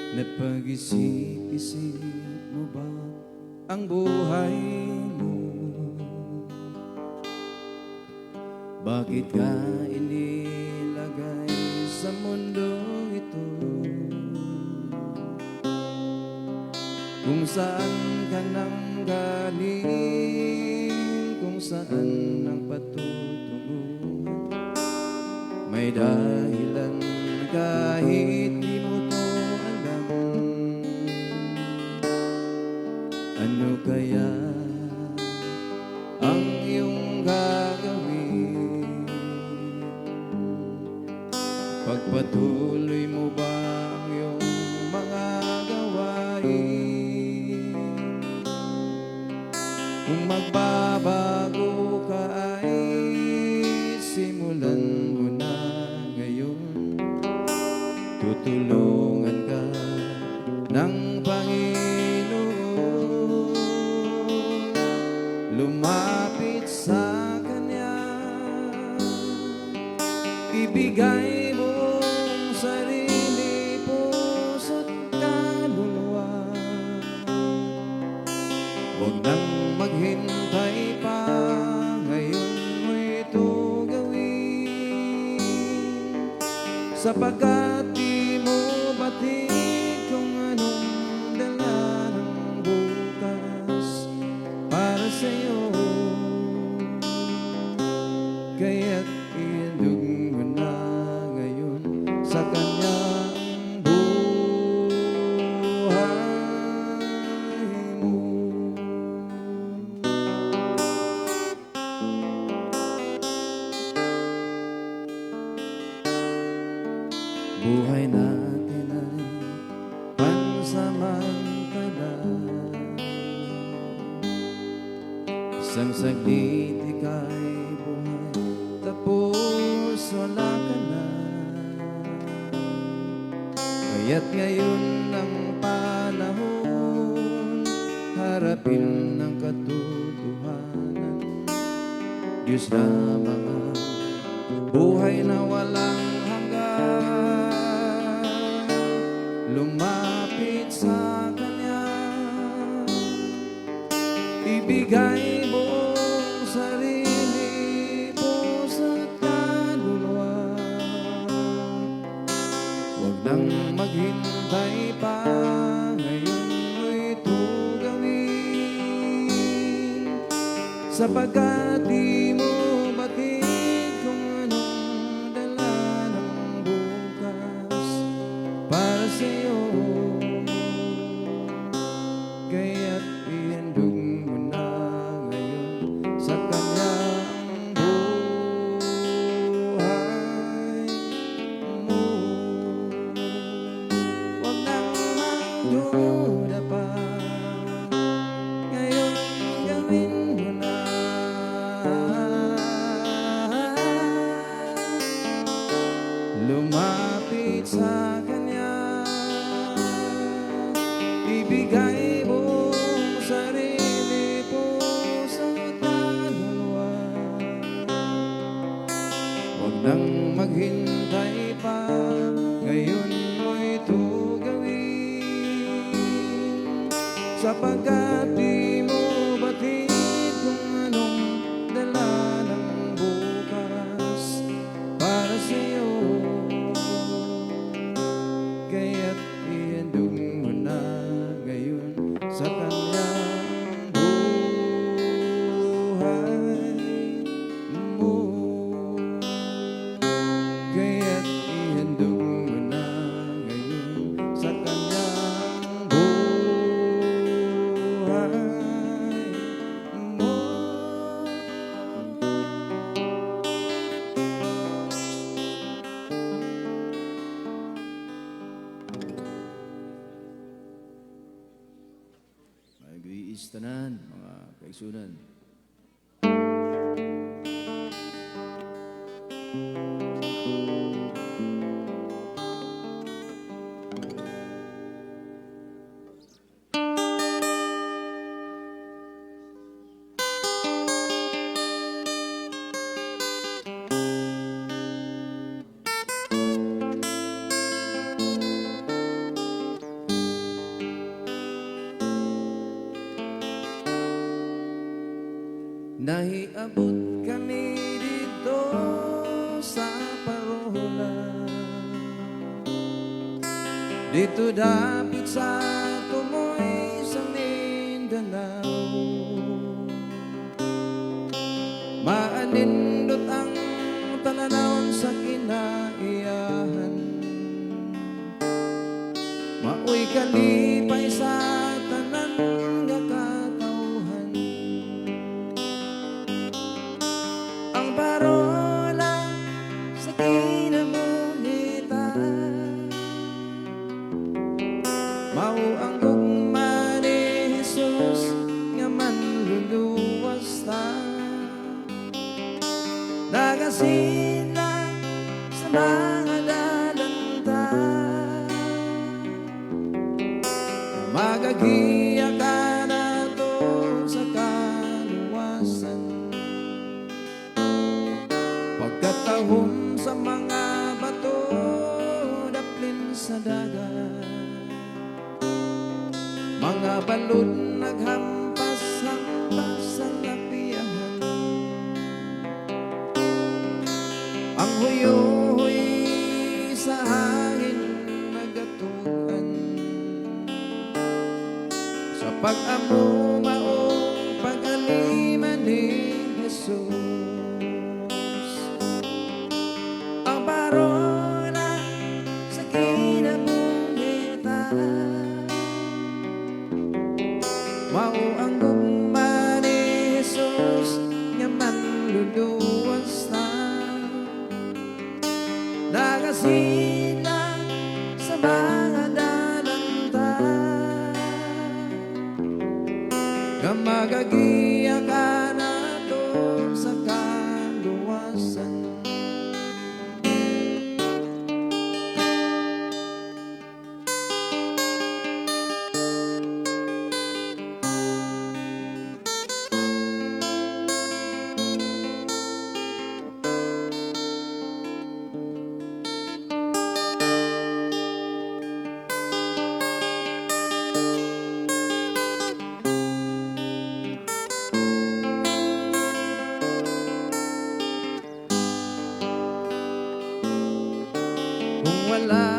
Napag-isip-isip mo ba ang buhay mo? Bakit ka inilagay sa mundong ito? Kung saan ka nanggaling, kung saan ang patutunguhan, may dahilan kahit di mo to alam. Ano kaya ang iyong gagawin? Pagpatuloy mo ba ang iyong mga gawain? Kung magbabago ka ay simulan mo na ngayon. Tutulungan ka ng Panginoon. Lumapit sa Kanya, ibigay mong sarili, puso't kaluluwa. Huwag nang maghintay pa, ngayon mo ito gawin, sapagkat di mo batid kung anong dala ng bukas para sa'yo. Kaya't ihandog mo na ngayon sa Kanya ang buhay mo. Buhay natin ay pansamantala. Isang saglit ika'y buhay, tapos wala ka na. Kaya't ngayon ang panahon, harapin ang katotohanan. Diyos lamang ang buhay na walang hanggan. Lumapit sa Kanya, ibigay mong sarili, puso't kaluluwa. Huwag nang maghintay pa, ngayon mo ito gawin, sapagkat di mo batid kung anong dala ng bukas para sa'yo. Kaya't ihandog mo na ngayon sa Kanya ang buhay mo. Huwag nang magduda pa, ngayon gawin mo na. Lumapit sa Kanya, ibigay mo sarili, puso't kaluluwa. Huwag nang maghintay pa, ngayon mo ito gawin, sapagkat di mo batid kung anong dala ng bukas para sa'yo. Kaya't ihandog mo na ngayon sa Kanya ang buhay mo. Kaya't ihandog mo na Peace tanan, mga kaigsunan. Nahiabot kami dito sa parola, dito dapit sa tumoy sa Mindanao. Maanindot ang tananawon sa kinaiyahan, maoy kalipay sa tanan nga katawhan. Ang parola sa kinabuhitan, mao ang gugma ni Jesus nga manluluwas ta. Nagasindak sa mga dalanta, magagiya ka nato sa kaluwasan. Pagkatahom sa mga bato, daplin sa dagat, mga balod naghampas-hampas sa lapiahan. Ang huyohoy sa hangin nagatuan, sa pag-amo maong pag-aliman ni Jesus. Ang parola sa kinabuhitan, mao ang gugma ni Jesus nga manluluwas ta. Nagasindak sa mga dalanta, nga magagiya ka nato sa kaluwasan. Kung wala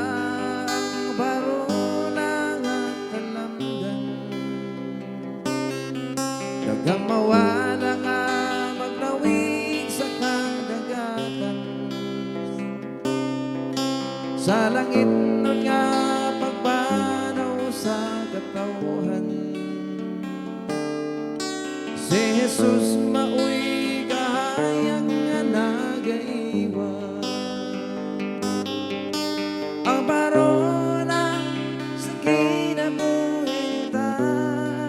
ang parola nga talamdan, daghang mawala nga maglawig sa kadagatan. Sa langit nun nga pagpanaw sa katawhan, si Jesus maoy kahayag nga nagaiwa. Ang parola sa kinabuhitan,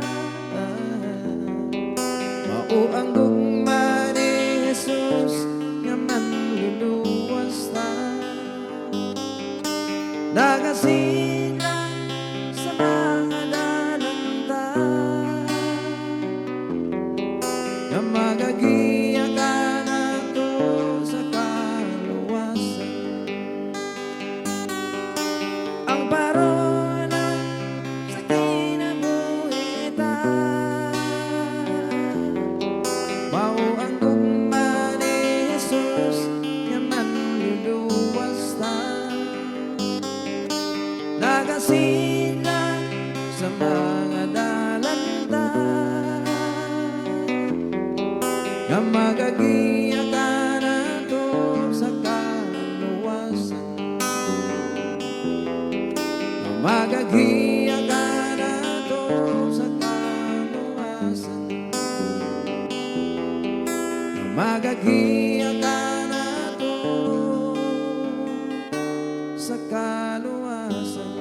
mao ang gugma ni Jesus nga manluluwas ta. Nagasindak sa mga dalanta, nga magagiya ka nato sa kaluwasan. Ang parola sa kinabuhitan, mao ang gugma ni Jesus nga manluluwas ta. Nagasindak sa mga dalanta, nga magagiya ka nato sa kaluwasan. Nga magagiya ka nato sa kaluwasan. Nga magagiya ka nato sa kaluwasan.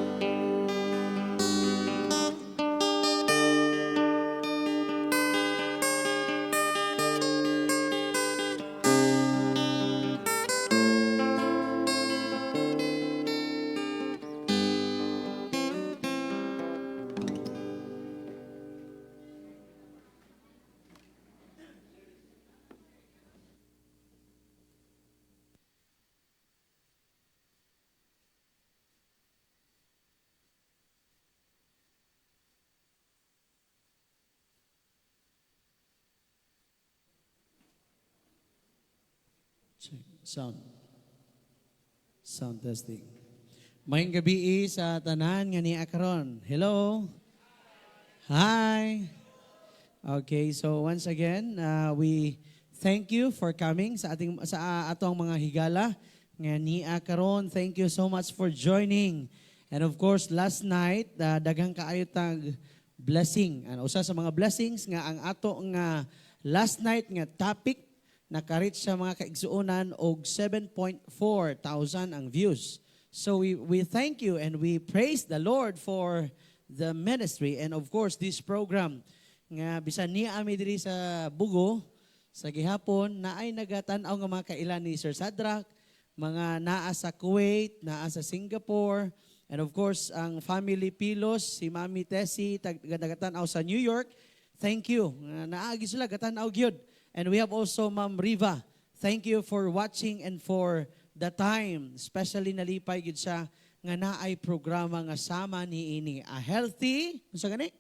Check. Sound. Sound testing. Maayong gabii sa tanan nga nia karon. Hello. Hi. Okay, so once again, we thank you for coming sa atong mga higala nga nia karon. Thank you so much for joining. And of course, last night, daghang kaayo tag blessing. Ano, usa sa mga blessings nga ang ato nga last night nga topic naka-reach sa mga kaigsuonan og 7.4 thousand ang views. So we thank you and we praise the Lord for the ministry and, of course, this program nga bisan nia mi diri sa Bugo sa gihapon, naay nagatan-aw nga mga kaila ni Sir Sadrach, mga naa sa Kuwait, naa sa Singapore, and of course ang family Pilos, si Mami Tessie, nagatan-aw sa New York. Thank you. Nga naagi sila gatan-aw gyud. And we have also Ma'am Riva. Thank you for watching and for the time. Especially nalipay gyud siya nga naay programa nga sama ni ini. A healthy, unsa gani?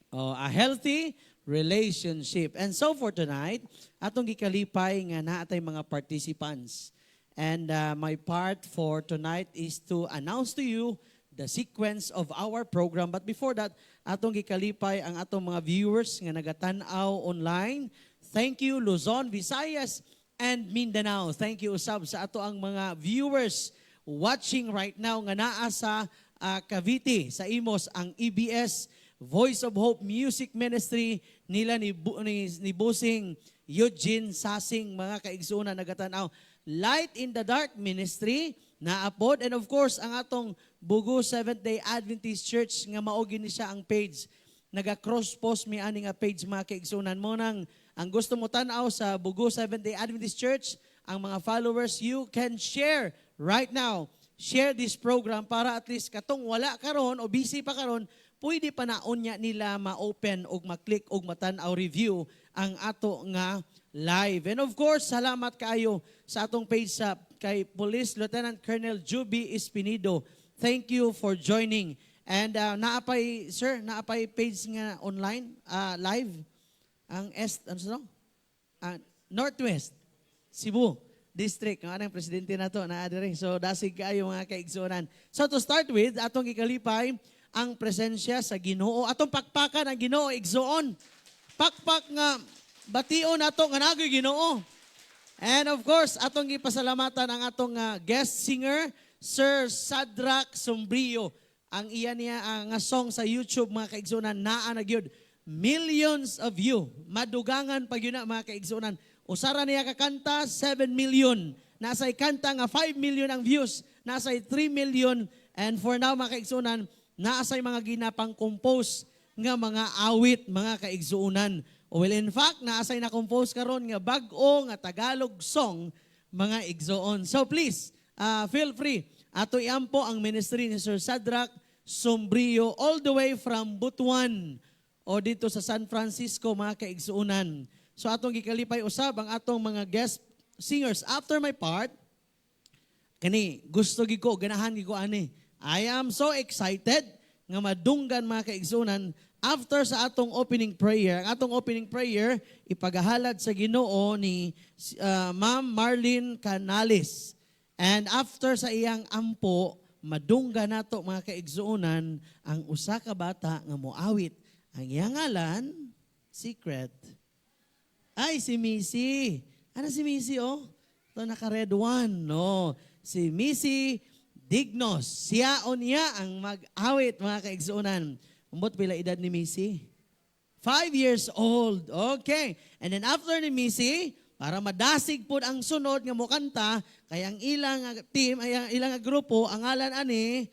Oh, a healthy relationship. And so for tonight, atong gikalipay nga naa tay mga participants. And my part for tonight is to announce to you the sequence of our program. But before that, atong gikalipay ang atong mga viewers nga nagatan-aw online. Thank you, Luzon, Visayas, and Mindanao. Thank you usab sa ato ang mga viewers watching right now nga naa sa Cavite, sa Imus, ang EBS Voice of Hope Music Ministry nila ni Busing Eugene Sasing, mga kaigsuonan nagatan-aw. Light in the Dark Ministry naapod, and of course ang atong Bugo Seventh Day Adventist Church nga mao ni siya ang page. Naga cross post mi ani nga page, mga kaigsuonan. Mo nang ang gusto mo tan-aw sa Bugo Seventh Day Adventist Church, ang mga followers, you can share right now. Share this program para at least katong wala karon o busy pa karon, pwede pa na unya nila ma-open og ma-click og matan-aw review ang ato nga live. And of course, salamat kaayo sa atong page sa kay Police Lieutenant Colonel Juby Espinido. Thank you for joining. And naapay, sir, naapay page nga online live ang S ano sa Northwest Cebu District. Ang anang presidente nato naa diri. So dasig kaayo, mga kaigsuonan. So to start with, atong gikalipay ang presensya sa Ginoo. Atong pakpakan ang Ginoo, igsuon. Pakpak nga bation nato nga naa goy Ginoo. And of course, atong gipasalamatan ang atong guest singer, Sir Sadrach Sombrio. Ang iya niya nga song sa YouTube, mga kaigsuonan, naa na gyud millions of view. Madugangan pa gyud na, mga kaigsuonan. Usara niya kakanta, 7 million. Nasa'y kanta nga 5 million ang views. Nasa'y 3 million. And for now, mga kaigsuonan, naasay mga ginapang compose nga mga awit, mga kaigsuonan. Well, in fact, naasay na compose karon nga bag-o nga Tagalog song, mga igsuon. So please, feel free. Ato iampo ang ministry ni Sir Sadrach Sombrio all the way from Butuan o dito sa San Francisco, mga kaigsuonan. So atong gikalipay usab ang atong mga guest singers. After my part, kani gusto gid ko, ganahan gid ko ani. I am so excited nga madunggan, mga kaigsuonan, after sa atong opening prayer. Ang atong opening prayer ipagahalad sa Ginoo ni Ma'am Marlene Canales. And after sa iyang ampo, madunggan nato, mga kaigsuonan, ang usa ka bata nga moawit. Ang iyang ngalan, secret. Ay, si Missy. Ano si Missy, oh? Ito naka-red one, no? Si Missy Dignos. Siya o niya ang mag-awit, mga kaigsuonan. Ambot pila edad ni Missy? 5 years old. Okay. And then after ni Missy, para madasig po ang sunod nga mokanta, kay ang ilang team, ay ang ilang grupo, ang ngalan ani,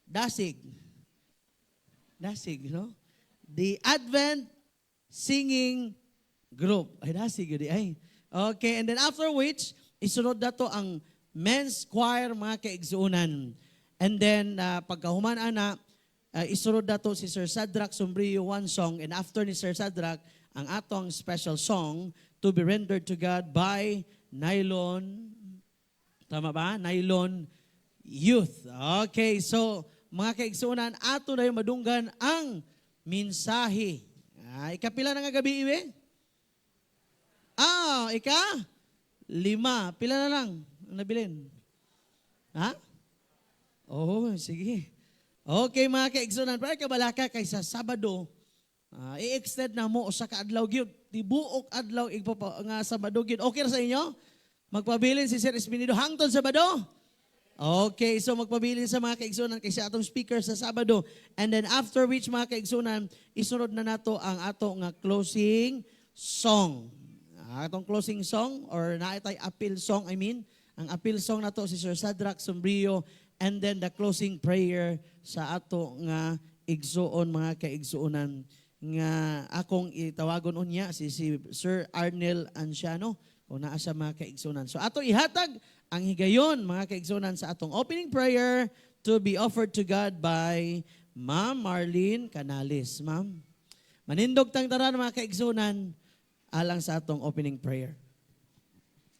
Dasig. Dasig, no? The Advent Singing Group. Ay, dasig yun, ay. Okay, and then after which, isunod na to ang men's choir, mga kaigsuonan. And then, pagkahuman ana, isunod na to si Sir Sadrach Sombrio, one song. And after ni Sir Sadrach, ang atong special song to be rendered to God by Nylon, tama ba? Nylon Youth. Okay, so mga kaigsuonan, ato na yung madunggan ang mensahe. Ah, ikapila na nga gabi, iwe? Ah, ika? Lima. Pila na lang ang nabilin? Ha? Oh, sige. Okay, mga kaigsunan, para kabalaka kay sa Sabado, i-extend na mo usa ka adlaw gyud. Tibuok adlaw igpapa nga Sabado gyud. Okay ra sa inyo? Magpabilin si Sir Espinido hangtod Sabado? Okay, so magpabilin sa mga kaigsunan kay sa atong speaker sa Sabado. And then after which, mga kaigsunan, isunod na nato ang ato nga closing song. Atong closing song or naitay appeal song, I mean, ang appeal song nato si Sir Sadrach Sombrio and then the closing prayer sa ato nga igsuon, mga kaigsuonan, nga akong itawagon unya si Sir Arnel Anciano kung naa siya, mga kaigsuonan. So ato ihatag ang higayon, mga kaigsuonan, sa atong opening prayer to be offered to God by Ma'am Marlene Canales. Ma'am, manindog tang tanan, mga kaigsuonan, alang sa atong opening prayer.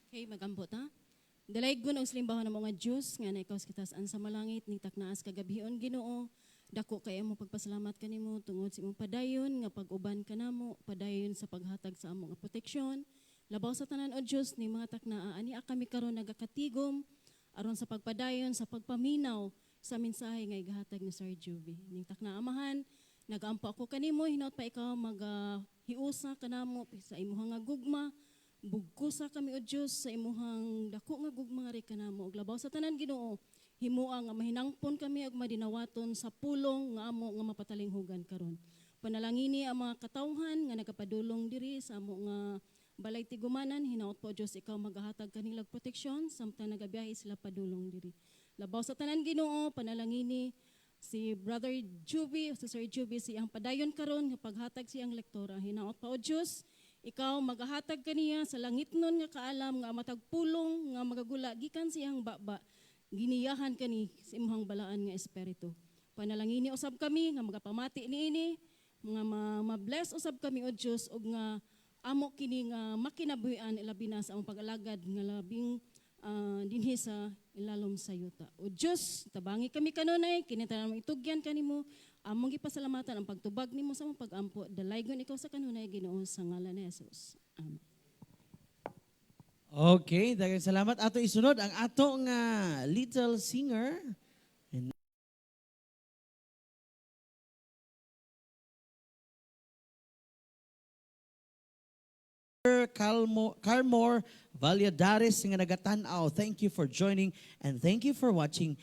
Okay, magampo ta. Dalaygon og salimbahon namo nga Dios nga na ikaw sa kitaas-an sa malangit ning taknaas kagabhion, Ginoo. Dako kay amo pagpasalamat kanimo tungod sa imong padayon nga pag-uban kanamo, padayon sa paghatag sa amo nga proteksyon. Labaw sa tanan, o Dios, ni mga taknaa ani kami karon nagakatigom aron sa pagpadayon sa pagpaminaw sa mensahe nga igahatag ni Sir Juvie. Ning takna, Amahan, nagaampo ako kanimo, hinaut pa ikaw mag hiusa kanamo sa imuhang nga gugma. Bugkosa kami, o Dios, sa imuhang dako nga gugma nga kanamo. Ug labaw sa tanan, Ginoo, himoa nga mahinangpon kami ug madinawaton sa pulong nga amo nga mapatalinghugan karon. Panalangini ang mga katawhan nga nagapadulong diri sa amo nga balay tigumanan. Hinaut po, Dios, ikaw magahatag kanilang proteksyon samtang nagabiyahe sila padulong diri. Labaw sa tanan, Ginoo, panalangini si Brother Juby, si Sir Juby, siyang padayon karon nga paghatag siyang lektora. Hinaot pa, o Dios, ikaw magahatag kaniya sa langitnon nga kaalam nga matag pulong nga magagula gikan siyang baba, giniyahan kani sa imong balaan nga espiritu. Panalangini usab kami nga magapamati niini, nga ma-bless usab kami, o Dios, ug nga amo kini nga makinabuhian, ilabi na sa among pag-alagad nga labing dinhi sa ilalom sa yuta. O Dios, tabangi kami kanunay, kini tanan mo itugyan kanimo. Among gipasalamatan ang pagtubag nimo sa among pagampo. Dalaygon ikaw sa kanunay, Ginoo, sa ngalan ni Jesus. Amen. Okay, daghang salamat. Ato isunod ang ato nga little singer. And Carmor Valladares nga nagatan-aw. Thank you for joining and thank you for watching.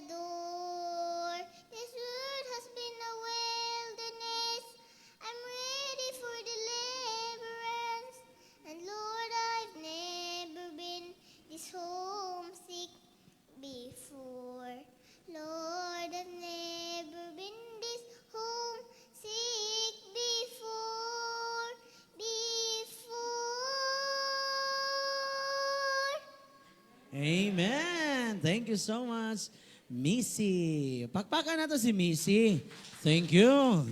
door. This world has been a wilderness. I'm ready for deliverance. And Lord, I've never been this homesick before. Lord, I've never been this homesick before. Before. Amen. Thank you so much, Missy. Pakpakan nato si Missy. Thank you.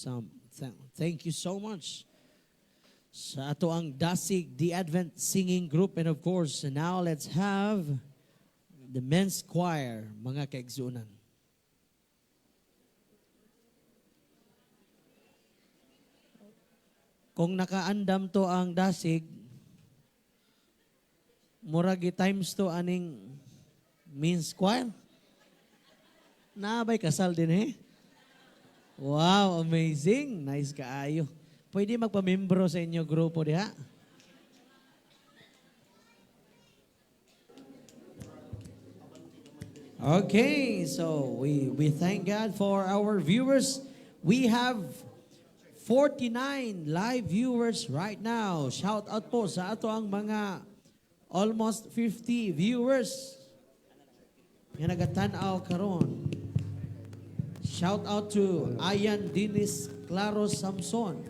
Some, thank you so much sa ato ang Dasig, the Advent Singing Group. And of course, now let's have the men's choir, mga kaigsuonan. Kung nakaandam to ang Dasig, murag times to aning men's choir. Nabay kasal din eh. Wow, amazing. Nice kaayo. Pwede magpamembro sa inyo grupo diha. Okay, so we thank God for our viewers. We have 49 live viewers right now. Shout out po sa ato ang mga almost 50 viewers nga nagatanaw karon. Shout out to Ayan Dinis Claro Samson.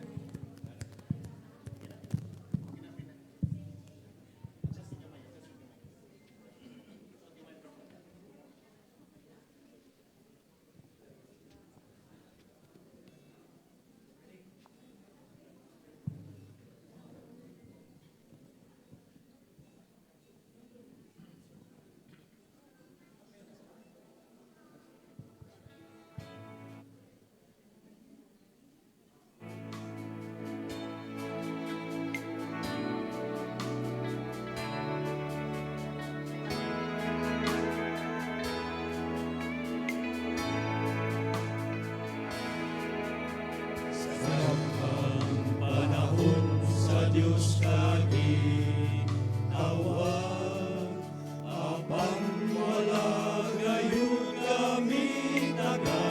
Panahon sa Diyos tawag, apan wala gayon kami taga.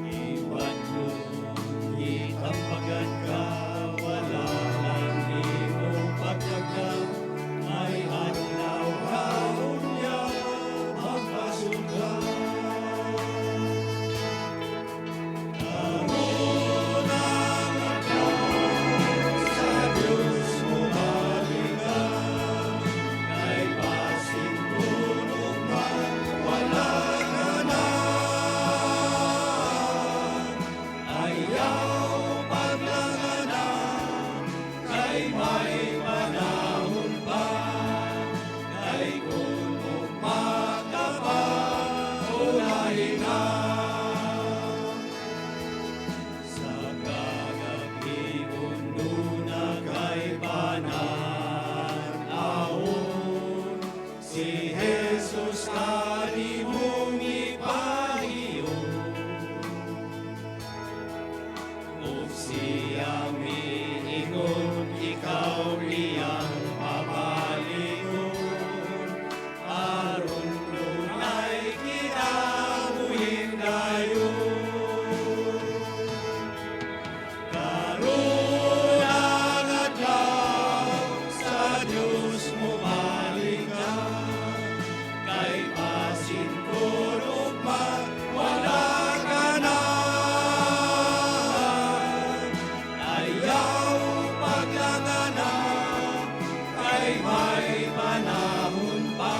Iwadlong itambagan ka, wala lang nimo pagtagda, may adlaw ka unya magpasugdan. Karon ang adlaw sa Diyos mobalik ka, kay basin kun ugma wala ka na. Ayaw paglangana, kay may panahon pa, kay kung ugma ka pa, ulahi na. Sa kagab-ion duna kay panan-awon, si Jesus kanimong ipahiyon. Ug siya miingon, ikaw iyang pabalikon, aron dunay kinabuhing dayon. Karon ang adlaw sa Diyos mobalik ka, kay basin kun ugma wala ka na. Ayaw paglangana, kay may panahon pa,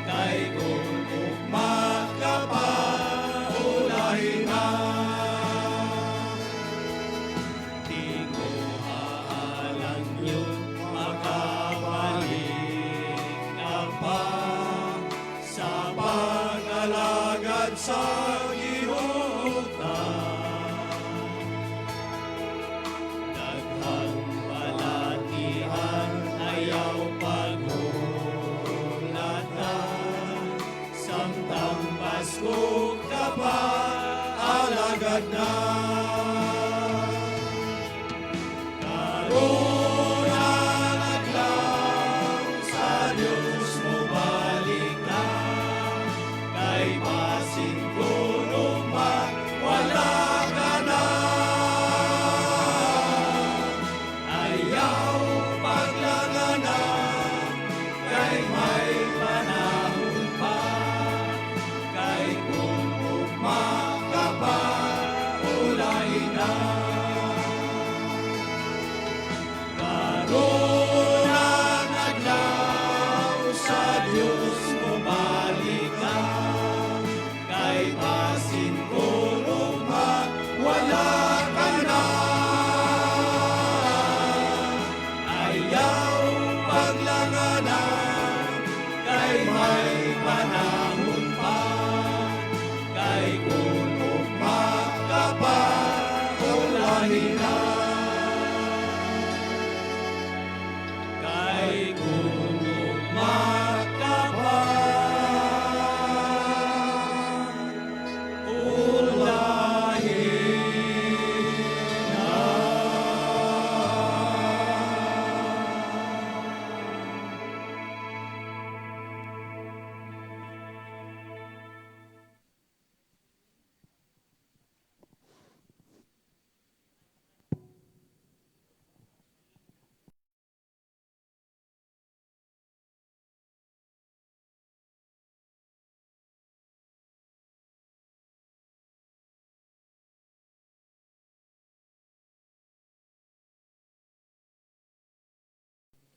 kay kung ugma ka pa, ulahi na. Tinguha lang yun, makabalik ka pa sa pag-alagad sa Ginoo ta. Daghang balatian, ayaw paghulatan, samtang Pasko ka pa, alagad na. Karon ang adlaw sa Diyos mobalik ka, kay basin kun ugma wala ka na. Ayaw paglangana, kay may panahon pa, kay kung ugma ka pa, ulahi.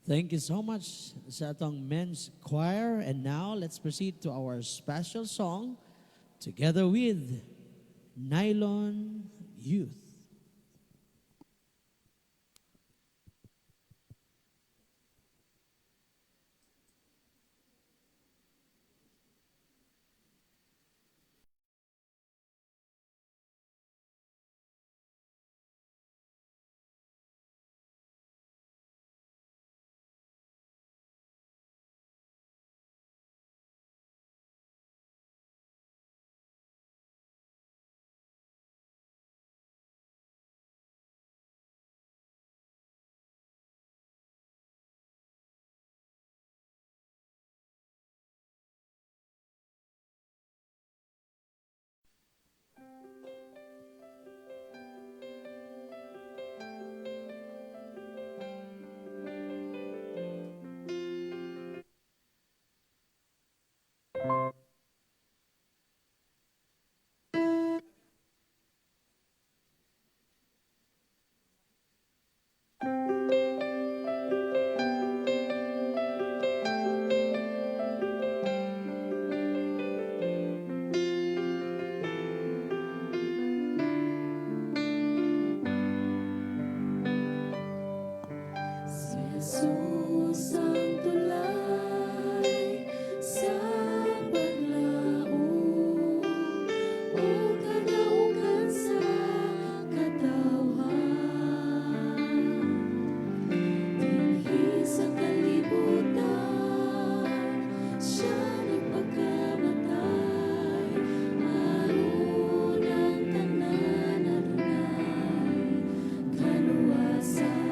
Thank you so much sa atong men's choir. And now, let's proceed to our special song together with Nylon Youth. Si Jesus ang tulay sa paglaom ug kadaugan sa katawhan. Dinhi sa kalibutan siya nagpakamatay aron ang tanan adunay kaluwasan.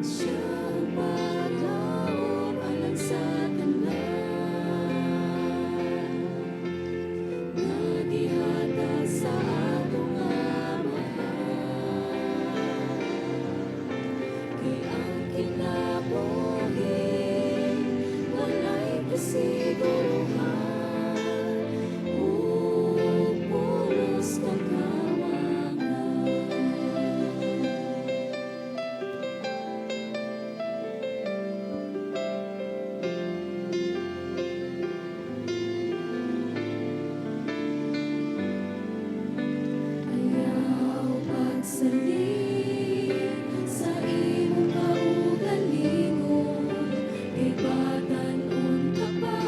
Siya ang paglaom alang sa tanan nga gihatag sa atong Amahan. Kay ang kinabuhi walay kasiguruhan ug pulos kakawangan. Ayaw pagsalig sa imong kaugalingon, kay batan-on ka pa,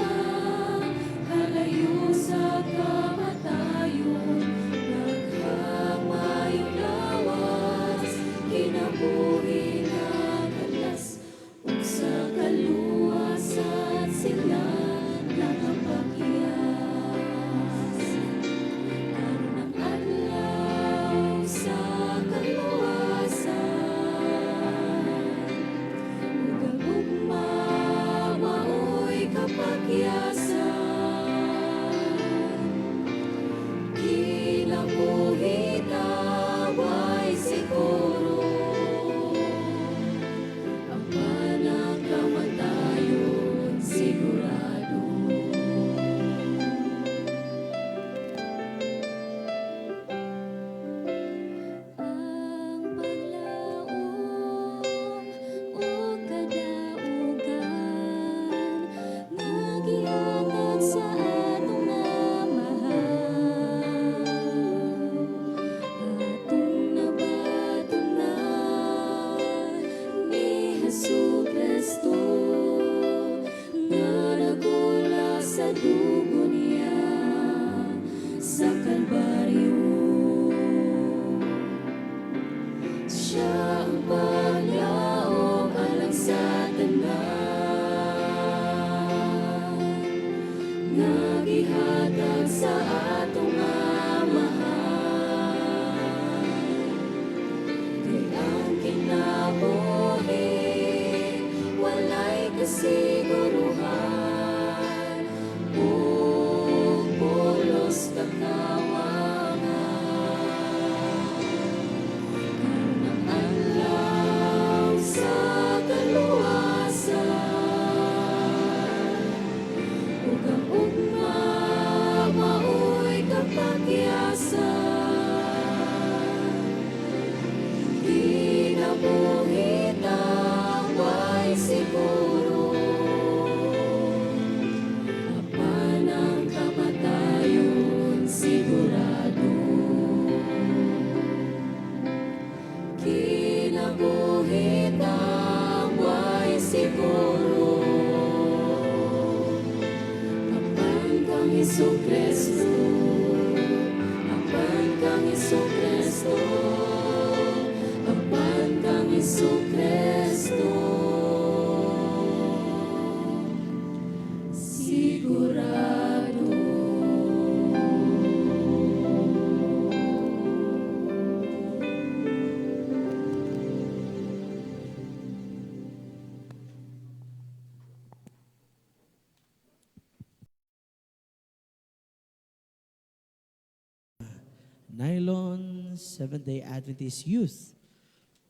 kalayo sa kamatayon. Daghang maayong lawas, kinabuhi nga kalas, ug sa kaluwasan sila nakapakiyas. Karon ang adlaw sa kaluwasan, ug ang ugma mao'y kapakyasan. Kinabuhi ta way siguro, apan ang kamatayon sigurado. Ang paglaom ug kadaugan nga gihatag sa atong Amahan, atong nabatunan ni Hesus Kristo nga nagula sa dugo niya sa Kalbaryo. Siya ang paglaom alang sa tanan nga gihatag sa atong Amahan. Kay ang kinabuhi walay kasiguruhan ug pulos kakawangan. Karon ang adlaw sa kaluwasan, ug ang ugma mao'y Hesu Kristo, apan kang Hesu Kristo, apan kang Hesu Kristo. Sigurado. Nylon Seventh-day Adventist Youth,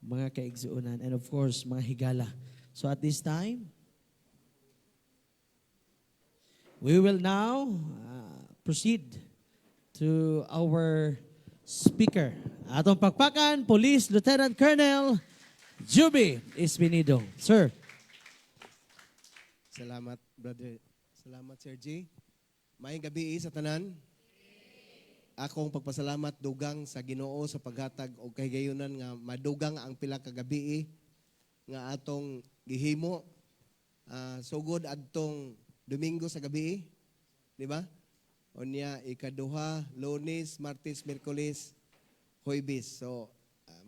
mga kaigsuunan, and of course, mga higala. So at this time, we will now proceed to our speaker. Atong pakpakan, Police Lieutenant Colonel Juby Espinido. Sir. Salamat, brother. Salamat, Sir G. Maayong gabi sa tanan. Akong pagpasalamat dugang sa Ginoo sa paghatag og kahigayunan nga madugang ang pila ka gabi nga atong gihimo. Sugod adtong Domingo sa gabi, di ba? Unya ikaduha, Lunes, Martes, Miyerkules, Huwebes. So,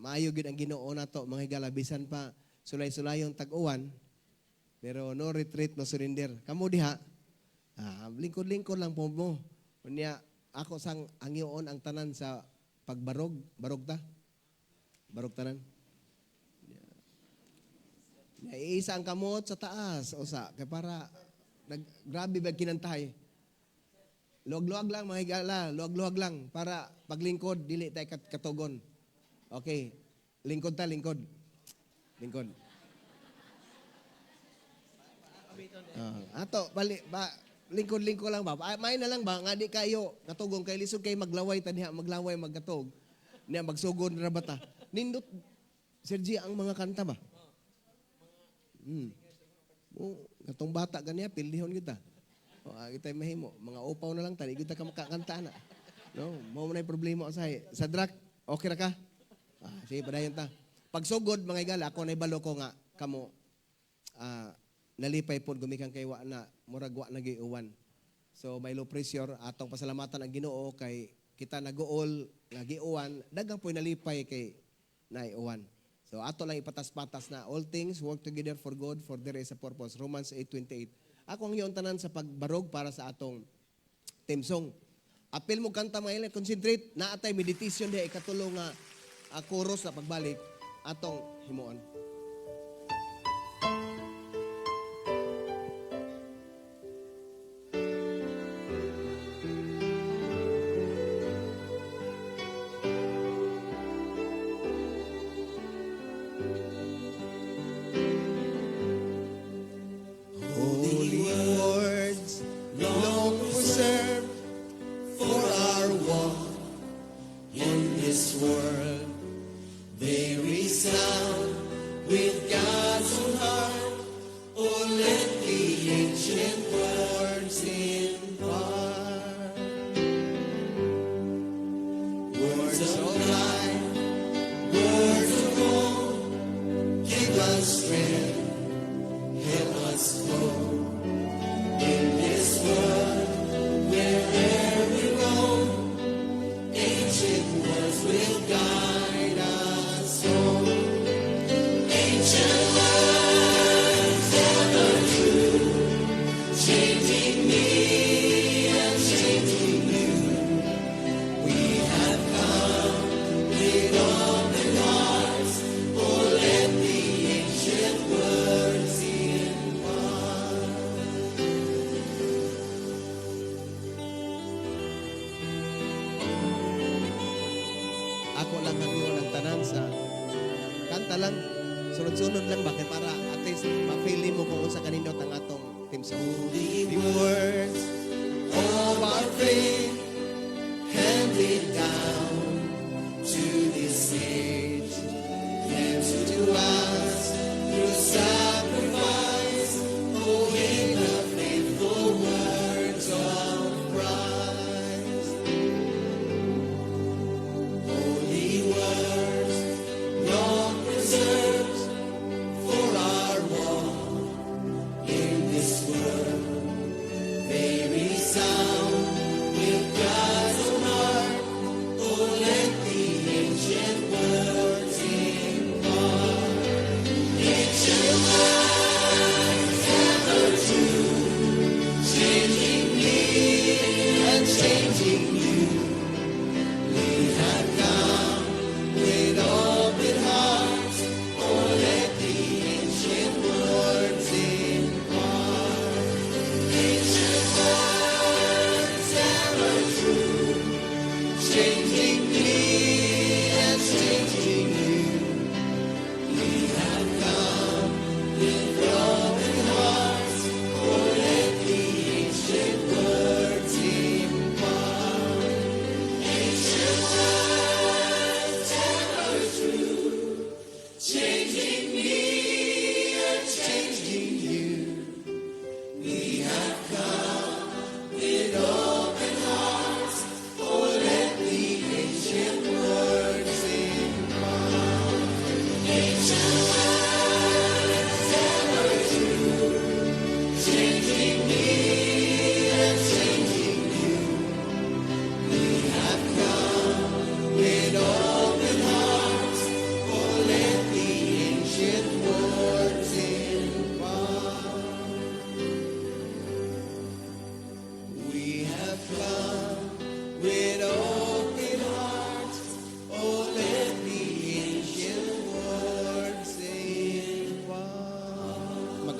maayo gyud ang Ginoo nato mga higala, bisan pa sulay-sulayon tag-uwan. Pero no retreat, no surrender. Kamo diha, lingkod-lingkod lang po mo. Unya, ako sang angyoon ang tanan sa pagbarog. Barog ta? Barog tanan? Naiisa ang kamot sa taas. O sa, kay para, nag, grabe ba kinantahay? Luwag-luwag lang, mga higala. Luwag-luwag lang. Para paglingkod, dili tayo katugon. Okay. Lingkod ta, lingkod. Lingkod. Ato, bali, ba, lingkod-lingkod lang ba? May na lang ba? Nga di kayo katugong kay lisod kay maglaway ta diha, maglaway magkatog. Niya magsugod ra ba ta? Nindot Sir G ang mga kanta ba? O, katong bata ganiya pildihon kita. O, kita mahimo, mga upaw na lang ta, di kita ka makakanta na. No, mao man ay problema usahay. Sa drak, okay ra ka? Sige, padayon ta. Pagsugod mga higala, ako naibalo ko nga kamo nalipay pod gumikan kay wa na murag wa na giuwan. So may low pressure atong pasalamatan ang Ginoo kay kita naguol nga giuwan, daghang poy nalipay kay naiuwan. So ato lang ipatas-patas na all things work together for good, for there is a purpose. Romans 8:28. Ako ang iyon tanan sa pagbarog para sa atong team song. Apil mo kanta mga ilan, concentrate, naatay meditation diha ikatulo nga chorus na pagbalik atong himuon. Holy words, long preserved for our walk in this world, they resound with God's own heart. Oh, let the ancient words impart. Words of life, words of hope, give us strength, help us grow. In this world, wherever we roam, ancient words will guide us home. Ancient words ever true, changing me and changing you. We have come with open hearts, oh, let the ancient words impart. Ako lang ang iwan ang tanan sa kanta lang, sunod-sunod lang ba kay para at least ma-feel mo kung unsa kanindot ang atong team song. The words of our faith handed down to this age, and to us through sacrifice, oh, in the faithful words of Christ. Holy words, long preserved for our walk in this world, they resound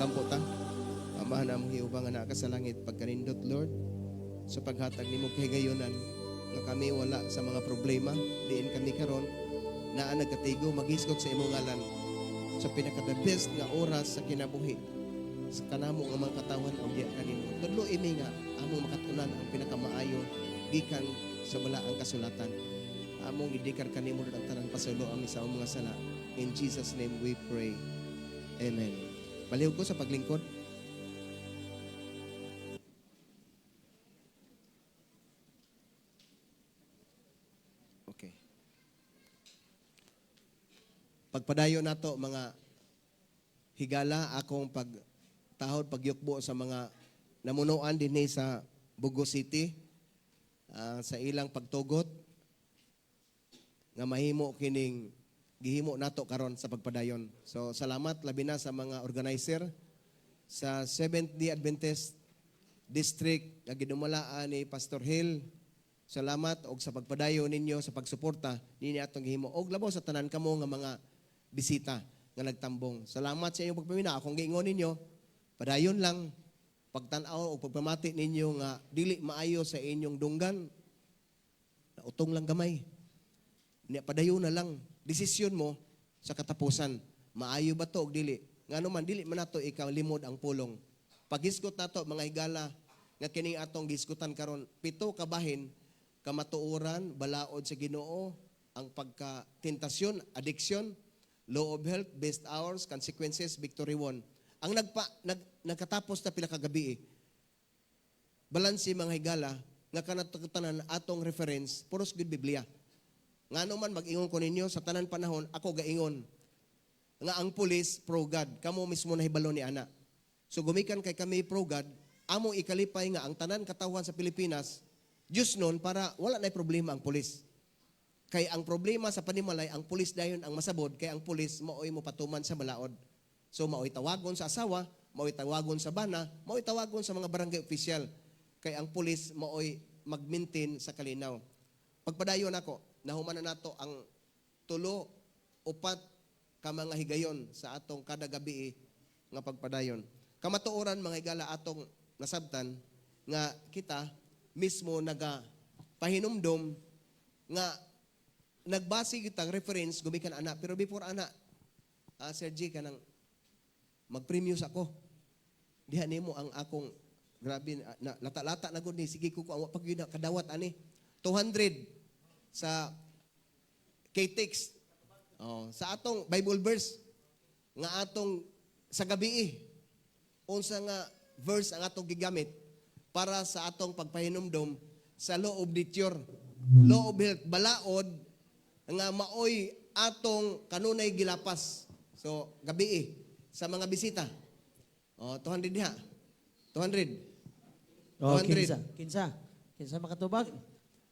Magampo ta. Amahan among Jehova nga naa ka sa langit, pagkanindot, Lord, sa paghatag nimo kahigayunan nga kami wala sa mga problema diin kami karon naa nagkatigo maghisgot sa imong ngalan sa pinaka the best nga oras sa kinabuhi sa kanamo nga mga katawhan og diya kanimo. Tudlo ini nga among makatunan ang pinakamaayo gikan sa balaang kasulatan. Among gidikar kanimo, Lord, ang tanan. Pasaylo ami sa among mga sala. In Jesus' name we pray. Amen. Palihog ko sa paglingkod. Okay. Pagpadayon nato, mga higala, akong pagtahod, pagyukbo sa mga namunuan dinhi sa Bogo City sa ilang pagtugot nga mahimo kining gihimo nato karon sa pagpadayon. So salamat labi na sa mga organizer sa Seventh Day Adventist District nga gidumalaan ni Pastor Hill. Salamat og sa pagpadayon ninyo sa pagsuporta nini atong gihimo og labaw sa tanan kamo nga mga bisita nga nagtambong. Salamat sa inyong pagpamina. Akong giingon ninyo, padayon lang pagtan-aw o pagpamati ninyo nga dili maayo sa inyong dunggan, nautong lang gamay. Nya padayon na lang desisyon mo sa katapusan. Maayo ba to og dili? Ngano man dili man nato ikalimod ang pulong. Paghisgot nato, mga higala, nga kining atong gisgutan karon, pito ka bahin: kamatuoran, balaod sa Ginoo, ang pagka-tentasyon, addiction, law of health, best hours, consequences, victory won. Ang nagkatapos na pila ka gabi eh. Balanse, mga higala, nga kanatong atong reference puros gud Biblia. Ngano man mag-ingon ko ninyo sa tanan panahon, ako gaingon nga ang pulis pro God. Kamo mismo nahibalo ni ana. So gumikan kay kami pro God, among ikalipay nga ang tanan katawhan sa Pilipinas Diyos nun para wala na problema ang pulis. Kay ang problema sa panimalay, ang pulis dayon ang masabod, kay ang pulis maoy mo patuman sa balaod. So maoy tawagon sa asawa, maoy tawagon sa bana, maoy tawagon sa mga barangay official. Kay ang pulis maoy mag-maintain sa kalinaw. Pagpadayon ako, nahuman na nato ang tulo, upat ka mga higayon sa atong kada gabi nga pagpadayon. Kamatuoran, mga higala, atong nasabtan nga kita mismo naga pahinumdom nga nagbase kitang reference gumikan ana, pero before ana, Sir G, kanang magpremyos ako diha nimo ang akong grabe na, lata-lata na gud ni, sige ko ko pag yun kadawat ani 200 sa K-Text. Oh, sa atong Bible verse nga atong sa gabi eh, unsa nga verse ang atong gigamit para sa atong pagpahinumdom sa law of nature, law of health, balaod nga maoy atong kanunay gilapas? So gabi eh, sa mga bisita. Oh, 200 diha. 200. Oh, 200. kinsa? Kinsa? Kinsa makatubag?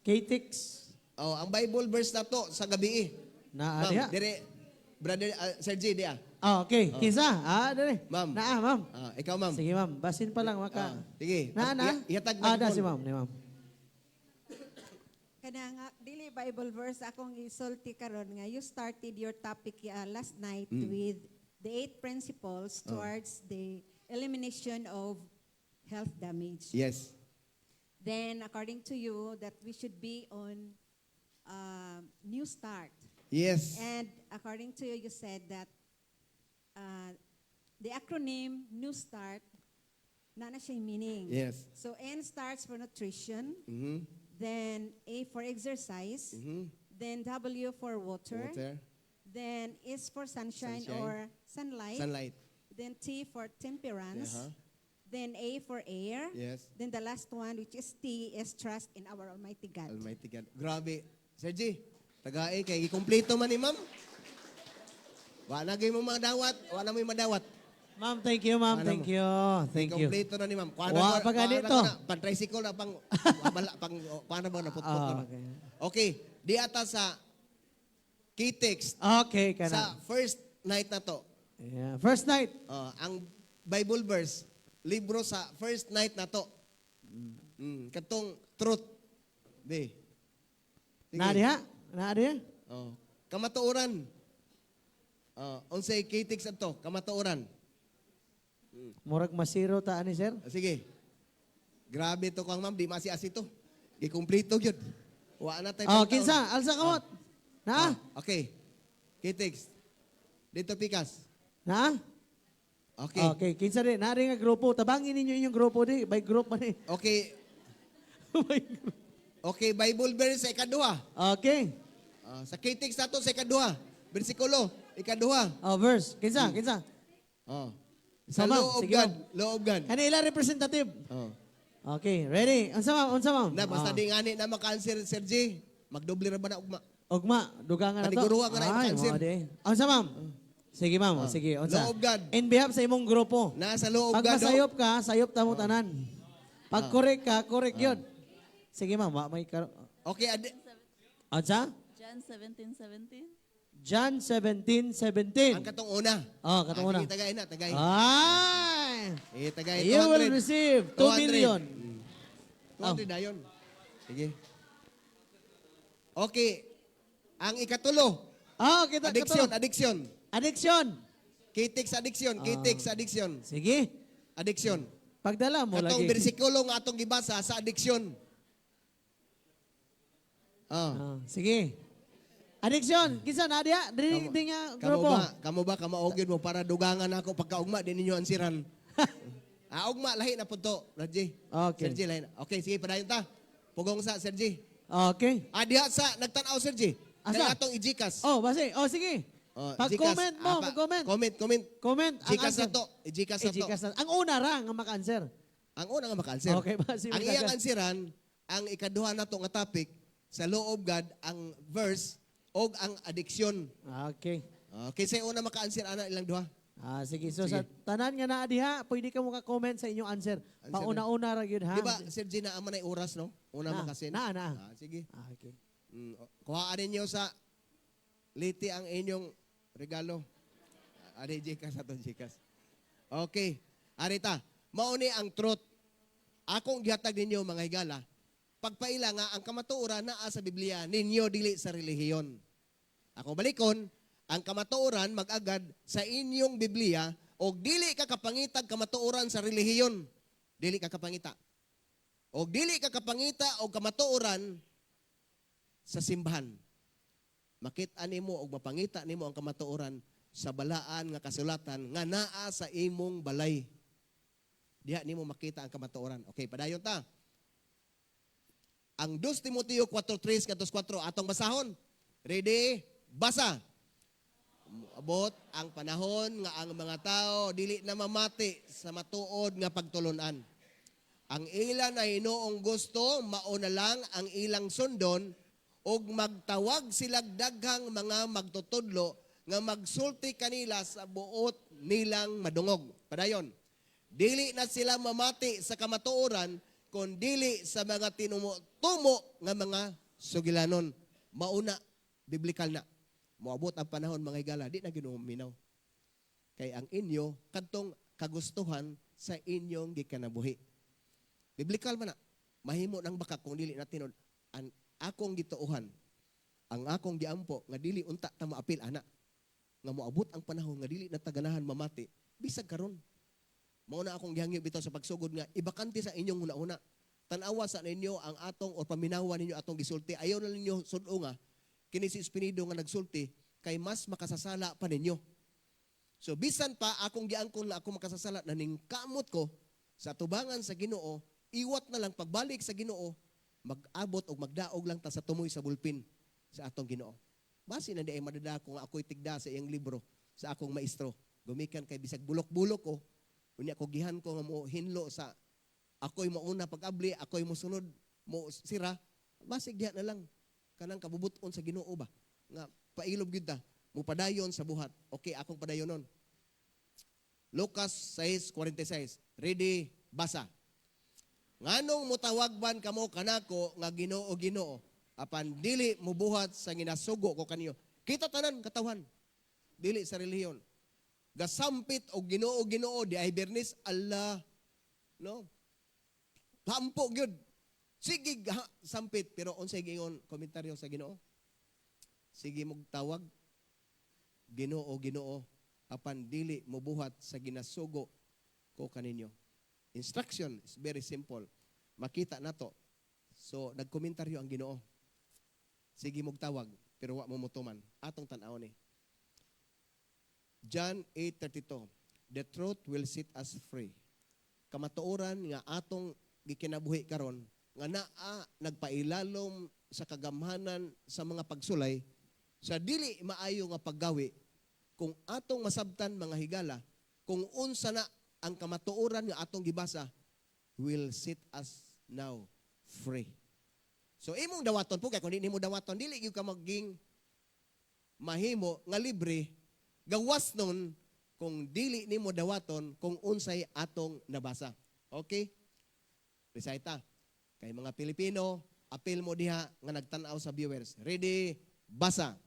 K-Tix. Oh, ang Bible verse nato sa gabi eh. Naa Ma'am, diha. dire brother Sir G diha. Ah, okay. Kinsa? Ah, dire. Ma'am. Naa, ma'am. Ah, ikaw, ma'am. Sige, ma'am. Basin pa lang maka. Ah, sige. Naa na. Ihatag Ah, na microphone. si ma'am, ni ma'am. Kana nga dili Bible verse akong isulti karon nga you started your topic last night with the eight principles towards the elimination of health damage. Yes. Then according to you that we should be on new start. Yes. And according to you, you said that the acronym New Start na na siya meaning. Yes. So N starts for nutrition, then A for exercise, then W for water, Water. then S for sunshine, Sunshine. or sunlight, Sunlight. then T for temperance, then A for air, then the last one, which is T, is trust in our Almighty God. Almighty God. Grabe. Sir G, tagae kay gikumpleto man ni ma'am. Wa na gyud mo madawat, wa na mo'y madawat. Ma'am, thank you, ma'am. Ano Thank mo? you. Thank you. Kompleto na ni ma'am. Kuha Wa pa gani to. Pan tricycle na pang wala pang kuha na ba naputput Ah, na ba? okay. Okay, di ata sa key text Okay, kana. sa first night na to. Yeah. First night. Oh, ang Bible verse, libro sa first night na to. Katong truth. Di. Sige. Naa diha? Naa diha? Oh. Kamatuoran. Oh, unsay key text ato? Kamatuoran. Murag masiro ta ani, sir. Ah, sige. Grabe to kang ma'am, di masi-asi to. Gikumpleto gyud. Wa na tayo. Oh, pagtaon. kinsa? Alsa kamot. Na? Ah, okay. Kitix. Dito pikas. Na? Okay. Okay, kinsa di? Naari nga grupo. Tabangin ninyo inyong grupo di. By group man ni. Okay. By group. Okay, Bible verse sa ikaduha. Okay. Ah, sa Kitix nato sa ikaduha. Bersikulo, ikaduha. Oh, verse. Kinsa? Kinsa? Oh. Sa So, ma'am, loob sige, God, ma'am. loob God. Kani ila representative. Oh. Okay, ready? Unsa, ma'am? Unsa, ma'am? Na basta Ah. di ngani na maka-answer Sir J, magdoble ra ba na ugma? Ugma, dugangan na to. Paniguruha ka na, Ay, i-cancel. mao di. Unsa, ma'am? Sige, ma'am. Oh, sige, unsa? Loob God. In behalf sa imong grupo. Nasa loob Pag God. Oh. masayop ka, sayop ta mo tanan. Pag correct ka, correct yun. Sige, ma'am, wa may kar. Okay, Unsa? John 17:17. John 17:17. Ang katong una. Oh, katong una. Sige, tagay na, tagay. Ay! Eh, tagay, You will 200. receive 2 200. million. 200 na yun. Sige. Okay. Ang ikatulo, Ah, kita addiction, katulog. addiction. Addiction. Kitix addiction, kitix addiction. Sige. Addiction. Pagdala mo Katong lagi. bersikulo nga atong gibasa sa addiction. Ah. Ah, sige. Addiction. Kinsa na diya? Dili di nga Kamo grupo. ba, kamo ba kamaogid mo para dugangan ako pagkaugma di ninyo ansiran. Ah, ugma lahi na pud to, Raji. Okay. Sir G, lahi na. Okay, sige padayon ta. Pugong sa Sir G. Okay. Ah, diha sa nagtan-aw Sir G. Asa? Kay atong i-Gcash. Oh, basi. Oh, sige. Oh, Pag-comment Gcash. mo, Ah, mag-comment. Comment, comment. Comment. Ang Gcash na answer. to. I-Gcash na to. I-Gcash na. Ang una ra nga maka-answer. Ang una nga maka-answer. Okay, basi Ang magdagan. iyang ansiran, ang ikaduha na to nga topic sa loob God, ang verse og ang addiction. Okay. Okay, say una maka-answer ana ilang duha. Ah, sige. So sa tanan nga naa diha, pwede ka mo ka-comment sa inyong answer. Answer. Pauna-una ra gyud ha. Di ba, Sir G, naa man ay oras, no? Una Na, makasin. naa, naa. Ah, sige. Ah, okay. Kuhaan ninyo sa liti ang inyong regalo. Ari, Gcash ato, Gcash. Okay. Arita, mauni ang truth. Akong gihatag ninyo mga higala, pagpaila nga ang kamatuoran naa sa Biblia ninyo dili sa relihiyon. Ako balikon, ang kamatuoran mag-agad sa inyong Biblia og dili ka kapangitag kamatuoran sa relihiyon. Dili ka kapangita. Og dili ka kapangita og kamatuoran sa simbahan. Makita nimo og mapangita nimo ang kamatuoran sa balaan nga kasulatan nga naa sa imong balay. Diha nimo makita ang kamatuoran. Okay, padayon ta. Ang 2 Timoteo 4:3 ngadto 4 atong basahon. Ready? Basa. Abot ang panahon nga ang mga tao dili na mamati sa matuod nga pagtulunan. Ang ila na hinuong gusto, mao na lang ang ilang sundon ug magtawag silag daghang mga magtutudlo nga magsulti kanila sa buot nilang madungog. Padayon. Dili na sila mamati sa kamatuoran kun dili sa mga tinumo-tumo nga mga sugilanon. Mauna, biblikal na. Moabot ang panahon mga higala, di na Ginoo minaw. Kay ang inyo kadtong kagustuhan sa inyong gikanabuhi. Biblikal man na. Mahimo ng baka kung dili na tinod. Ang akong gituohan, ang akong giampo nga dili unta ta maapil ana. Nga moabot ang panahon nga dili na taganahan mamati bisag karon. Mao na akong gihangyo bitaw sa pagsugod nga ibakante sa inyong huna-huna. Tan-awa sa ninyo ang atong or paminawa ninyo atong gisulti. Ayaw na ninyo sud-o nga kini si Espinido nga nagsulti kay mas makasasala pa ninyo. So bisan pa akong giangkon na ako makasasala na ningkamot ko sa tubangan sa Ginoo, iwat na lang pagbalik sa Ginoo, mag-abot og magdaog lang ta sa tumoy sa bulpin sa atong Ginoo. Basi na di ay madada kung ako'y tigda sa iyang libro sa akong maestro. Gumikan kay bisag bulok-bulok ko, unya ko gihan ko nga mo hinlo sa ako'y mauna pag-abli, ako'y mosunod mo sira, basig diha na lang kanang kabubuton sa Ginoo ba nga pailob gyud ta, mupadayon sa buhat. Okay, akong padayonon. Lucas 6:46. Ready, basa. Nganong mutawagban kamo kanako nga Ginoo, Ginoo, apan dili mubuhat sa ginasugo ko kaniyo? Kita tanan katawhan. Dili sa relihiyon. Gasampit og Ginoo, Ginoo di ay bernis Allah. No? Hampo gyud. Sige sampit pero unsay giingon komentaryo sa Ginoo? Sige mog tawag Ginoo, Ginoo, apan dili mobuhat sa ginasugo ko kaninyo. Instruction is very simple. Makita nato. So nagkomentaryo ang Ginoo. Sige mog tawag pero wa mo motuman. Atong tan-awon ni. John 8:32. The truth will set us free. Kamatuoran nga atong gikinabuhi karon nga naa nagpailalom sa kagamhanan sa mga pagsulay sa dili maayo nga paggawi, kung atong masabtan, mga higala, kung unsa na ang kamatuoran nga atong gibasa, will set us now free. So imong dawaton po, kay kung di nimo dawaton, dili gyud ka maging mahimo nga libre gawas nun kung dili nimo dawaton kung unsay atong nabasa. Okay? Recita. Kay mga Pilipino, apil mo diha nga nagtan-aw sa viewers. Ready? Basa.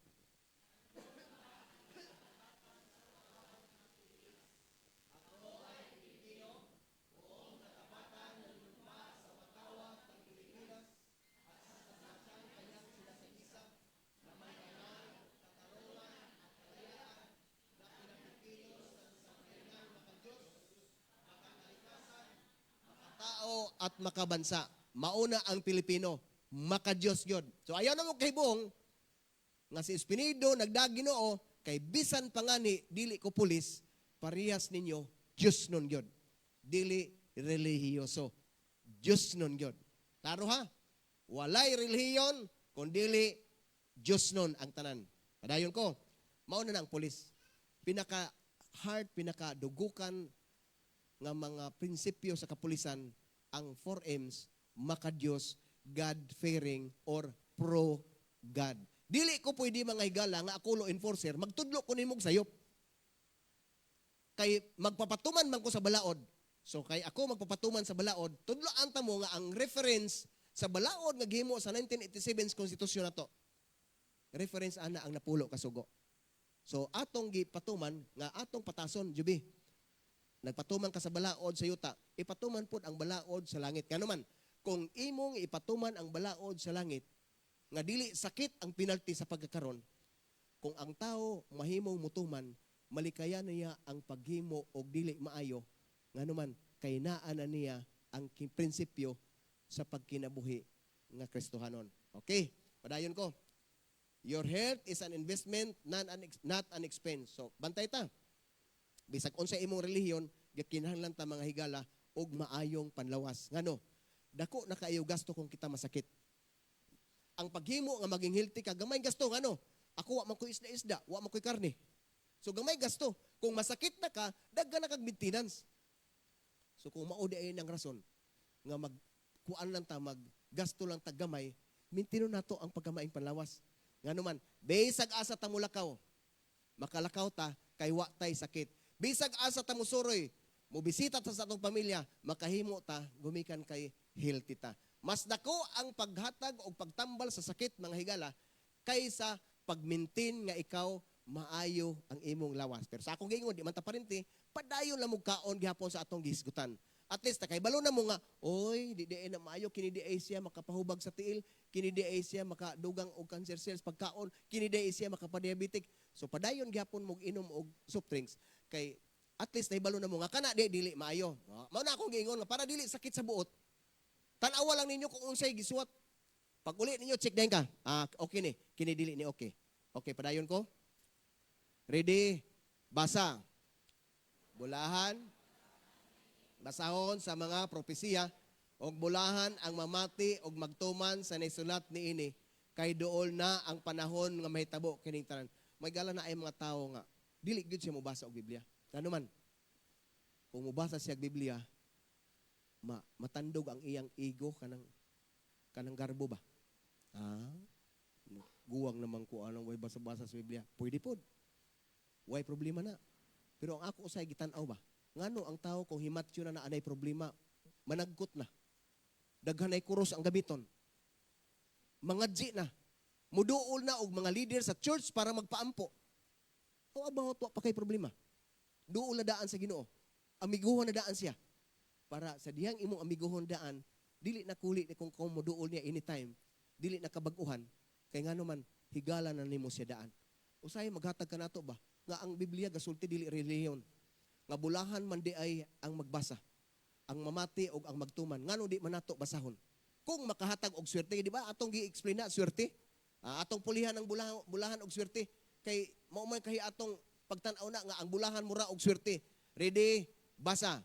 Tao at makabansa. Mauna ang Pilipino, makadiyos gyud. So ayaw na mo kahibong nga si Espinido nagdaginoo kay bisan pa ngani dili ko pulis, parehas ninyo Diyos nun gyud. Dili relihiyoso. Diyos nun gyud. Klaro ha? Walay relihiyon kun dili Diyos nun ang tanan. Padayon ko. Mauna na ang pulis. Pinaka hard, pinaka dugukan nga mga prinsipyo sa kapulisan ang 4 M's: makadiyos, God-fearing, or pro-God. Dili ko pwede, mga higala, nga ako law enforcer, magtudlo ko nimog sayop. Kay magpapatuman man ko sa balaod. So kay ako magpapatuman sa balaod, tudloan ta mo nga ang reference sa balaod nga gihimo sa 1987 konstitusyon nato. Reference ana ang napulo ka sugo. So atong gipatuman nga atong patason, jubi. Nagpatuman ka sa balaod sa yuta, ipatuman pod ang balaod sa langit. Ngano man, kung imong ipatuman ang balaod sa langit, nga dili sakit ang penalty sa pagkakaron, kung ang tao mahimong mutuman, malikayan niya ang paghimo og dili maayo. Ngano man, kay naa na niya ang prinsipyo sa pagkinabuhi nga Kristohanon. Okay, padayon ko. Your health is an investment, not an expense. So, bantay ta. Bisag unsa imong relihiyon, gikinahanglan ta, mga higala, og maayong panlawas. Ngano? Dako na kaayo gasto kung kita masakit. Ang paghimo nga maging healthy ka, gamay gasto. Ngano? Ako wa man ko'y isda-isda, wa man ko'y karne. So gamay gasto. Kung masakit na ka, daghan na kag maintenance. So kung mao di ay ang rason nga mag kuan lang ta, mag gasto lang ta gamay, maintain nato ang pagkamaing panlawas. Ngano man, bisag asa ta mulakaw, makalakaw ta kay wa tay sakit. Bisag asa ta musuroy, mobisita ta sa atong pamilya, makahimo ta gumikan kay healthy ta. Mas dako ang paghatag o pagtambal sa sakit, mga higala, kaysa pag-maintain nga ikaw maayo ang imong lawas. Pero sa akong giingon, di man ta parinti, padayon lang mo kaon gihapon sa atong gihisgutan. At least kay balo na mo nga, oy, di di na maayo kini, di ay siya makapahubag sa tiil, kini di ay siya makadugang og cancer cells pagkaon, kini di ay siya makapadiabetic. So padayon gihapon mo inom og soft drinks kay at least nahibalo na mo nga kana di dili maayo. Mao na akong giingon nga para dili sakit sa buot. Tan-awa lang ninyo kung unsay gisuwat. Pag uli ninyo, check din ka. Ah, okay ni. Kini dili ni okay. Okay, padayon ko. Ready? Basa. Bulahan. Basahon sa mga propesiya og bulahan ang mamati og magtuman sa nisulat niini kay duol na ang panahon nga mahitabo kining tanan. May gala na ay mga tao nga dili gyud siya mobasa og Biblia. Ngano man, kung mobasa siya og Biblia, matandog ang iyang ego, kanang garbo ba? Ah, guwang naman ko anong way basa-basa sa Biblia. Pwede pod. Way problema na. Pero ang ako usay gitan-aw ba? Ngano ang tao kung himatyo na na anay problema, managkot na. Daghan ay kuros ang gamiton. Mangadji na. Muduol na og mga leader sa church para magpaampo. How about wa pa kay problema? Duol na daan sa Ginoo. Amiguhon na daan siya. Para sa dihang imong amiguhon daan, dili na kuli ni kung moduol niya anytime, dili na kabag-uhan, kay ngano man higala na nimo siya daan. Usahay maghatag ka nato ba nga ang Biblia gasulti dili relihiyon. Nga bulahan man di ay ang magbasa, ang mamati og ang magtuman. Ngano di man nato basahon? Kung makahatag og swerte, di ba atong gi-explain na swerte? Atong pulihan ang bulahan, bulahan og swerte kay mao man kahi atong pagtan-aw na nga ang bulahan mura og swerte. Ready? Basa.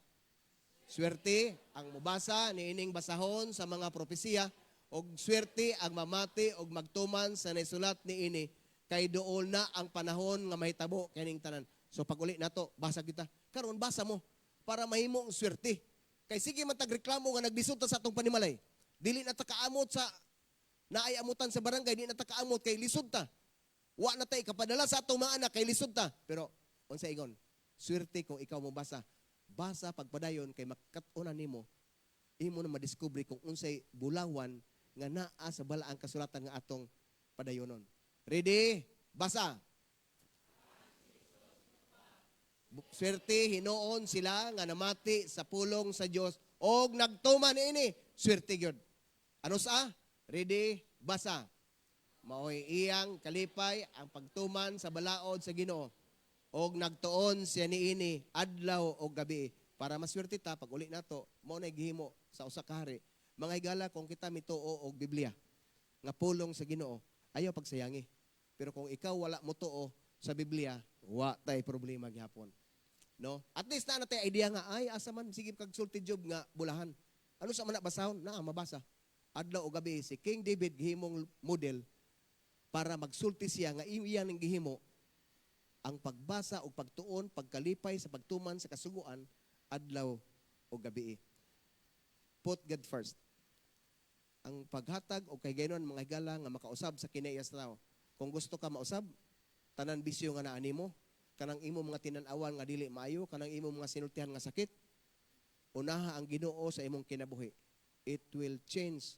Swerte ang mobasa niining basahon sa mga propesiya og swerte ang mamati og magtuman sa naisulat niini kay duol na ang panahon nga mahitabo kining tanan. So pag uli nato, basa kita. Karon basa mo para mahimo ang swerte. Kay sige man tagreklamo nga naglisod ta sa atong panimalay. Dili na ta kaamot sa naay amutan sa barangay, di na ta kaamot kay lisod ta. Wa na tay kapadala sa atong mga anak kay lisod ta. Pero unsa ingon? Swerte kung ikaw mo basa. Basa pagpadayon kay makat-unan nimo, imo na madiskubre kung unsay bulawan nga naa sa balaang kasulatan nga atong padayonon. Ready? Basa. Swerte hinuon sila nga namati sa pulong sa Dios og nagtuman ini. Swerte gyud. Ano sa? Ready? Basa. Maoy iyang kalipay ang pagtuman sa balaod sa Ginoo og nagtuon siya niini adlaw og gabi para maswerte ta pag uli nato. Mao na gihimo sa usa ka hari. Mga higala, kung kita mituo og Biblia nga pulong sa Ginoo, ayaw pagsayangi. Pero kung ikaw wala mo tuo sa Biblia, wa tay problema gihapon, no? At least na natay idea nga ay asa man sige kag sulti Job nga bulahan, ano sa man na basahon na mabasa adlaw o gabi. Si King David gihimong model para magsulti siya nga iya ning gihimo ang pagbasa o pagtuon, pagkalipay sa pagtuman sa kasuguan adlaw o gabi. Put God first. Ang paghatag o kay gaynon, mga higala, nga makausab sa kinaiya sa tao. Kung gusto ka mausab, tanan bisyo nga naa nimo, kanang imo mga tinan-awan nga dili maayo, kanang imo mga sinultihan nga sakit, unaha ang Ginoo sa imong kinabuhi. It will change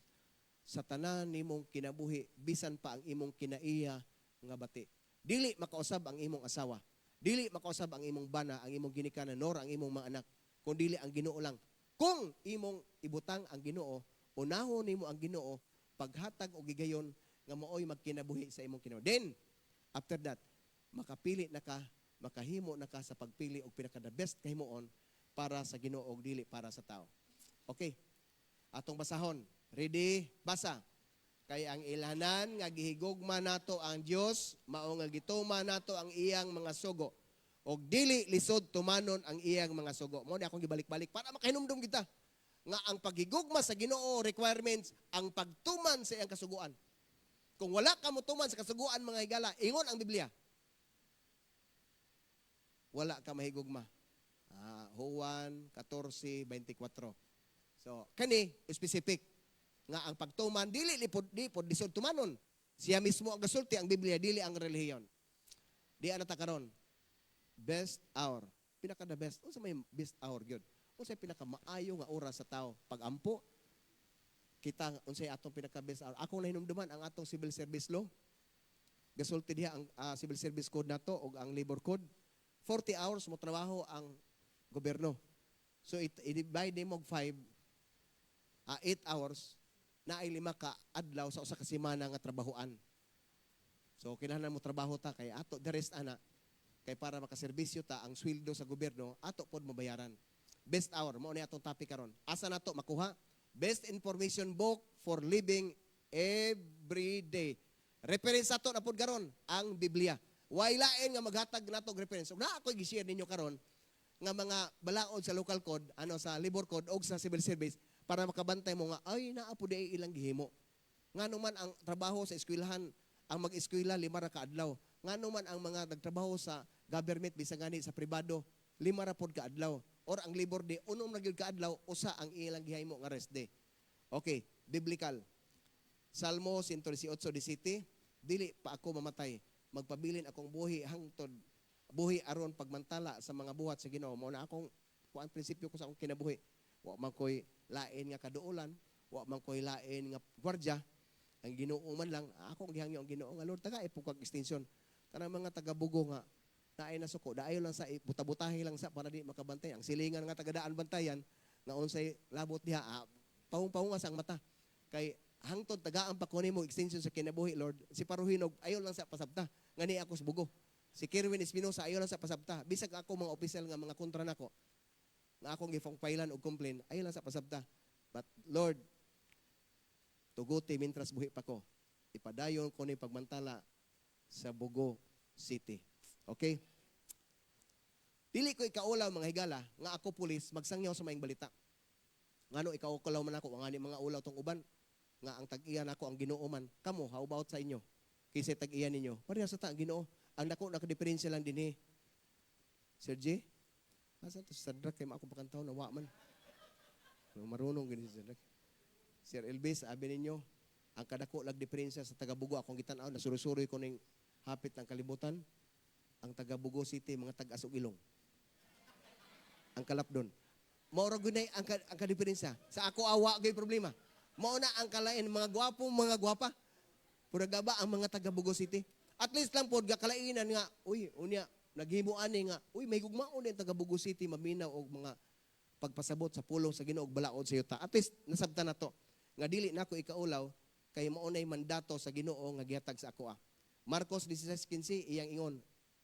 sa tanan nimong kinabuhi, bisan pa ang imong kinaiya nga bati. Dili makausab ang imong asawa. Dili makausab ang imong bana, ang imong ginikanan, nor ang imong mga anak, kung dili ang Ginoo lang. Kung imong ibutang ang Ginoo, unahon nimo ang Ginoo, paghatag og gigayon nga maoy magkinabuhi sa imong kinabuhi. Then, after that, makapili na ka, makahimo na ka sa pagpili og pinaka the best kahimuon para sa Ginoo og dili para sa tao. Okay. Atong basahon. Ready? Basa. Kay ang ilhanan nga gihigugma nato ang Dios, mao nga gituman nato ang iyang mga sugo. Og dili lisod tumanon ang iyang mga sugo. Mao ni akong gibalik-balik para makahinumdum kita nga ang paghigugma sa Ginoo requirements ang pagtuman sa iyang kasuguan. Kung wala ka motuman sa kasuguan, mga higala, ingon ang Biblia, wala ka mahigugma. Juan 14:24. So, kani specific nga ang pagtuman dili lipod di pod lisod tumanon. Siya mismo ang gasulti, ang Biblia, dili ang relihiyon. Di ana ta karon. Best hour. Pinaka the best. Unsa may best hour gyud? Unsa pinaka maayo nga oras sa tao? Pag-ampo kita, unsay atong pinaka best hour? Akong nahinumduman ang atong civil service law. Gasulti diha ang civil service code nato og ang labor code. 40 hours mo trabaho ang gobyerno. So i-divide nimo og 5, 8 hours na ay 5 ka adlaw sa usa ka semana nga trabahoan. So kinahanglan mo trabaho ta kay ato the rest ana kay para makaserbisyo ta, ang sweldo sa gobyerno ato pod mabayaran. Best hour mao ni atong topic karon. Asa nato makuha? Best information book for living every day. Reference ato na pod karon ang Biblia. Way lain nga maghatag nato og reference. Ug naa ako'y gi-share ninyo karon nga mga balaod sa local code, ano sa labor code og sa civil service para makabantay mo nga ay naa po di ilang gihimo. Ngano man ang trabaho sa eskwelahan, ang mag-eskwela 5 ra ka adlaw. Ngano man ang mga nagtrabaho sa government bisan gani sa pribado 5 ra pod ka adlaw. Or ang labor day 6 na gyud ka adlaw, usa ang ilang gihimo nga rest day. Okay, biblical. Salmo 118:17, dili pa ako mamatay, magpabilin akong buhi hangtod buhi aron pagmantala sa mga buhat sa Ginoo. Mao na akong kuan, prinsipyo ko sa akong kinabuhi. Wa man koy lain nga kaduolan, wa man koy lain nga gwardiya. Ang Ginoo man lang, akong gihangyo ang Ginoo nga Lord taga ipukag extension. Kanang mga taga-bugo nga naay nasuko, daayo lang sa buta-butahi lang sa para di makabantay. Ang silingan nga tagadaan bantayan nga unsay labot diha, pahong-pahong sa ang mata. Kay hangtod tagaan pa ko nimo extension sa kinabuhi, Lord. Si Paruhinog ayo lang sa pasabta ngani ako sa bugo. Si Kerwin Espinosa, ayaw lang sa pasabta. Bisag ako mga opisyal nga mga kontra nako, nga akong gifong-file-an og complain, ayaw lang sa pasabta. But Lord, tuguti mintras buhi pa ko. Ipadayon ko ni pagmantala sa Bogo City. Okay? Dili ko ikaulaw, mga higala, nga ako pulis magsangyaw sa maayong balita. Ngano ikaulaw man ako, ngani mga ulaw tong uban nga ang tag-iya nako ang Ginoo man. Kamo, how about sa inyo? Kinsay tag-iya ninyo? Pareha sa ta ang Ginoo. Ang dako na diferensya lang dinhi. Sir J? Asa to si Sadrak kay maako pakantaw na wa man. Pero marunong gini si Sadrak. Sir Elvis, abi ninyo, ang kadako lag diferensya sa taga-Bogo akong gitan-aw, nasuro-suroy ko ning hapit ng kalibutan, ang taga-Bogo City, mga tag-asog ilong. Ang kalapdon. Mao ra gyud ang kadiferensya. Sa ako awa gyud problema. Mao na ang kalain mga gwapo, mga gwapa. Pura gaba ang mga taga Bogo City. At least lang pod gakalainan nga, uy, unya naghimo ani nga, uy, may gugmaon din taga Bogo City maminaw og mga pagpasabot sa pulong sa Ginoo og balaod sa yuta. At least nasabtan nato nga dili nako ikaulaw kay mao nay mandato sa Ginoo nga gihatag sa ako ah. Marcos 16:15 iyang ingon,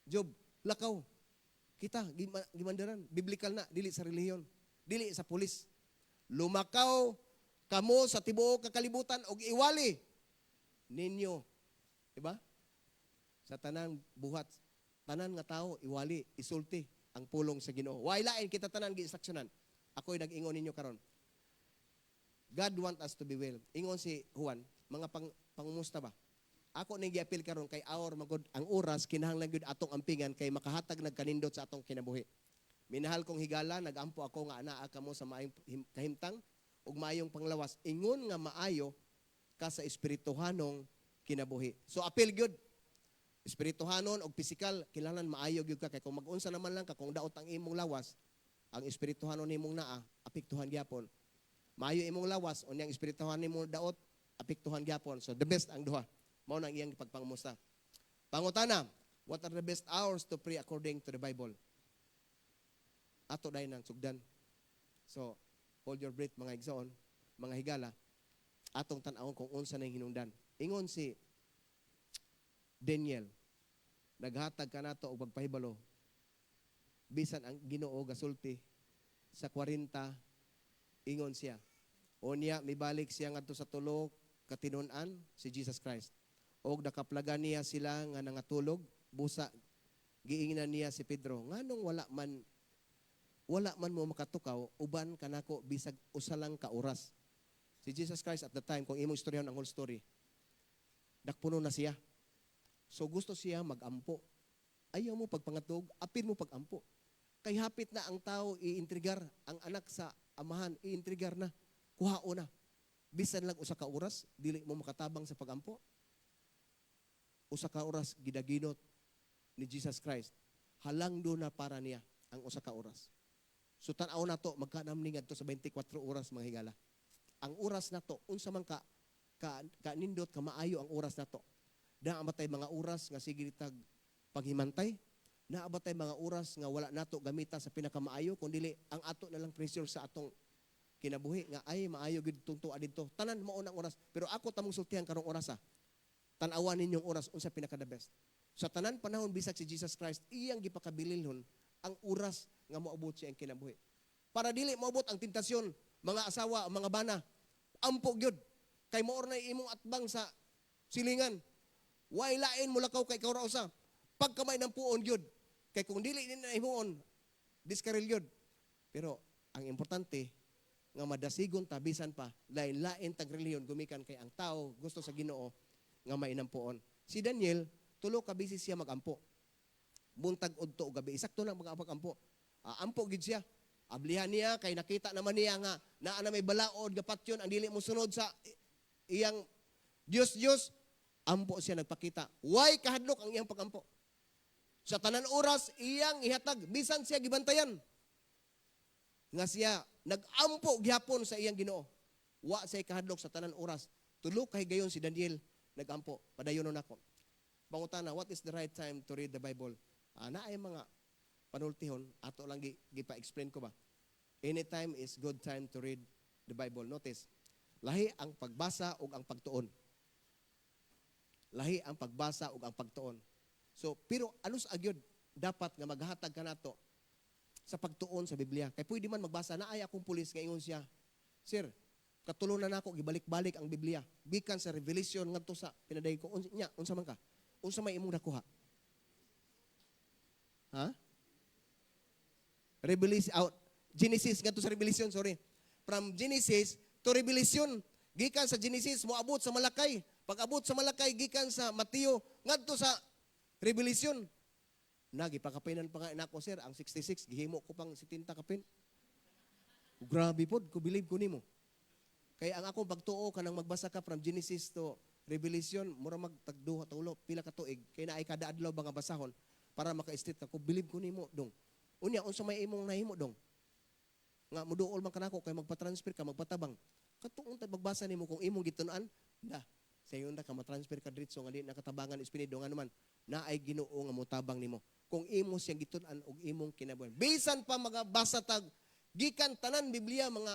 Job, lakaw. Kita gimandaran, biblical na, dili sa relihiyon, dili sa pulis. Lumakaw kamo sa tibuok kakalibutan og iwali ninyo. Diba? Sa tanang buhat, tanan nga tao iwali, isulti ang pulong sa Ginoo. Way lain, kita tanan giinstruksyonan. Ako'y nag-ingon ninyo karon. God want us to be well. Ingon si Juan, mga pangumusta ba? Ako ning giapil karon kay hour magod ang oras, kinahanglan gyud atong ampingan kay makahatag nagkanindot sa atong kinabuhi. Minahal kong higala, nagampo ako nga anaa kamo sa maayong kahimtang ug maayong panglawas. Ingon nga maayo ka sa espirituhanong kinabuhi. So apil gyud espirituhanon og pisikal, kinahanglan maayo gyud ka kay kung mag-unsa naman lang ka kung daot ang imong lawas, ang espirituhanon nimong naa apektuhan gyapon. Maayo imong lawas, unyang espirituhanon nimong daot, apektuhan gyapon. So the best ang duha. Mao nang iyang pagpangumusta. Pangutana, what are the best hours to pray according to the Bible? Ato dahil ng sugdan. So, hold your breath, mga igsoon, mga higala, atong tan-awon kung unsa nang hinungdan. Ingon si Daniel, naghatag ka nato og pagpahibalo, bisan ang Ginoo gasulti sa 40, ingon siya. Unya, mibalik siya ngadto sa tulo katinunan si Jesus Christ. Og nakaplagan niya sila nga nangatulog, busa giingnan niya si Pedro, nganong wala man mo makatukaw uban kanako bisag usa lang ka oras? Si Jesus Christ at the time, kung imong istoryahan ang whole story, dakpuno na siya. So gusto siya magampo. Ayaw mo pagpangatog, apil mo pagampo. Kay hapit na ang tao iintrigar, ang anak sa amahan, iintrigar na, kuhao na. Bisan lang usa ka oras, dili mo makatabang sa pagampo. Usa ka oras gidaginot ni Jesus Christ. Halangdo na para niya ang usa ka oras. So tan-aw na to, magkanam ni ngadto sa 24 oras, mga higala. Ang oras nato, unsa man ka nindot ka maayo ang oras nato. Naa ba tay mga oras nga sige tag paghimantay? Naa ba tay mga oras nga wala nato gamita sa pinakamaayo kun dili ang ato na lang pressure sa atong kinabuhi nga ay maayo gid tungtua didto. Tanan mao nang oras, pero ako tamong sultihan karong oras ah. Tan-awan ninyong oras unsa pinaka the best. Sa tanan panahon bisag si Jesus Christ iyang gipakabililhon ang oras nga moabot siya ang kinabuhi. Para dili moabot ang tentasyon, mga asawa, mga bana, ampo gyud. Kay mao na imong atbang sa silingan. Way lain mo lakaw kay ikaw ra usa. Pagkamay ng puon gyud. Kay kung dili ni na himuon, diskaril gyud. Pero ang importante nga madasigon ta bisan pa lain-lain tag relihiyon gumikan kay ang tao gusto sa Ginoo nga mainampuon. Si Daniel, tulo ka bisis siya magampo. Buntag, udto ug gabi. Sakto lang mag-ampo. Ampo gid siya. Ablihan niya kay nakita naman niya nga naa na may balaod gapatyon ang dili mo sunod sa iyang Dios Dios. Ampo siya nagpakita. Way kahadlok ang iyang pagampo. Sa tanan oras iyang ihatag bisan siya gibantayan. Nga siya nagampo gihapon sa iyang Ginoo. Wa siya kahadlok sa tanan oras. Tulo kay gayon si Daniel nagampo. Padayon nako. Pangutana, what is the right time to read the Bible? Naay mga panultihon, ato lang gipa-explain ko ba? Anytime is good time to read the Bible. Notice, lahi ang pagbasa ug ang pagtuon. Lahi ang pagbasa ug ang pagtuon. So, pero alos agyod dapat nga maghatag ka nato sa pagtuon sa Biblia. Kay pwede man magbasa na ay akong pulis nga ingon siya, "Sir, katulo na nako gibalik-balik ang Biblia. Gikan sa Revelation ngadto sa pinaday ko." Unsa nya, unsa man ka? Unsa may imong nakuha? Ha? Revelation out Genesis ngadto sa Revelation, sorry. From Genesis to Revelation, gikan sa Genesis moabot sa Malakay. Pag-abot sa Malakay, gikan sa Mateo ngadto sa Revelation. Nagipakapinan pa nga nako, sir, ang 66 gihimo ko pang 70 kapin. Grabe pod, ko believe ko nimo. Kay ang akong pagtuo, kanang magbasa ka from Genesis to Revelation, mura magtagduha tulo pila ka tuig kay naay kada adlaw ba nga basahon para maka-straight ka. Ko believe ko nimo, dong. Unya, unsa may imong nahimo, dong? Nga muduol man kanako kay magpa-transfer ka, magpatabang. Katuong ta magbasa nimo kung imong gitun-an, da. Sayon ra ka ma-transfer ka diretso nga di nakatabangan espiritu nga naman naay Ginoo nga motabang nimo. Kung imo siyang gitun-an og imong kinabuhi. Bisan pa magabasa tag gikan tanan Biblia, mga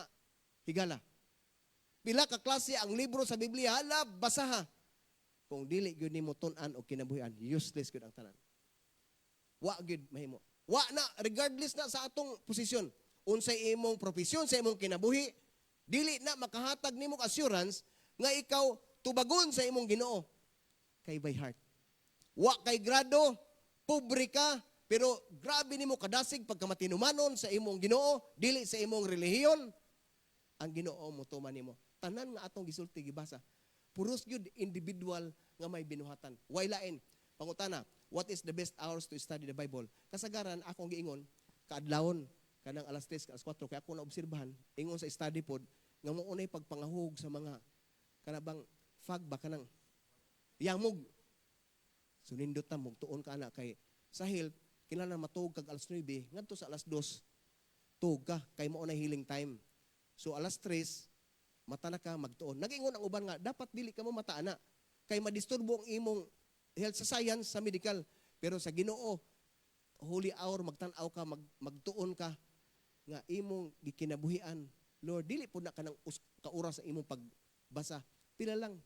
higala. Pila ka klase ang libro sa Biblia, hala, basaha. Kung dili gyud nimo tun-an og kinabuhian, useless gyud ang tanan. Wa gyud mahimo. Wa na, regardless na sa atong posisyon. Unsay imong profesyon sa imong kinabuhi, dili na makahatag nimo assurance nga ikaw tubagon sa imong Ginoo. Kay by heart. Wa kay grado, pobre ka, pero grabe nimo kadasig pagkamatinumanon sa imong Ginoo, dili sa imong relihiyon, ang Ginoo motuman nimo. Tanan nga atong gisulti, gibasa, puros gyud individual nga may binuhatan. Way lain. Pangutana, what is the best hours to study the Bible? Kasagaran akong giingon, kaadlawon kanang alas 3, alas 4, kay ako naobserbahan, ingon sa study pod nga mo unay pagpangahug sa mga kanabang fog ba, kanang yamog. So nindot ta tuon ka ana kay sa health kinahanglan matuog kag alas 9 ngadto sa alas 2, tuog ka kay mao na healing time. So alas 3 mata na ka, magtuon. Nag-ingon ang uban nga dapat dili ka mo mata ana kay madisturbo ang imong health sa science, sa medical. Pero sa Ginoo, holy hour, magtan-aw ka, magtuon ka nga imong gikinabuhian. Lord, dili pud na kanang ka oras sa imong pagbasa. Pila lang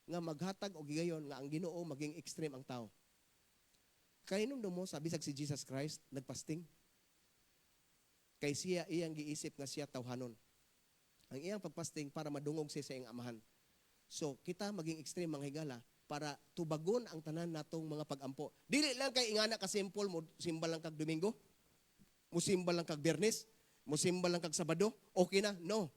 nga maghatag og gigayon nga ang Ginoo maging extreme ang tao. Kay nung mo sa bisag si Jesus Christ nagfasting. Kay siya iyang giisip nga siya tawhanon. Ang iyang pagfasting para madungog siya sa iyang amahan. So kita maging extreme, mga higala, para tubagon ang tanan natong mga pagampo. Dili lang kay ingana ka simple mo simba lang kag Domingo, musimba lang kag Biyernes, musimba lang kag Sabado, okay na? No.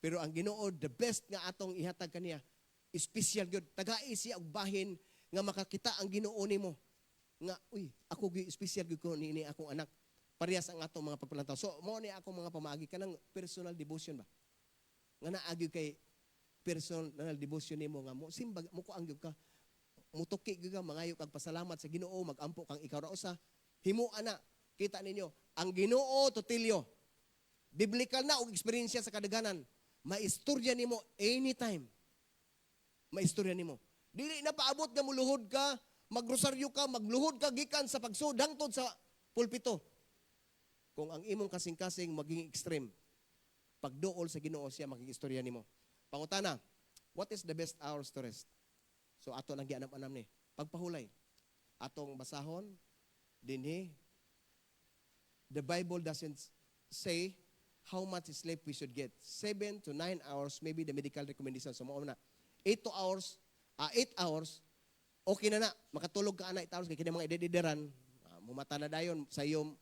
Pero ang Ginoo, the best nga atong ihatag kaniya, special gyud. Tagai siya og bahin nga makakita ang Ginoo nimo. Nga, uy, ako gyud, special gyud ko niini akong anak. Parehas ang atong mga pagpalantaw. So, mao ni akong mga pamaagi kanang personal devotion ba? Nga naagi kay personal devotion nimo nga mo simbag mo ko ang gyud ka, mutuki gyud ka, mangayo kag pasalamat sa Ginoo, magampo kang ikaw ra usa, himo ana. Kita ninyo ang Ginoo totilyo biblical na og eksperyensya sa kadaghanan, maistorya nimo anytime, maistorya nimo. Dili na paabot nga muluhod ka, magrosaryo ka, magluhod ka gikan sa pagsud hangtod sa pulpito. Kung ang imong kasing-kasing maging extreme pagduol sa Ginoo, siya maging istorya nimo. Pangutana, what is the best hours to rest? So ato nang gianam-anam ni. Pagpahulay, atong basahon dinhi, the Bible doesn't say how much sleep we should get. 7 to 9 hours maybe the medical recommendation. So mao na 8 to hours, 8 hours okay na na. Makatulog ka ana 8 hours kay kini mga edad-edaran, mumata na dayon, sayo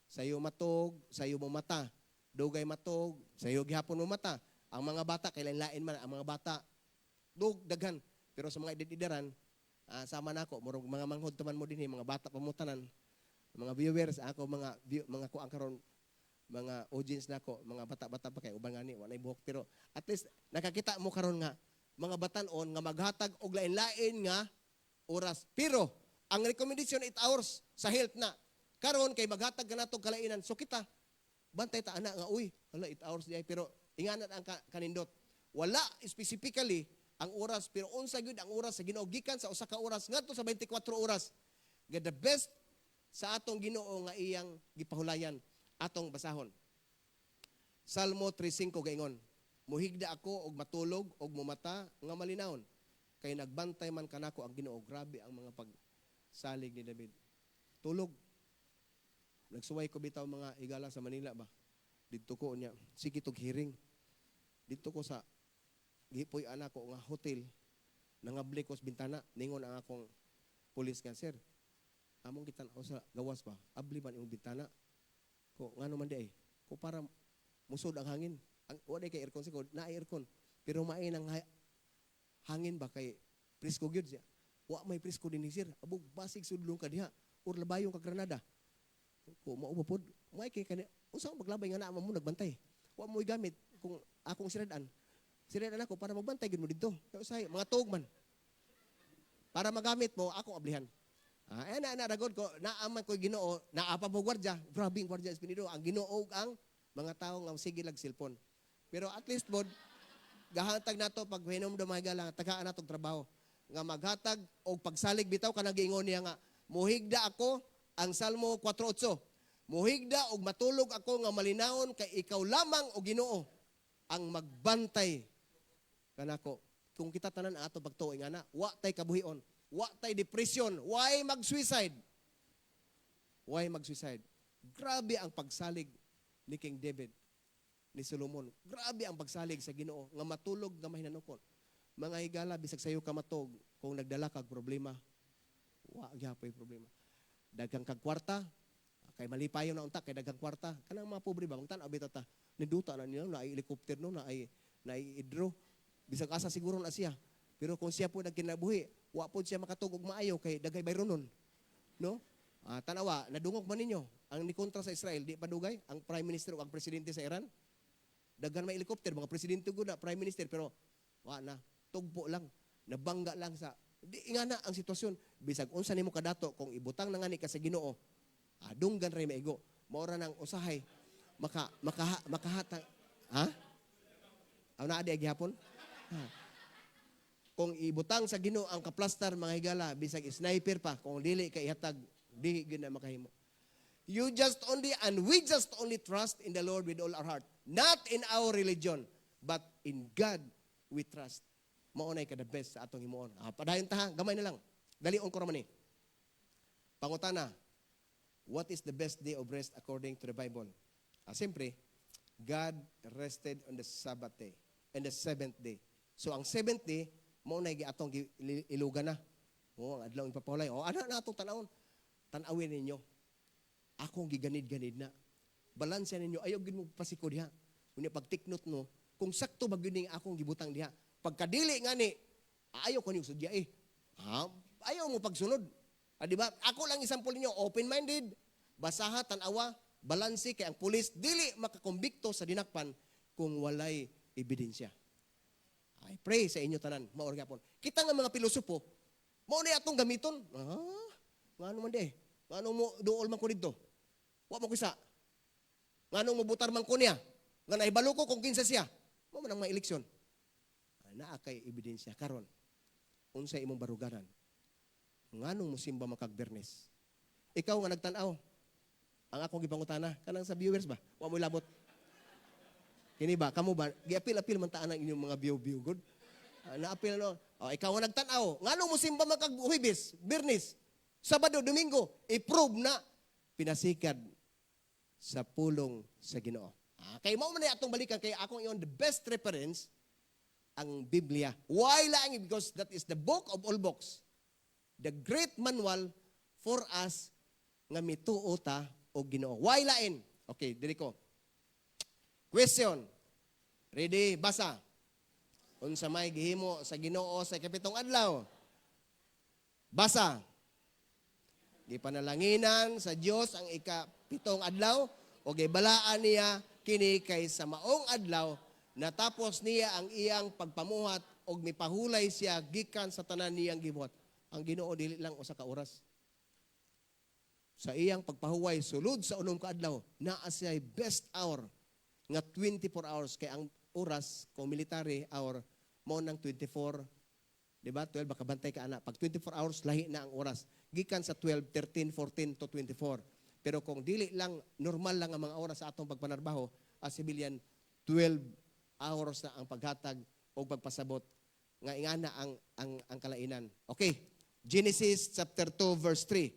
sayo matog, sayo mo mata. Dugay matog, sayo gihapon mo mata. Ang mga bata kay lain man ang mga bata. Dug daghan. Pero sa mga edad-edaran, sama nako, murag mga manghod taman mo dinhi, mga bata pa mo tanan. Mga viewers ako, mga view, mga kuang karon, mga audience nako, mga bata-bata pa kay uban ngani walay buhok, pero at least nakakita mo karon nga mga batan-on nga maghatag og lain-lain nga oras. Pero ang recommendation 8 hours sa health na. Karon kay maghatag ka nato kalainan. So kita bantay ta ana nga, uy, hala, 8 hours di ay, pero inganat ang kanindot. Wala specifically ang oras, pero unsa gyud ang oras sa Ginoo gikan sa usa ka oras ngadto sa 24 oras. Nga the best sa atong Ginoo nga iyang gipahulayan, atong basahon. Salmo 3:5 gaingon, "Muhigda ako og matulog og mumata nga malinawon kay nagbantay man kanako ang Ginoo." Grabe ang mga pag Salig ni David. Tulog. Nagsuway ko bitaw, mga higala, sa Manila ba. Didto ko niya. Sige tog hearing. Didto ko sa gipuy anak ko nga hotel. Nangabli ko sa bintana. Ningon ang akong pulis nga, "Sir, among gitan-aw sa gawas ba? Abli man imong bintana." Ko, "Ngano man di ay?" Ko, "Para musod ang hangin." Ang wala kay aircon sa na aircon. Pero main ang hangin ba kay presko gyud siya. "Wa may presko din, sir. Abog basig sudlong ka diha or labayong ka granada." Ko, "Mao ba pod? May kay kani unsa ang maglabay nga naa mo nagbantay. Wa mo gamit kung akong siradan. Siradan ako para magbantay gid mo didto. Kaya usahay mga tuog man. Para magamit mo akong ablihan." Ah, eh na na ragod ko, naa man ko Ginoo, naa pa mo gwardya. Grabe ang gwardya Espinido, ang Ginoo ang mga tao nga sige lag cellphone. Pero at least bod gahatag nato pag hinom mga higala, tagaan natong trabaho nga maghatag og pagsalig bitaw kanang giingon niya nga muhigda ako, ang Salmo 4:8. "Muhigda og matulog ako nga malinawon kay ikaw lamang, o Ginoo, ang magbantay kanako." Kung kita tanan ato pagtuo nga na, wa tay kabuhion, wa tay depression, why mag-suicide? Why mag-suicide? Grabe ang pagsalig ni King David, ni Solomon. Grabe ang pagsalig sa Ginoo nga matulog nga mahinanukon. Mga higala, bisag sayo ka matog, kung nagdala kag problema, wa gyapoy problema. Daghang kag kwarta, kay malipayon na unta kay daghang kwarta. Kanang mga pobre ba, magtan-aw bitaw ta. Niduta na niya, na helicopter no, na hidro. Bisag asa siguro na siya. Pero kung siya po nagkinabuhi, wa po siya makatug og maayo kay daghay bayronon. No? Ah, tanawa, nadungog man ninyo ang nikontra sa Israel, di pa dugay, ang prime minister o ang presidente sa Iran. Daghan may helicopter, mga presidente gud na, prime minister, pero wa na, tugpo lang, nabangga lang sa di nga na ang sitwasyon. Bisag unsa nimo kadato, kung ibutang na ngani ka sa Ginoo, dunggan ray maigo. Mao ra nang usahay maka maka makahatag, ha? Aw naa di gihapon? Ha. Kung ibutang sa Ginoo ang kaplastar, mga higala, bisag sniper pa, kung dili ka ihatag, di gyud na makahimo. You just only and we just only trust in the Lord with all our heart. Not in our religion, but in God we trust. Mao nay ka the best sa atong himuon. Ah, padayon ta ha, gamay na lang. Dalion ko ra man ni. Pangutana, what is the best day of rest according to the Bible? Ah, siyempre, God rested on the Sabbath day and the seventh day. So ang seventh day, mao na atong ilugan na. Oh, ang adlaw ipapahulay. Oh, ana na atong tanawon. Tanawin ninyo. Akong giganid-ganid na. Balanse ninyo. Ayaw gid mo pasiko diha. Unya pag take note no, kung sakto ba gyud ning akong gibutang diha. Pagkadili ngani, ayaw ko niyo sudya eh. Ha? Ayaw mo pagsunod. Ah, di ba? Ako lang example ninyo, open-minded, basaha, tanawa, balanse kay ang pulis dili makakumbikto sa dinakpan kung walay ebidensya. I pray sa inyo tanan, mao ra gyapon. Kita nga mga pilosopo, mao ni atong gamiton. Ah, ngano man di? Ngano mo duol man ko didto? Wa mo kisa. Ngano mo butar man ko niya? Nga naibalo ko kung kinsa siya. Mao man ang mga eleksyon. Ah, naa kay ebidensya karon. Unsa imong baruganan? Nganong musimba man kag Biyernes? Ikaw nga nagtan-aw. Ang akong gipangutana kanang sa viewers ba? Wa mo labot. Kini ba kamo ba giapil-apil man taan ang inyong mga view-view good? Ah, naapil no. Oh, ikaw nga nagtan-aw, nganong musimba man kag Huwebes, Biyernes, Sabado, Domingo, i-prove na pinasikad sa pulong sa Ginoo. Ah, kay mao man na atong balikan kay akong iyon the best reference ang Biblia. Why lang? Because that is the book of all books. The great manual for us nga mituo ta og Ginoo. Why lain? Okay, diri ko. Question. Ready? Basa. Unsa may gihimo sa Ginoo sa ikapitong adlaw? Basa. Gipanalanginan sa Dios ang ikapitong adlaw o gibalaan niya kini kay sa maong adlaw natapos niya ang iyang pagpamuhat og mipahulay siya gikan sa tanan niyang gibuhat. Ang Ginoo dili lang usa ka oras. Sa iyang pagpahuway sulod sa unom ka adlaw, naa siya best hour nga 24 hours kay ang oras kung military hour mao nang 24, di ba? 12 baka bantay ka ana. Pag 24 hours, lahi na ang oras. Gikan sa 12, 13, 14 to 24. Pero kung dili lang, normal lang ang mga oras sa atong pagpanarbaho, as civilian, 12 hours na ang paghatag o pagpasabot nga ingana ang kalainan. Okay. Genesis chapter 2 verse 3.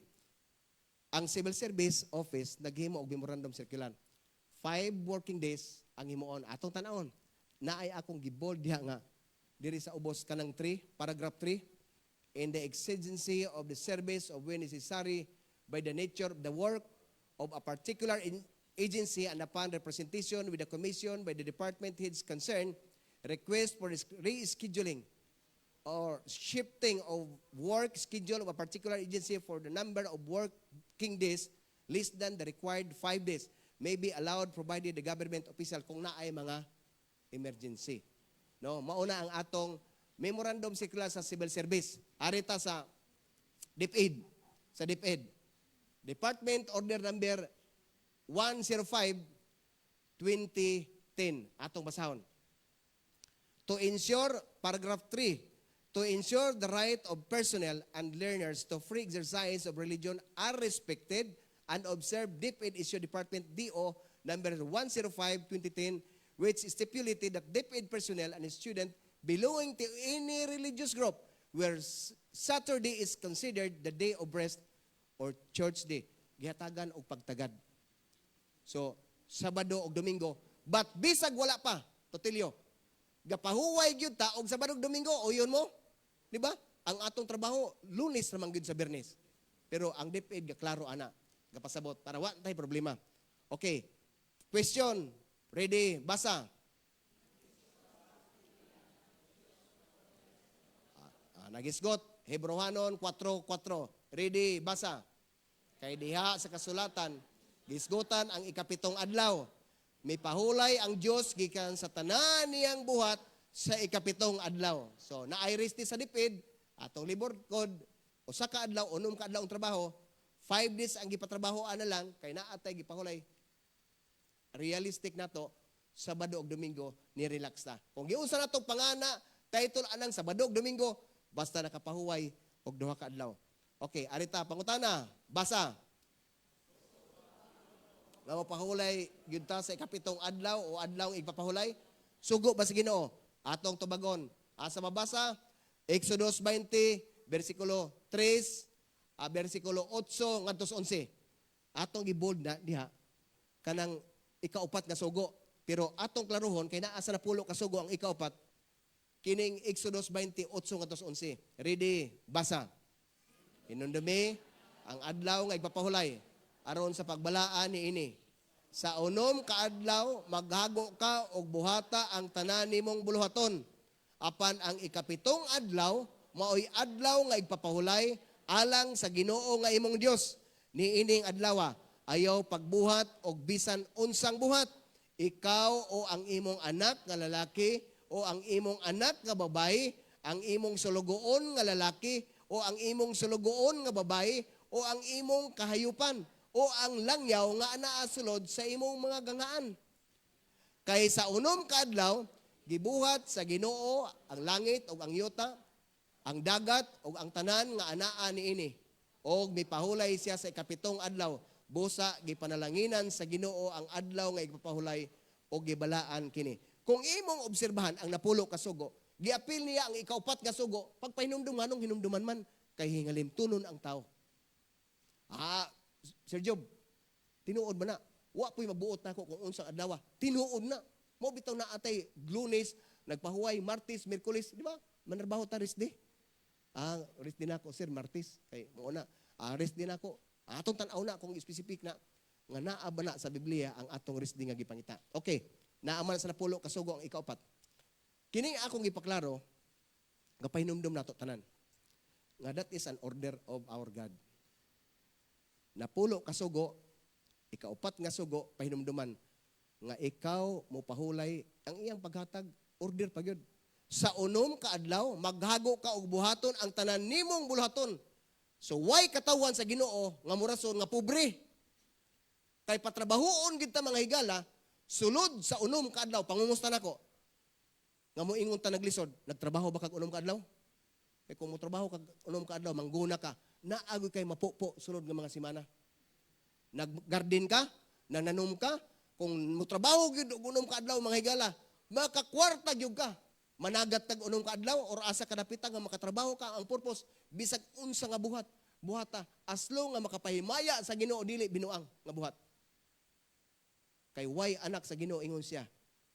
Ang Civil Service Office naghimo og memorandum circular. 5 working days ang himuon atong tan-awon. Naay akong gibold diha nga diri sa ubos kanang 3, paragraph 3, "In the exigency of the service of when necessary by the nature of the work of a particular agency and upon representation with the commission by the department heads concerned, request for rescheduling or shifting of work schedule of a particular agency for the number of working days less than the required 5 days may be allowed, provided the government official," kung naay mga emergency. No, mauna ang atong memorandum circular sa civil service. Arita sa DepEd, sa DepEd. Department Order number 105 2010 atong basahon. To ensure, paragraph 3, "To ensure the right of personnel and learners to free exercise of religion are respected and observed, DepEd issue Department DO number 105 2010, which stipulated that DepEd personnel and student belonging to any religious group where Saturday is considered the day of rest or church day," gihatagan og pagtagad. So, Sabado og Domingo. But bisag wala pa, Totilio, gapahuway gyud ta og Sabado og Domingo, o yun mo? Di ba? Ang atong trabaho, Lunes naman gyud sa Biyernes. Pero ang DepEd gaklaro ana, gapasabot para wa tay problema. Okay. Question. Ready? Basa. Nagisgot. Hebrohanon 4:4. Ready? Basa. Kay diha sa kasulatan, gisgutan ang ikapitong adlaw. Mipahulay ang Dios gikan sa tanan niyang buhat sa ikapitong adlaw. So, naay rest sa DepEd, atong labor code, usa ka adlaw, 6 ka adlaw ang trabaho, 5 days ang gipatrabaho ana lang, kay naa tay gipahulay. Realistic na to, Sabado ug Domingo, ni relax ta. Kung giunsa na tong pangana, title anang Sabado ug Domingo, basta nakapahuway og 2 ka adlaw. Okay, arita pangutana, basa. Nga mapahulay gyud ta sa ikapitong adlaw o adlaw ang igpapahulay? Sugo ba sa Ginoo? Atong tubagon. Asa mabasa? Exodus 20 versikulo 3, versikulo 8 ngadto sa 11. Atong gibold na diha kanang ikaupat nga sugo. Pero atong klaruhon kay naa sa napulo ka sugo ang ikaupat kining Exodus 20:8 ngadto sa 11. Ready, basa. Hinumdumi ang adlaw nga igpapahulay aron sa pagbalaan niini. Sa 6 ka adlaw maghago ka og buhata ang tanan nimong buluhaton. Apan ang ikapitong adlaw maoy adlaw nga igpapahulay alang sa Ginoo nga imong Dios. Niining adlaw ayaw pagbuhat og bisan unsang buhat. Ikaw o ang imong anak nga lalaki o ang imong anak nga babayi, ang imong sulugoon nga lalaki o ang imong sulugoon nga babayi o ang imong kahayupan o ang langyaw nga anaa sulod sa imong mga ganghaan. Kay sa 6 ka adlaw gibuhat sa Ginoo ang langit ug ang yuta, ang dagat ug ang tanan nga anaa niini. Og mipahulay siya sa ikapitong adlaw. Busa gipanalanginan sa Ginoo ang adlaw nga igpapahulay ug gibalaan kini. Kung imong obserbahan ang napulo ka sugo, giapil niya ang ikaupat nga sugo, pagpahinumdum, nganong hinumduman man? Kay hingalimtunon ang tao. Ah, Sir Job, tinuod ba na? Wa po'y mabuot nako kung unsang adlaw. Tinuod na. Mo bitaw na atay Lunes, nagpahuway, Martes, Miyerkules, di ba? Manarbaho ta rest day. Ah, rest day nako, sir, Martes. Kay mo na. Ah, rest day nako. Atong tan-aw na kung specific na nga naa ba na sa Biblia ang atong rest day nga gipangita. Okay, naa man sa napulo kasugo ang ikaupat. Kining akong gipaklaro, gapahinumdum nato tanan. Nga that is an order of our God. Napulo kasugo, ikaupat nga sugo, pahinumduman nga ikaw mo pahulay ang iyang paghatag, order pa gyud. Sa 6 ka adlaw maghago ka og buhaton ang tanan nimong buluhaton. So way katawan sa Ginoo nga murason nga pobre. Kay patrabahoon gid ta, mga higala, sulod sa 6 ka adlaw. Pangumusta nako? Nga moingon ta naglisod, nagtrabaho ba kag 6 ka adlaw? Kay kung motrabaho kag 6 ka adlaw, mangguna ka, naagoy kay mapupo sulod nga mga semana. Naggarden ka, nananom ka, kung motrabaho gyud og 6 ka adlaw, mga higala, makakwarta gyud ka. Managat kag unom ka adlaw or asa ka dapita nga makatrabaho ka, ang purpose bisag unsa nga buhat, buhata as long nga makapahimaya sa Ginoo, dili binuang nga buhat. Kay way anak sa Ginoo, ingon siya,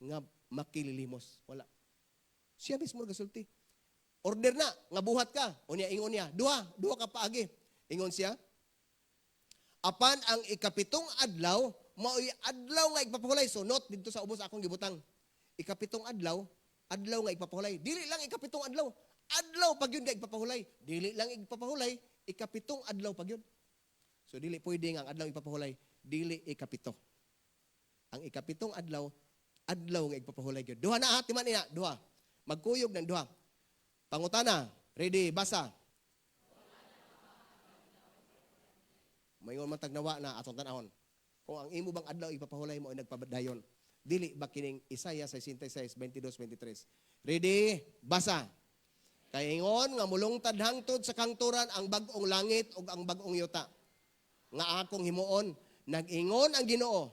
nga makililimos. Wala. Siya mismo nagasulti. Order na nga buhat ka. Unya ingon niya, duha, duha ka paagi. Ingon siya, apan ang ikapitong adlaw maoy adlaw nga igpapahulay. So note didto sa ubos akong gibutang. Ikapitong adlaw, adlaw nga igpapahulay. Dili lang ikapitong adlaw, adlaw pag yun nga igpapahulay. Dili lang igpapahulay, ikapitong adlaw pag yun. So dili pwede nga ang adlaw igpapahulay, dili ikapito. Ang ikapitong adlaw, adlaw nga igpapahulay gyud. Duha na ha, timan niya, duha. Magkuyog ng duha. Pangutana, ready, basa. Maingon man tagnawa na atong tan-awon. Kung ang imo bang adlaw ipapahulay mo ay nagpadayon. Dili ba kining Isaiah 66, 22, 23. Ready, basa. Kay ingon nga mulungtad hangtod sa kangturan ang bag-ong langit ug ang bag-ong yuta. Nga akong himuon, nag-ingon ang Ginoo,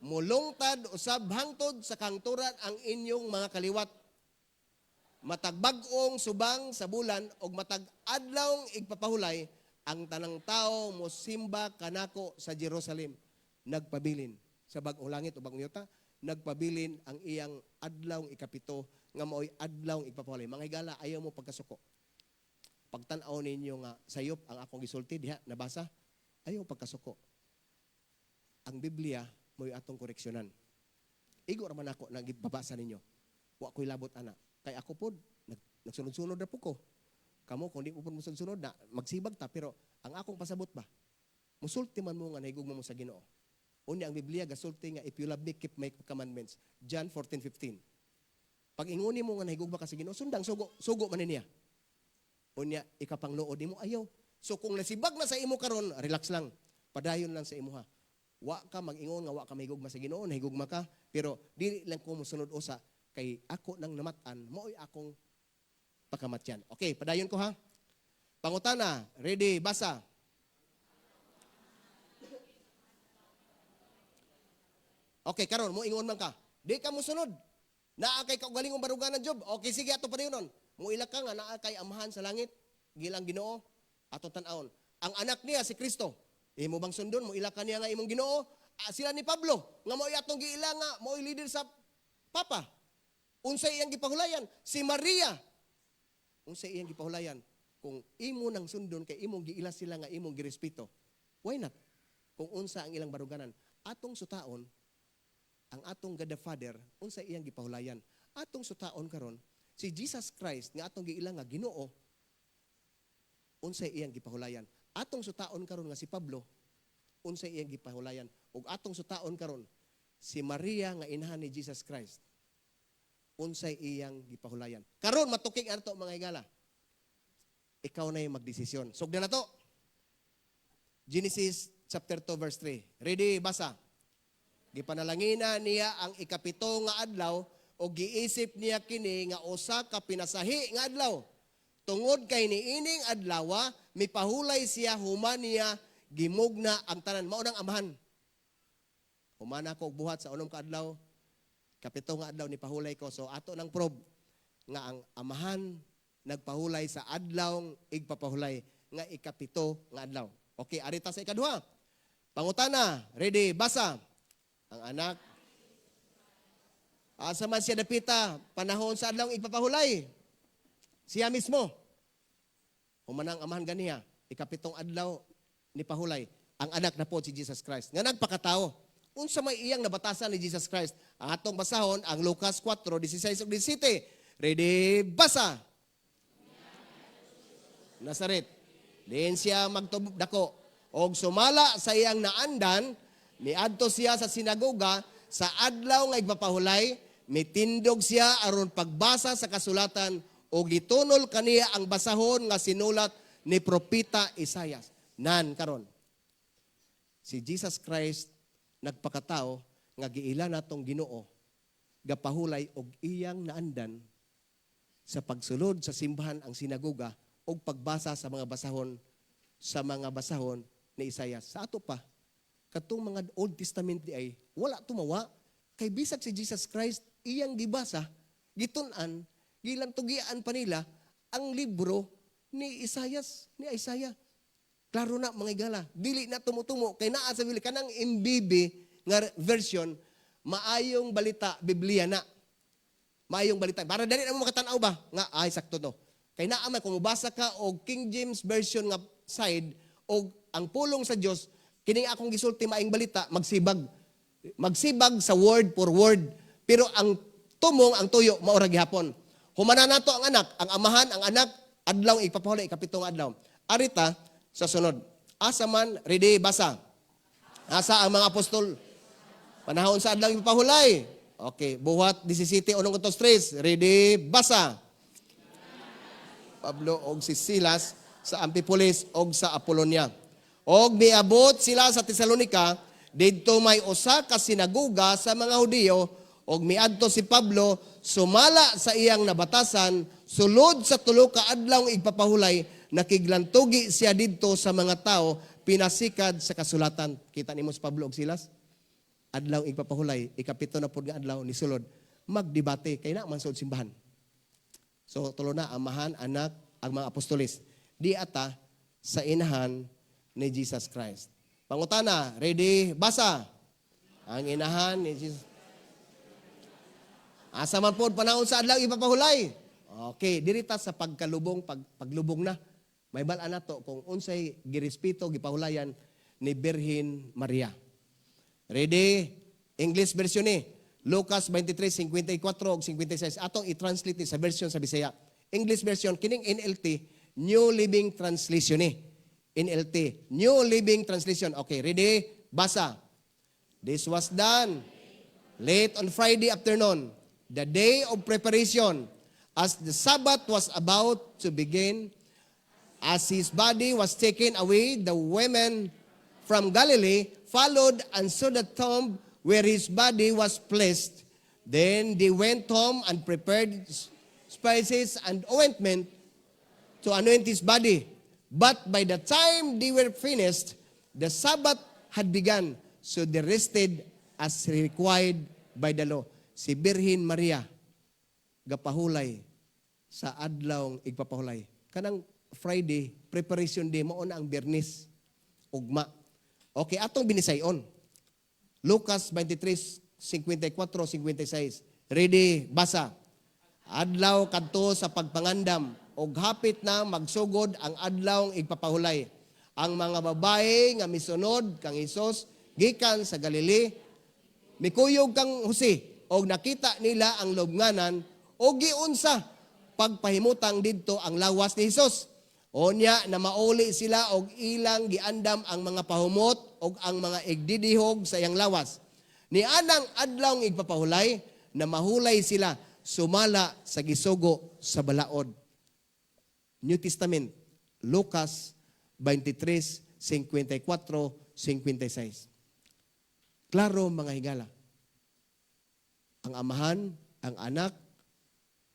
mulungtad usab hangtod sa kangturan ang inyong mga kaliwat. Matag bag-ong subang sa bulan ug matag adlawng igpapahulay ang tanang tao mosimba kanako sa Jerusalem. Nagpabilin sa bag-ong langit o bag-ong yuta, nagpabilin ang iyang adlawng ikapito nga maoy adlawng igpapahulay. Mga higala, ayaw mo pagkasuko. Pagtan-aw ninyo nga sayop ang akong gisulti diha nabasa, ayaw pagkasuko. Ang Biblia mo'y atong koreksyonan. Igo ra man ako nagibabasa ninyo. Wa ko'y labot ana. Kay ako pod nagsunod-sunod ra po ko. Kamo kung di mo pod mosunod-sunod na magsibag ta, pero ang akong pasabot ba, musulti man mo nga nahigugma mo sa Ginoo. Unya ang Biblia gasulti nga if you love me, keep my commandments. John 14:15. Pag inguni mo nga nahigugma ka sa Ginoo, sundang sugo, sugo man niya. Unya ikapangluod nimo ayaw. So kung nasibag na sa imo karon, relax lang. Padayon lang sa imuha. Wa ka mag-ingon nga wa ka mahigugma sa Ginoo, nahigugma ka, pero dili lang ko mosunod usa kay ako nang namat-an, mao'y akong pakamatyan. Okay, padayon ko ha. Pangutana, ready, basa. Okay, karon mo ingon man ka. Di ka mosunod. Naa kay kaugalingong baruganan, Job. Okay, sige, ato padayon nun. Muila ka nga naa kay amahan sa langit, gilang Ginoo, ato tan-awon. Ang anak niya si Kristo. Imo bang sundon, muila ka niya nga imong Ginoo? Sila ni Pablo, nga mao'y atong giila nga mao'y leader sa Papa. Unsay iyang gipahulayan? Si Maria. Unsay iyang gipahulayan? Kung imo nang sundon kay imong giila sila nga imong girespeto. Why not? Kung unsa ang ilang baruganan, atong sutaon ang atong God the Father, unsa iyang gipahulayan? Atong sutaon karon si Jesus Christ nga atong giila nga Ginoo, unsay iyang gipahulayan? Atong sutaon karon nga si Pablo, unsay iyang gipahulayan? Ug atong sutaon karon si Maria nga inahan ni Jesus Christ, unsay iyang gipahulayan? Karon matuking ato mga higala. Ikaw na yung magdesisyon. Sugdan na to. Genesis chapter 2 verse 3. Ready, basa. Gipanalangina niya ang ikapito nga adlaw o giisip niya kini nga usa ka pinasahi nga adlaw. Tungod kay niining adlawa, mipahulay siya human niya gimugna ang tanan. Mao nang amahan. Human ako og buhat sa unom ka adlaw, kapito nga adlaw ni pahulay ko. So ato nang probe nga ang amahan nagpahulay sa adlaw igpapahulay nga ikapito nga adlaw. Okay, arita sa ikaduha. Pangutana, ready, basa. Ang anak, asa man siya dapita, panahon sa adlaw igpapahulay. Siya mismo. Humanang amahan ganiya, ikapitong adlaw ni pahulay. Ang anak na po si Jesus Christ. Nga nagpakatao. Unsa may iyang nabatasan ni Jesus Christ? Ang atong basahon ang Lucas 4:16 ug 17. Ready, basa. Nazaret. Diin siya magtubok dako. Og sumala sa iyang naandan, niadto siya sa sinagoga sa adlaw nga igpapahulay, mitindog siya aron pagbasa sa kasulatan og gitunol kaniya ang basahon nga sinulat ni propeta Isayas. Nan karon. Si Jesus Christ nagpakatao nga giila natong Ginoo gapahulay og iyang naandan sa pagsulod sa simbahan ang sinagoga og pagbasa sa mga basahon ni Isayas. Sa ato pa, katong mga Old Testament di ay wala tumawa kay bisag si Jesus Christ iyang gibasa, gitun-an Gilantugian pa nila ang libro ni Isayas, ni Isaiah. Klaro na, mga higala, dili na tumutumo kay naa sa Biblia kanang MBB nga version, Maayong Balita Biblia na. Maayong Balita. Para dali na mo makatanaw ba nga ay sakto to. Kay naa man kung mobasa ka og King James Version nga side og ang pulong sa Dios, kining akong gisulti, Maayong Balita, magsibag. Magsibag sa word for word. Pero ang tumong, ang tuyo, mao ra gihapon. Humana nato ang anak, ang Amahan, ang Anak, adlaw ipapahulay, ikapitong adlaw. Arita sa sunod. Asa man, ready, basa. Asa ang mga apostol? Panahon sa adlaw ipapahulay. Okay, Buhat 17, 1, 3. Ready, basa. Pablo og si Silas sa Ampipolis og sa Apolonia. Og miabot sila sa Tesalonica, didto may usa ka sinagoga sa mga Hudiyo, og miadto si Pablo sumala sa iyang nabatasan, sulod sa 3 ka adlaw igpapahulay, nakiglantugi siya didto sa mga tao pinasikad sa kasulatan. Kita nimo si Pablo og Silas? Adlaw igpapahulay, 7 na pud nga adlaw ni sulod, magdebate kay na man sud simbahan. So tulo na, Amahan, Anak, ang mga apostoles. Di ata sa inahan ni Jesus Christ. Pangutana, ready, basa. Ang inahan ni Jesus. Asa man po panahon sa adlaw ipapahulay? Okay, dirita sa pagkalubong, paglubong na. May bal-an nato kung unsay girespeto gipahulayan ni Birhen Maria. Ready? English version ni Lucas 23:54 ug 56. Atong i-translate ni sa version sa Bisaya. English version kining NLT, New Living Translation ni. NLT, New Living Translation. Okay, ready? Basa. This was done late on Friday afternoon, the day of preparation, as the Sabbath was about to begin. As his body was taken away, the women from Galilee followed and saw the tomb where his body was placed. Then they went home and prepared spices and ointment to anoint his body. But by the time they were finished, the Sabbath had begun, so they rested as required by the law. Si Birhen Maria gapahulay sa adlaw igpapahulay. Kanang Friday, preparation day, mao na ang Biyernes, ugma. Okay, atong binisayon. Lucas 23, 54, 56. Ready, basa. Adlaw kadto sa pagpangandam og hapit na magsugod ang adlaw igpapahulay. Ang mga babae nga misunod kang Hesus gikan sa Galilee mikuyog kang Jose og nakita nila ang lubnganan og giunsa pagpahimutang didto ang lawas ni Hesus. Onya na mauli sila og ilang giandam ang mga pahumot og ang mga igdidihog sa iyang lawas. Ni anang adlaw igpapahulay na mahulay sila sumala sa gisugo sa balaod. New Testament, Lucas 23, 54, 56. Klaro, mga higala. Ang Amahan, ang Anak,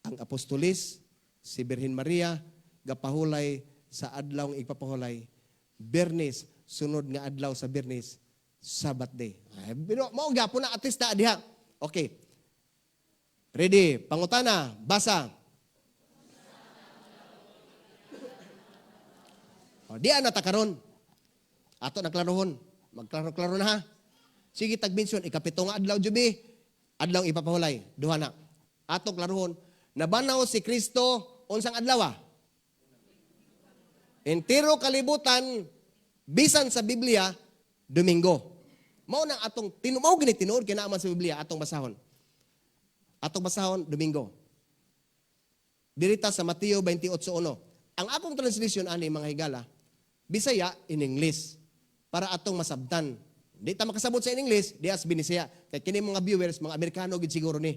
ang Apostolis, si Birhen Maria, gapahulay sa adlaw igpapahulay. Bernes, sunod nga adlaw sa Bernes, Sabbath day. Ay, pero mao gyapon na at least na diha. Okay. Ready? Pangutana, basa. O, di na ta karon. Ato na klarohon. Magklaro-klaro na ha. Sige tag-mention, 7 nga adlaw jubi, adlaw ipapahulay, duha na. Ato klarohon, nabanaw si Kristo unsang adlaw ah? Entero kalibutan bisan sa Biblia, Domingo. Mao nang atong mao gini tinuod kay naa man sa Biblia atong basahon. Atong basahon Domingo. Dirita sa Mateo 28:1. Ang akong translation ani, mga higala, Bisaya in English para atong masabtan. Di ta makasabot sa in English, di as Binisaya. Kay kini mga viewers, mga Amerikano gid siguro ni.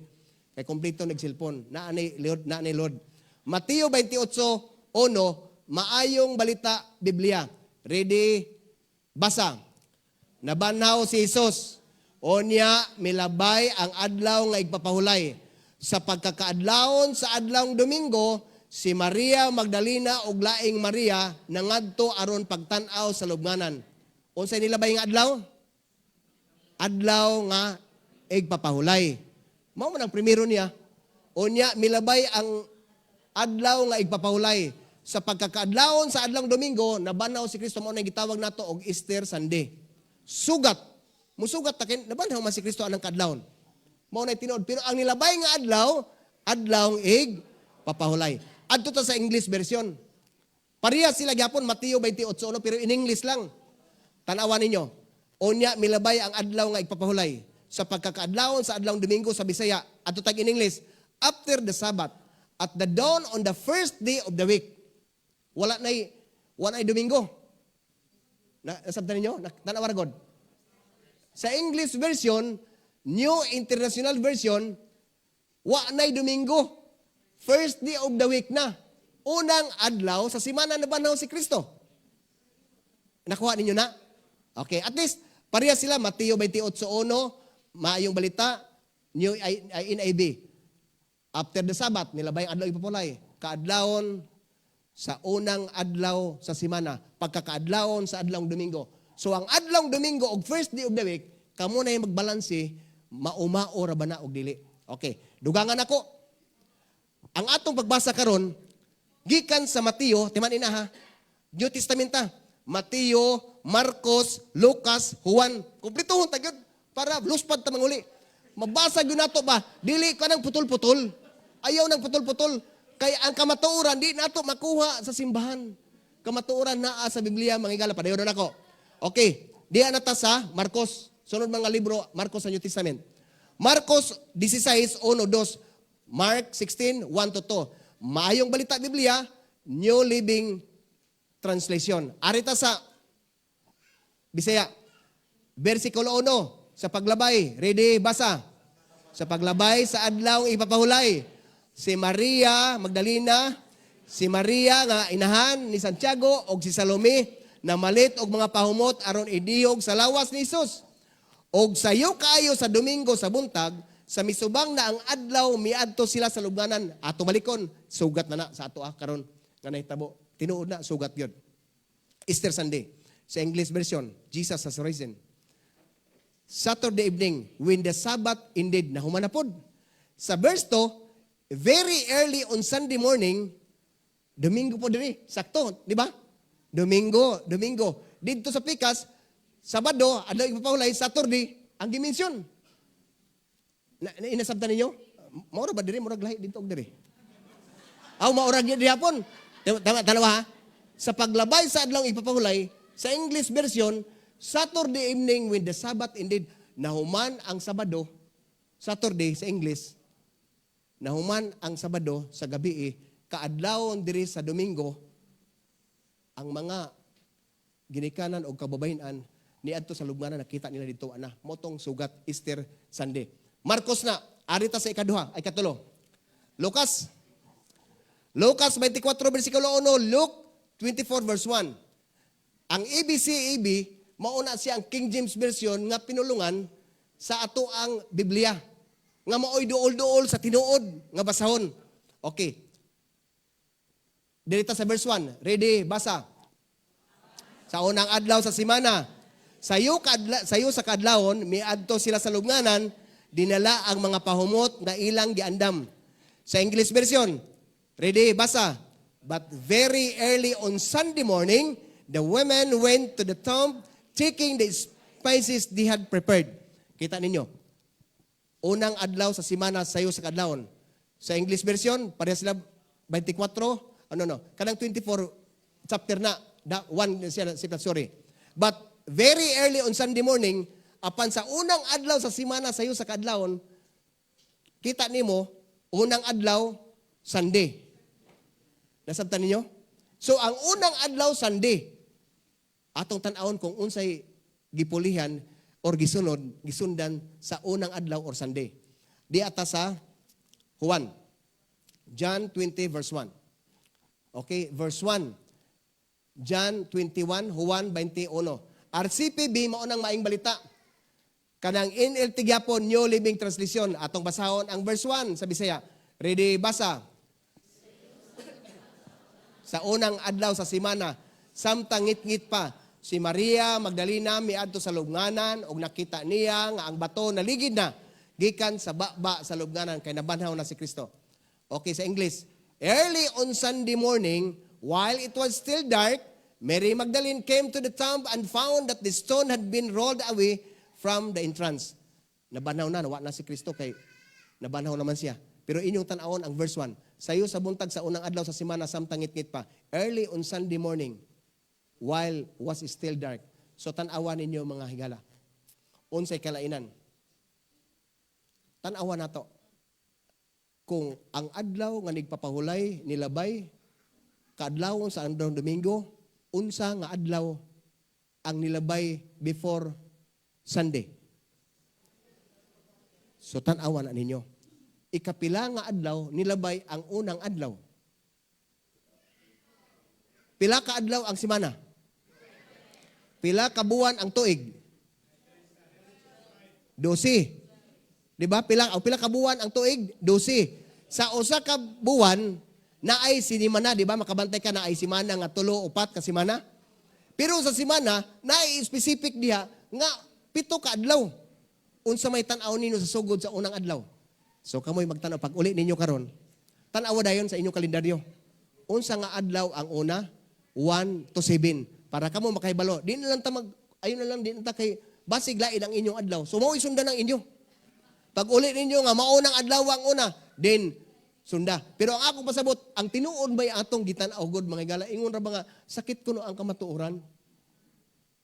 Kay kompleto nag cellphone. Naa ni Lord, naa ni Lord. Mateo 28:1, Maayong Balita Biblia. Ready? Basa. Nabanhaw si Hesus. Onya milabay ang adlaw nga igpapahulay. Sa pagkakaadlawon sa adlawng Domingo, si Maria Magdalena ug laing Maria nangadto aron pagtan-aw sa lubnganan. Unsay nilabay nga adlaw? Adlaw nga igpapahulay. Mao man ang primero niya. Unya milabay ang Adlaw nga igpapahulay. Sa pagkakaadlawon sa adlawng Domingo, nabanhaw si Kristo, mao na gitawag nato og Easter Sunday. Sugat. Musugat ta kay nabanhaw man si Kristo anang kaadlawon. Mao na tinuod. Pero ang nilabay nga adlaw, adlaw ig papahulay. Adto ta sa English version. Pareha sila gyapon, Mateo 28:1, pero in English lang. Tanawa ninyo. Unya milabay ang adlaw nga igpapahulay. Sa pagkakaadlawon sa adlawng Domingo sa Bisaya, adto tag in English, after the Sabbath, at the dawn on the first day of the week. Wala nay Domingo. Na, nasabtan ninyo? Tanawa ra god. Sa English version, New International Version, wa nay Domingo. First day of the week na. Unang adlaw sa simana, nabanhaw si Kristo. Nakuha ninyo na? Okay, at least pareha sila, Mateo 28:1, Maayong Balita, New I, NIV. After the Sabbath, nilabay ang adlaw ipapulay. Kaadlawon sa unang adlaw sa simana, pagkakaadlawon sa adlawng Domingo. So ang adlawng Domingo og first day of the week, kamo na yung magbalanse, maumao ra ba na og dili. Okay, dugangan ako. Ang atong pagbasa karon gikan sa Mateo, timan ina ha. New Testament ta. Mateo, Marcos, Lucas, Juan. Kumpletohon ta gyud para luspad ta manguli. Mabasa gyud nato ba? Dili ka nang putol-putol. Ayaw nang putol-putol. Kay ang kamatuoran di nato makuha sa simbahan. Kamatuoran naa sa Biblia, mga higala. Padayon na nako. Okay, diha na ta sa Marcos. Sunod mga libro, Marcos sa New Testament. Marcos 16, 1, 2. Mark 16, 1 to 2. Maayong Balita Biblia, New Living Translation. Arita sa Bisaya. Versikulo 1, sa paglabay. Ready, basa. Sa paglabay sa adlaw ipapahulay. Si Maria Magdalena, si Maria nga inahan ni Santiago og si Salome namalit og mga pahumot aron idihog sa lawas ni Hesus. Og sayo kaayo sa Domingo sa buntag, sa misubang na ang adlaw, miadto sila sa lubnganan. Ato balikon, sugat na na sa ato ah karon nga nahitabo. Tinuod na sugat gyud. Easter Sunday. Sa English version, Jesus has risen. Saturday evening, when the Sabbath ended, nahuman na pod. Sa verse 2, very early on Sunday morning, Domingo po diri, sakto, di ba? Domingo, Domingo. Dito sa pikas, Sabado, adlaw ipapahulay, Saturday, ang gi-mention. Na inasabtan ninyo? Maura ba diri? Murag lahi dito og diri. Aw, maura gyud hapon. Tama, tanawa ha? Sa paglabay sa adlaw ipapahulay, sa English version, Saturday evening when the Sabbath ended, nahuman ang Sabado, Saturday sa English, nahuman ang Sabado sa gabi, kaadlawon diri sa Domingo, ang mga ginikanan o kababayen-an niadto sa lubnganan, nakita nila dito ana motong sugat, Easter Sunday. Marcos na, arita sa ikaduha, ay katulo. Lucas. Lucas 24 versikulo 1, Luke 24 verse 1. Ang ABCAB, mauna siya ang King James Version nga pinulungan sa ato ang Biblia. Nga maoy duol-duol sa tinuod nga basahon. Okay. Dirita sa verse 1. Ready, basa. Sa unang adlaw sa simana, sayo sa kaadlawon, miadto sila sa lubnganan, dinala ang mga pahumot na ilang giandam. Sa English version, ready, basa. But very early on Sunday morning, the women went to the tomb, taking the spices they had prepared. Kita ninyo, unang adlaw sa simana, sayo sa kadlawon. Sa English version, pareha sila 24, ano no, kanang 24 chapter na, da, one siya, sorry. But very early on Sunday morning, apan sa unang adlaw sa simana, sayo sa kadlawon, kita nimo, unang adlaw, Sunday. Nasabtan ninyo? So ang unang adlaw, Sunday, atong tan-awon kung unsay gipulihan or gisunod, gisundan sa unang adlaw or Sunday. Di ata sa Juan. John 20 verse 1. Okay, verse 1. John 21, Juan 21. RCPB mao nang Maayong Balita. Kanang NLT gyapon, New Living Translation. Atong basahon ang verse 1 sa Bisaya. Ready, basa. Sa unang adlaw sa simana, samtang ngit-ngit pa, si Maria Magdalena miadto sa lubnganan ug nakita niya nga ang bato naligid na gikan sa baba sa lubnganan kay nabanhaw na si Kristo. Okay, sa English. Early on Sunday morning, while it was still dark, Mary Magdalene came to the tomb and found that the stone had been rolled away from the entrance. Nabanhaw na, nawa na si Kristo kay nabanhaw naman siya. Pero inyong tan-awon ang verse 1. Sayo sa buntag sa unang adlaw sa semana samtang ngitngit pa. Early on Sunday morning, while was still dark. So tan-awa ninyo, mga higala. Unsay kalainan? Tan-awa nato. Kung ang adlaw nga nigpapahulay nilabay kaadlawon sa adlaw Domingo, unsa nga adlaw ang nilabay before Sunday? So tan-awa na ninyo. Ikapila nga adlaw nilabay ang unang adlaw? Pila ka adlaw ang semana? Pila ka buwan ang tuig? 12. Di ba? Pila ka buwan ang tuig? 12. Sa usa ka buwan, naay sinimana, di ba? Makabantay ka, naay simana nga 3, 4 ka semana. Pero sa semana, naay specific diha nga 7 ka adlaw. Unsa may tan-aw ninyo sa sugod sa unang adlaw? So kamoy magtan-aw pag uli ninyo karon. Tan-awa dayon sa inyong kalendaryo. Unsa nga adlaw ang una? 1 to 7 para kamo makahibalo. Di na lang ta mag ayon na lang, di na ta kay basig lain ang inyong adlaw. So mao isundan ang inyo. Pag uli ninyo nga maunang adlaw ang una, then sunda. Pero ang akong pasabot, ang tinuod bay atong gitan-aw gud, mga higala? Ingon ra ba nga sakit kuno ang kamatuoran?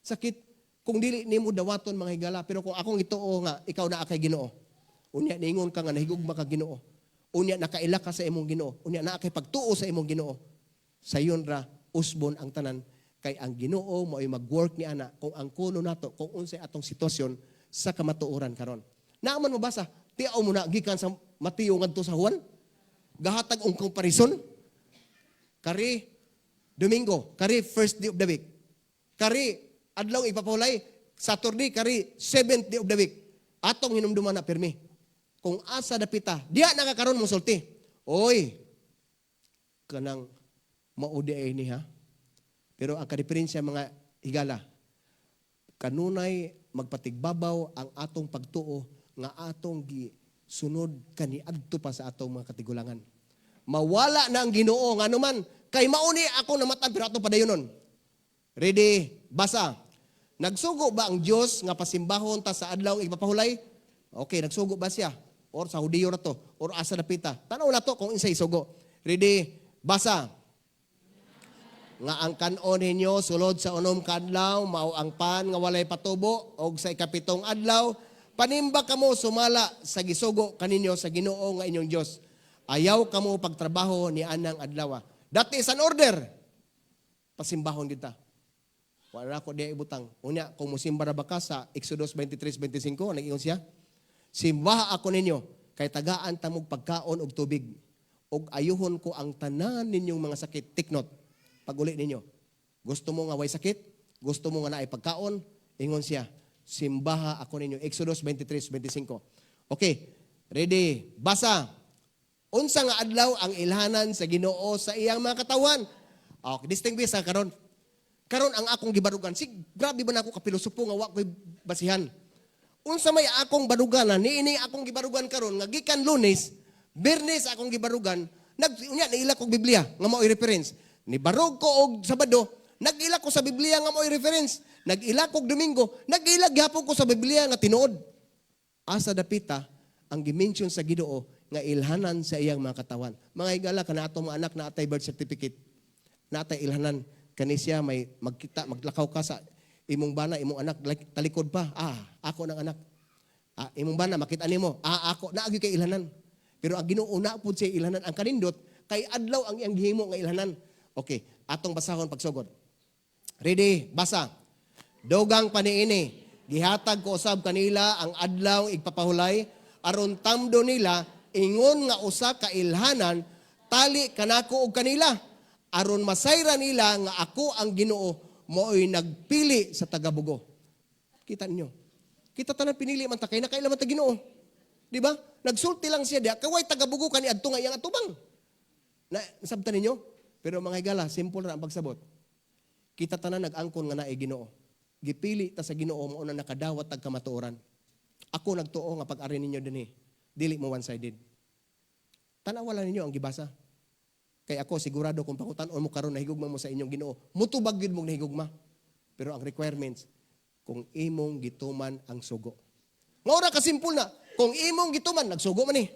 Sakit kung dili nimo dawaton, mga higala, pero kung akong ituo nga ikaw naa kay Ginoo. Unya niingon ka nga nahigugma ka Ginoo. Unya nakaila ka sa imong Ginoo. Unya naa kay pagtuo sa imong Ginoo. Sayon ra usbon ang tanan kay ang Ginoo mo'y mag-work ni ana kung ang kuno nato kung unsay atong sitwasyon sa kamatuoran karon. Naaman mo basa, tiaw mo na gikan sa Mateo ngadto sa Juan. Gahatag og comparison. Kari Domingo, kari first day of the week. Kari adlaw ipapahulay, Saturday kari seventh day of the week. Atong hinumduman na pirmi. Kung asa dapita, diha na ka karon mo sulti. Oy, kanang mao diay ni ha. Pero ang kadiferensya, mga higala, kanunay magpatigbabaw ang atong pagtuo nga atong gi sunod kaniadto pa sa atong mga katigulangan. Mawala na ang Ginoo ngano man kay mauni ako namatan pero atong padayonon. Ready? Basa. Nagsugo ba ang Dios nga pasimbahon ta sa adlaw ipapahulay? Okay, nagsugo ba siya? Or sa Hudiyo na to, or asa napita. Tanaw na to kung insay sugo. Ready? Basa. Nga ang kanon ninyo sulod sa 6 ka adlaw mao ang pan nga walay patubo, og sa 7 adlaw panimba kamo sumala sa gisugo kaninyo sa Ginoo nga inyong Dios. Ayaw kamo pagtrabaho ni anang adlaw. That is an order. Pasimbahon kita. Wala ko diya ibutang. Unya, kung musimba ra ba ka sa Exodus 23:25, nag-ingon siya, "Simbaha ako ninyo, kay tagaan tamog pagkaon og tubig, og ayuhon ko ang tanan ninyong mga sakit." Take note, pag-uli ninyo. Gusto mo nga way sakit? Gusto mo nga naay pagkaon? Ingon siya, "Simbaha ako ninyo." Exodus 23:25. Okay, ready, basa. Unsa nga adlaw ang ilhanan sa Ginoo sa iyang mga katawan? Okay, distinguish sa karon. Karon ang akong gibarugan, si grabe ba na ako kapilosopo nga wa ko'y basihan. Unsa may akong barugan na niini akong gibarugan karon nga gikan Lunes, Biyernes akong gibarugan, nag unya naila kog Biblia nga mao'y reference. Nibarog ko og Sabado, nag-ila ko sa Biblia nga mao'y reference. Nag-ila kog Domingo, nag-ila gyapon ko sa Biblia nga tinuod. Asa dapita ang gimension sa Ginoo nga ilhanan sa iyang mga katawan? Mga higala, kana atong mga anak na atay birth certificate. Natay ilhanan kani siya may magkita maglakaw ka sa imong bana, imong anak like, talikod pa. "Ah, ako ng anak." Ah, imong bana makita nimo. "Ah, ako." Naagi kay ilhanan. Pero ang Ginoo na pud siya ilhanan. Ang kanindot kay adlaw ang iyang gihimo nga ilhanan. Okay, atong basahon pagsugod. Ready, basa. Dugang paniini, gihatag ko usab kanila ang adlaw igpapahulay aron tamdo nila ingon nga usa ka ilhanan tali kanako og kanila aron masayra nila nga ako ang Ginoo mao'y nagpili sa tagabugo. Kita ninyo. Kita tanan pinili man ta kay nakaila man ta Ginoo. Di ba? Nagsulti lang siya diya kay way tagabugo kani adto nga iyang atubang. Na nasabtan ninyo? Pero mga higala, simple ra ang pagsabot. Kita tanan nag-angkon nga naay Ginoo. Gipili ta sa Ginoo, mao na nakadawat tag kamatuoran. Ako nagtuo nga pag-ari ninyo dinhi, dili mo one-sided. Tanawa lang ninyo ang gibasa. Kay ako sigurado kung pangutan-on mo karon nahigugma mo sa inyong Ginoo, mutubag gyud mong nahigugma. Pero ang requirements, kung imong gituman ang sugo. Mao ra kasimple na, kung imong gituman, nagsugo man eh.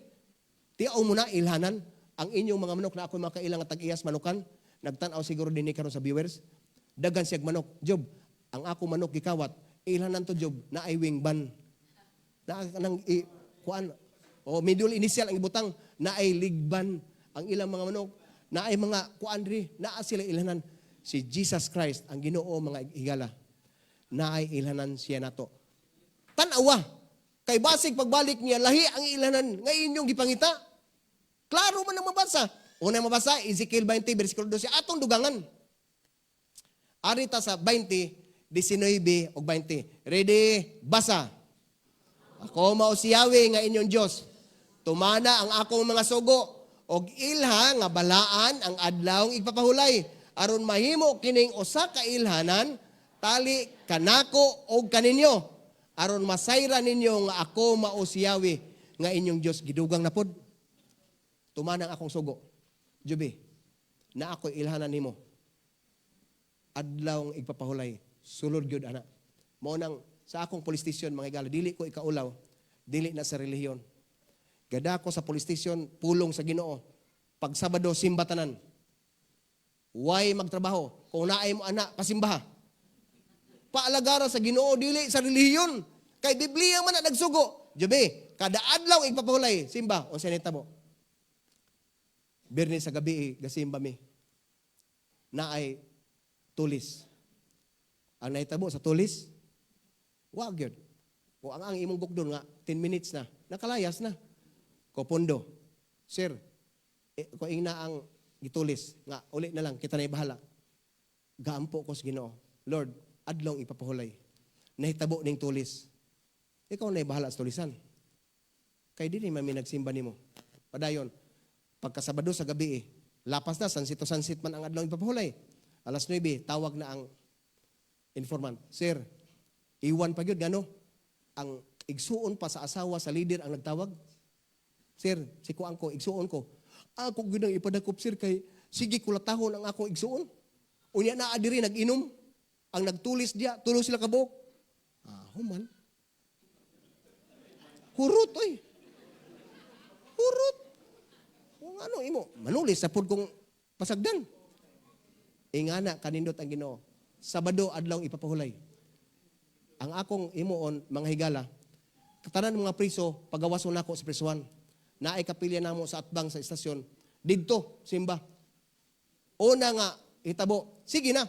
Tiaw mo na ilhanan ang inyong mga manok na ako makailang nga tag-iyas manukan. Nagtan-aw siguro dinhi karon sa viewers. Dagan siyag manok. Job, ang ako manok gikawat, ilhanan to, Job, na ay wingban. Na nang i, kuan o middle initial ang ibutang na ay ligban ang ilang mga manok na ay mga kuan diri naa sila ilhanan. Si Jesus Christ ang Ginoo, mga higala, na ay ilhanan siya nato. Tan-awa kay basig pagbalik niya lahi ang ilhanan nga inyong gipangita. Klaro man ang mabasa. Una mabasa, Ezekiel 20 versikulo 12, atong dugangan. Ari ta sa 20, 19 ug 20. Ready? Basa. Ako mao si Yahweh nga inyong Dios. Tumana ang akong mga sugo og ilha nga balaan ang adlawng igpapahulay aron mahimo kining usa ka ilhanan tali kanako og kaninyo aron masayra ninyo nga ako mao si Yahweh nga inyong Dios. Gidugang na pod. Tumana ang akong sugo. Jubi, na ako ilhanan nimo. Adlaw igpapahulay, sulod gyud ana. Mao nang sa akong police station, mga higala, dili ko ikaulaw, dili na sa relihiyon. Gada ko sa police station, pulong sa Ginoo. Pag Sabado, simba tanan. Why magtrabaho? Kung naay mo anak, pasimbaha. Paalagara sa Ginoo, dili sa relihiyon. Kay Biblia man na nagsugo. Jubi, kada adlaw igpapahulay, simba, unsa nitabo? Biyernes sa gabi, eh, gasimba mi. Naay tulis. Ang nahitabo sa tulis, wag yun. Kung ang imong gukdon nga, 10 minutes na, nakalayas na. Kopondo. Sir, eh, kung ingna ang gitulis, nga uli na lang, kita na ibahala. Gaampo ko sa Ginoo. Lord, adlong ipapahulay. Nahitabo ning tulis. Ikaw na ibahala sa tulisan. Kay dili man mi nagsimba nimo. Padayon, pagkasabado sa gabi eh, lapas na, sansito sansit man ang adlaw ipapahulay. Alas 9, tawag na ang informant. Sir, iwan pa gyud gano? Ang igsuon pa sa asawa sa leader ang nagtawag. Sir, si kuang ko, igsuon ko. Ako gyud ang ipadakop, sir, kay sige kulatahon ang akong igsuon. Unya naa diri nag-inom. Ang nagtulis diya, tulo sila kabuok. Ah, human. Hurot oy. Hurot. Kung ano imo, manulis sa pud kong pasagdan. Ingana kanindot ang Ginoo. Sabado adlaw ipapahulay. Ang akong imuon mga higala, katanan mga priso pagawason nako sa prisuhan. Naay kapilya namo sa atbang sa istasyon. Didto simba. Una nga hitabo, sige na.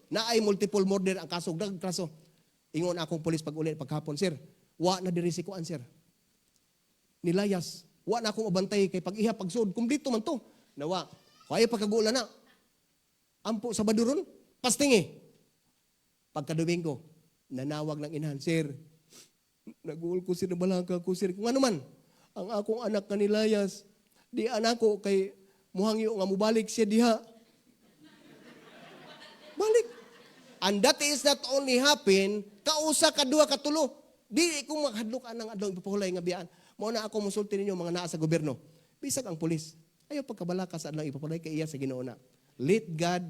Naay multiple murder ang kaso, dag kaso. Ingon akong pulis pag uli paghapon, sir. Wa na diri si kuan, sir. Nilayas. Wa na akong mabantay kay pag-iha pagsud, kumpleto man to. Nawa. Kaya pagkagula na. Ampo sa baduron, pastingi. Pagka Domingo, nanawag ng inahan, sir, naguol ko sir, nabalangka ko sir. Kung ano man, ang akong anak nga nilayas, di anak ko kay muhangyo nga mubalik siya diha. Balik. And that is not only happen, kausa, kadua, katulo. Di ko maghadlok anang adlaw ipapahulay nga biyaan. Mao na ako musulti ninyo mga naa sa gobyerno. Bisag ang pulis. Ayaw pagkabalaka sa adlaw ipapahulay kay iya sa Ginoo na. Let God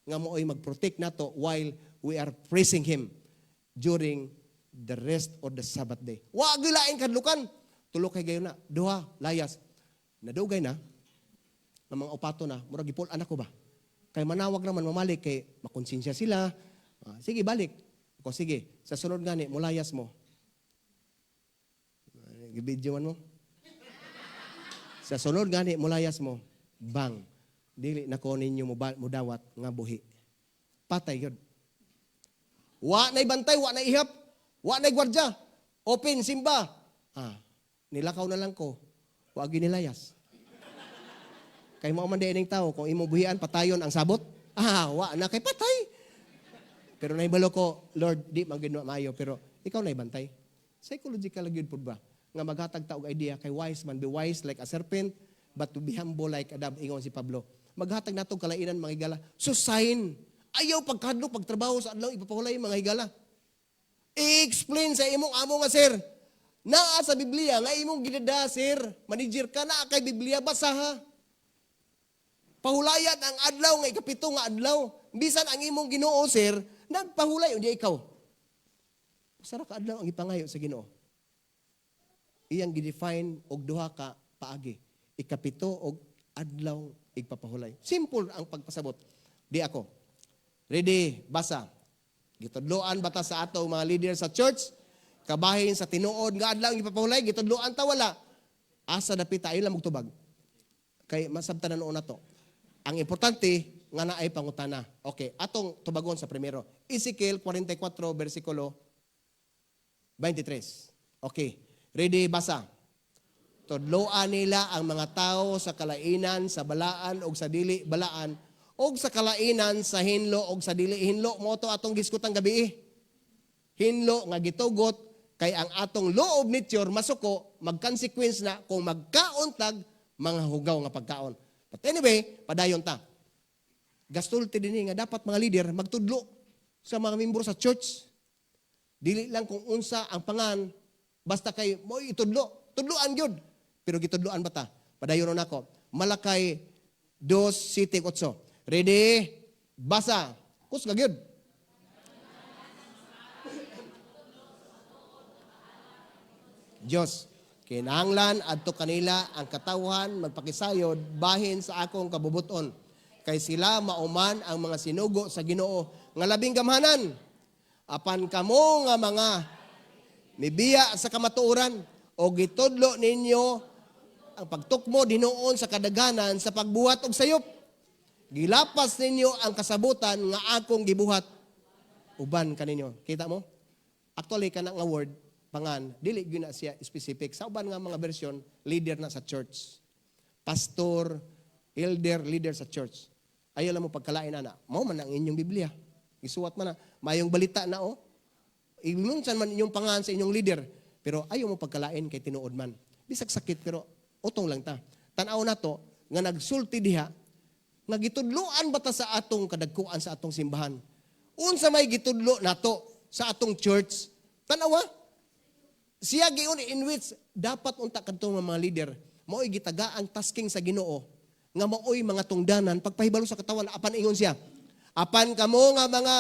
nga mooy mag-protect nato while we are praising Him during the rest of the Sabbath day. Wa gilain kadlukan. Tulo kay gayon na. Duha, layas. Nadugay na. Ang mga upato na, murag gipul anak ko ba? Kay manawag naman mamalik kay makonsensya sila. Ah, sige, balik. Ako, sige, sa sunod gani, mulayas mo. Gibidyo man mo. Sa sunod gani, mulayas mo. Bang. Dili na ko ninyo mudawat nga buhi. Patay yun. Wa na'y bantay, wa na'y ihap, wa na'y gwardya. Open, simba. Ah, nilakaw na lang ko. Wa ginilayas. Kay mao man diining tao, kung imong buhian, patayon ang sabot. Ah, wa na kay patay. Pero naibalo ko, Lord, di man gid maayo, pero ikaw na ibantay. Psychological gyud pud ba? Nga maghatag ta og idea kay wise man, be wise like a serpent, but to be humble like a dove, ingon si Pablo. Maghatag nato kalainan mga higala. So sign, ayaw pagkadlok pagtrabaho sa adlaw ipapahulay mga higala. I-explain sa imong amo nga sir. Naa sa Biblia nga imong gidada sir, manager ka naa kay Biblia basaha. Pahulayan ang adlaw nga ikapito nga adlaw. Bisan ang imong Ginoo, sir, nagpahulay unya ikaw. Usa ra ka adlaw ang ipangayo sa Ginoo. Iyang gidefine og duha ka paagi. Ikapito og adlaw igpapahulay. Simple ang pagpasabot. Di ako. Ready, basa. Gitudloan bata sa ato mga leader sa church? Kabahin sa tinuod nga adlaw ang ipapahulay, gitudloan ta wala. Asa dapita ayo lang magtubag. Kay masabtan na noon na to. Ang importante nga naay pangutana. Okay, atong tubagon sa primero. Ezekiel 44 versikulo 23. Okay, ready, basa. Tudloan nila ang mga tao sa kalainan, sa balaan og sa dili balaan, og sa kalainan sa hinlo og sa dili hinlo. Mao to atong giskutang gabi. Hinlo nga gitugot kay ang atong law of nature masuko, mag-consequence na kung magkaon tag mga hugaw nga pagkaon. But anyway, padayon ta. Gastulti din nga dapat mga leader magtudlo sa mga membro sa church. Dili lang kung unsa ang pangan, basta kay mo itudlo. Tudloan gyud. Pero gitudloan ba ta? Padayon na nako. Malakay 2:7-8. Ready? Basa. Kusga gyud. Diyos, kinahanglan adto kanila ang katawhan magpakisayod bahin sa akong kabubuton. Kay sila mauman ang mga sinugo sa Ginoo nga labing gamhanan. Apan kamo nga mga mibiya sa kamatuoran o gitudlo ninyo ang pagtukmo dinuon sa kadaganan sa pagbuhat og sayop. Gilapas ninyo ang kasabutan nga akong gibuhat uban kaninyo. Kita mo? Actually kana nga word pangan dili gyud na siya specific. Sa uban nga mga version, leader na sa church. Pastor, elder, leader sa church. Ayaw lang mo pagkalain ana. Mao man ang inyong Biblia. Isuwat man na. Mayong balita na oh. Iminsan man inyong pangan sa inyong leader. Pero ayaw mo pagkalain kay tinuod man. Bisag sakit pero utong lang ta. Tan-aw na to nga nagsulti diha nga gitudloan ba ta sa atong kadagkuan sa atong simbahan? Unsa may gitudlo nato sa atong church? Tan-awa. Siya giun in which dapat unta kadtong mga leader mao'y gitagaan tasking sa Ginoo nga mao'y mga tungdanan pagpahibalo sa katawan apan ingon siya. Apan kamo nga mga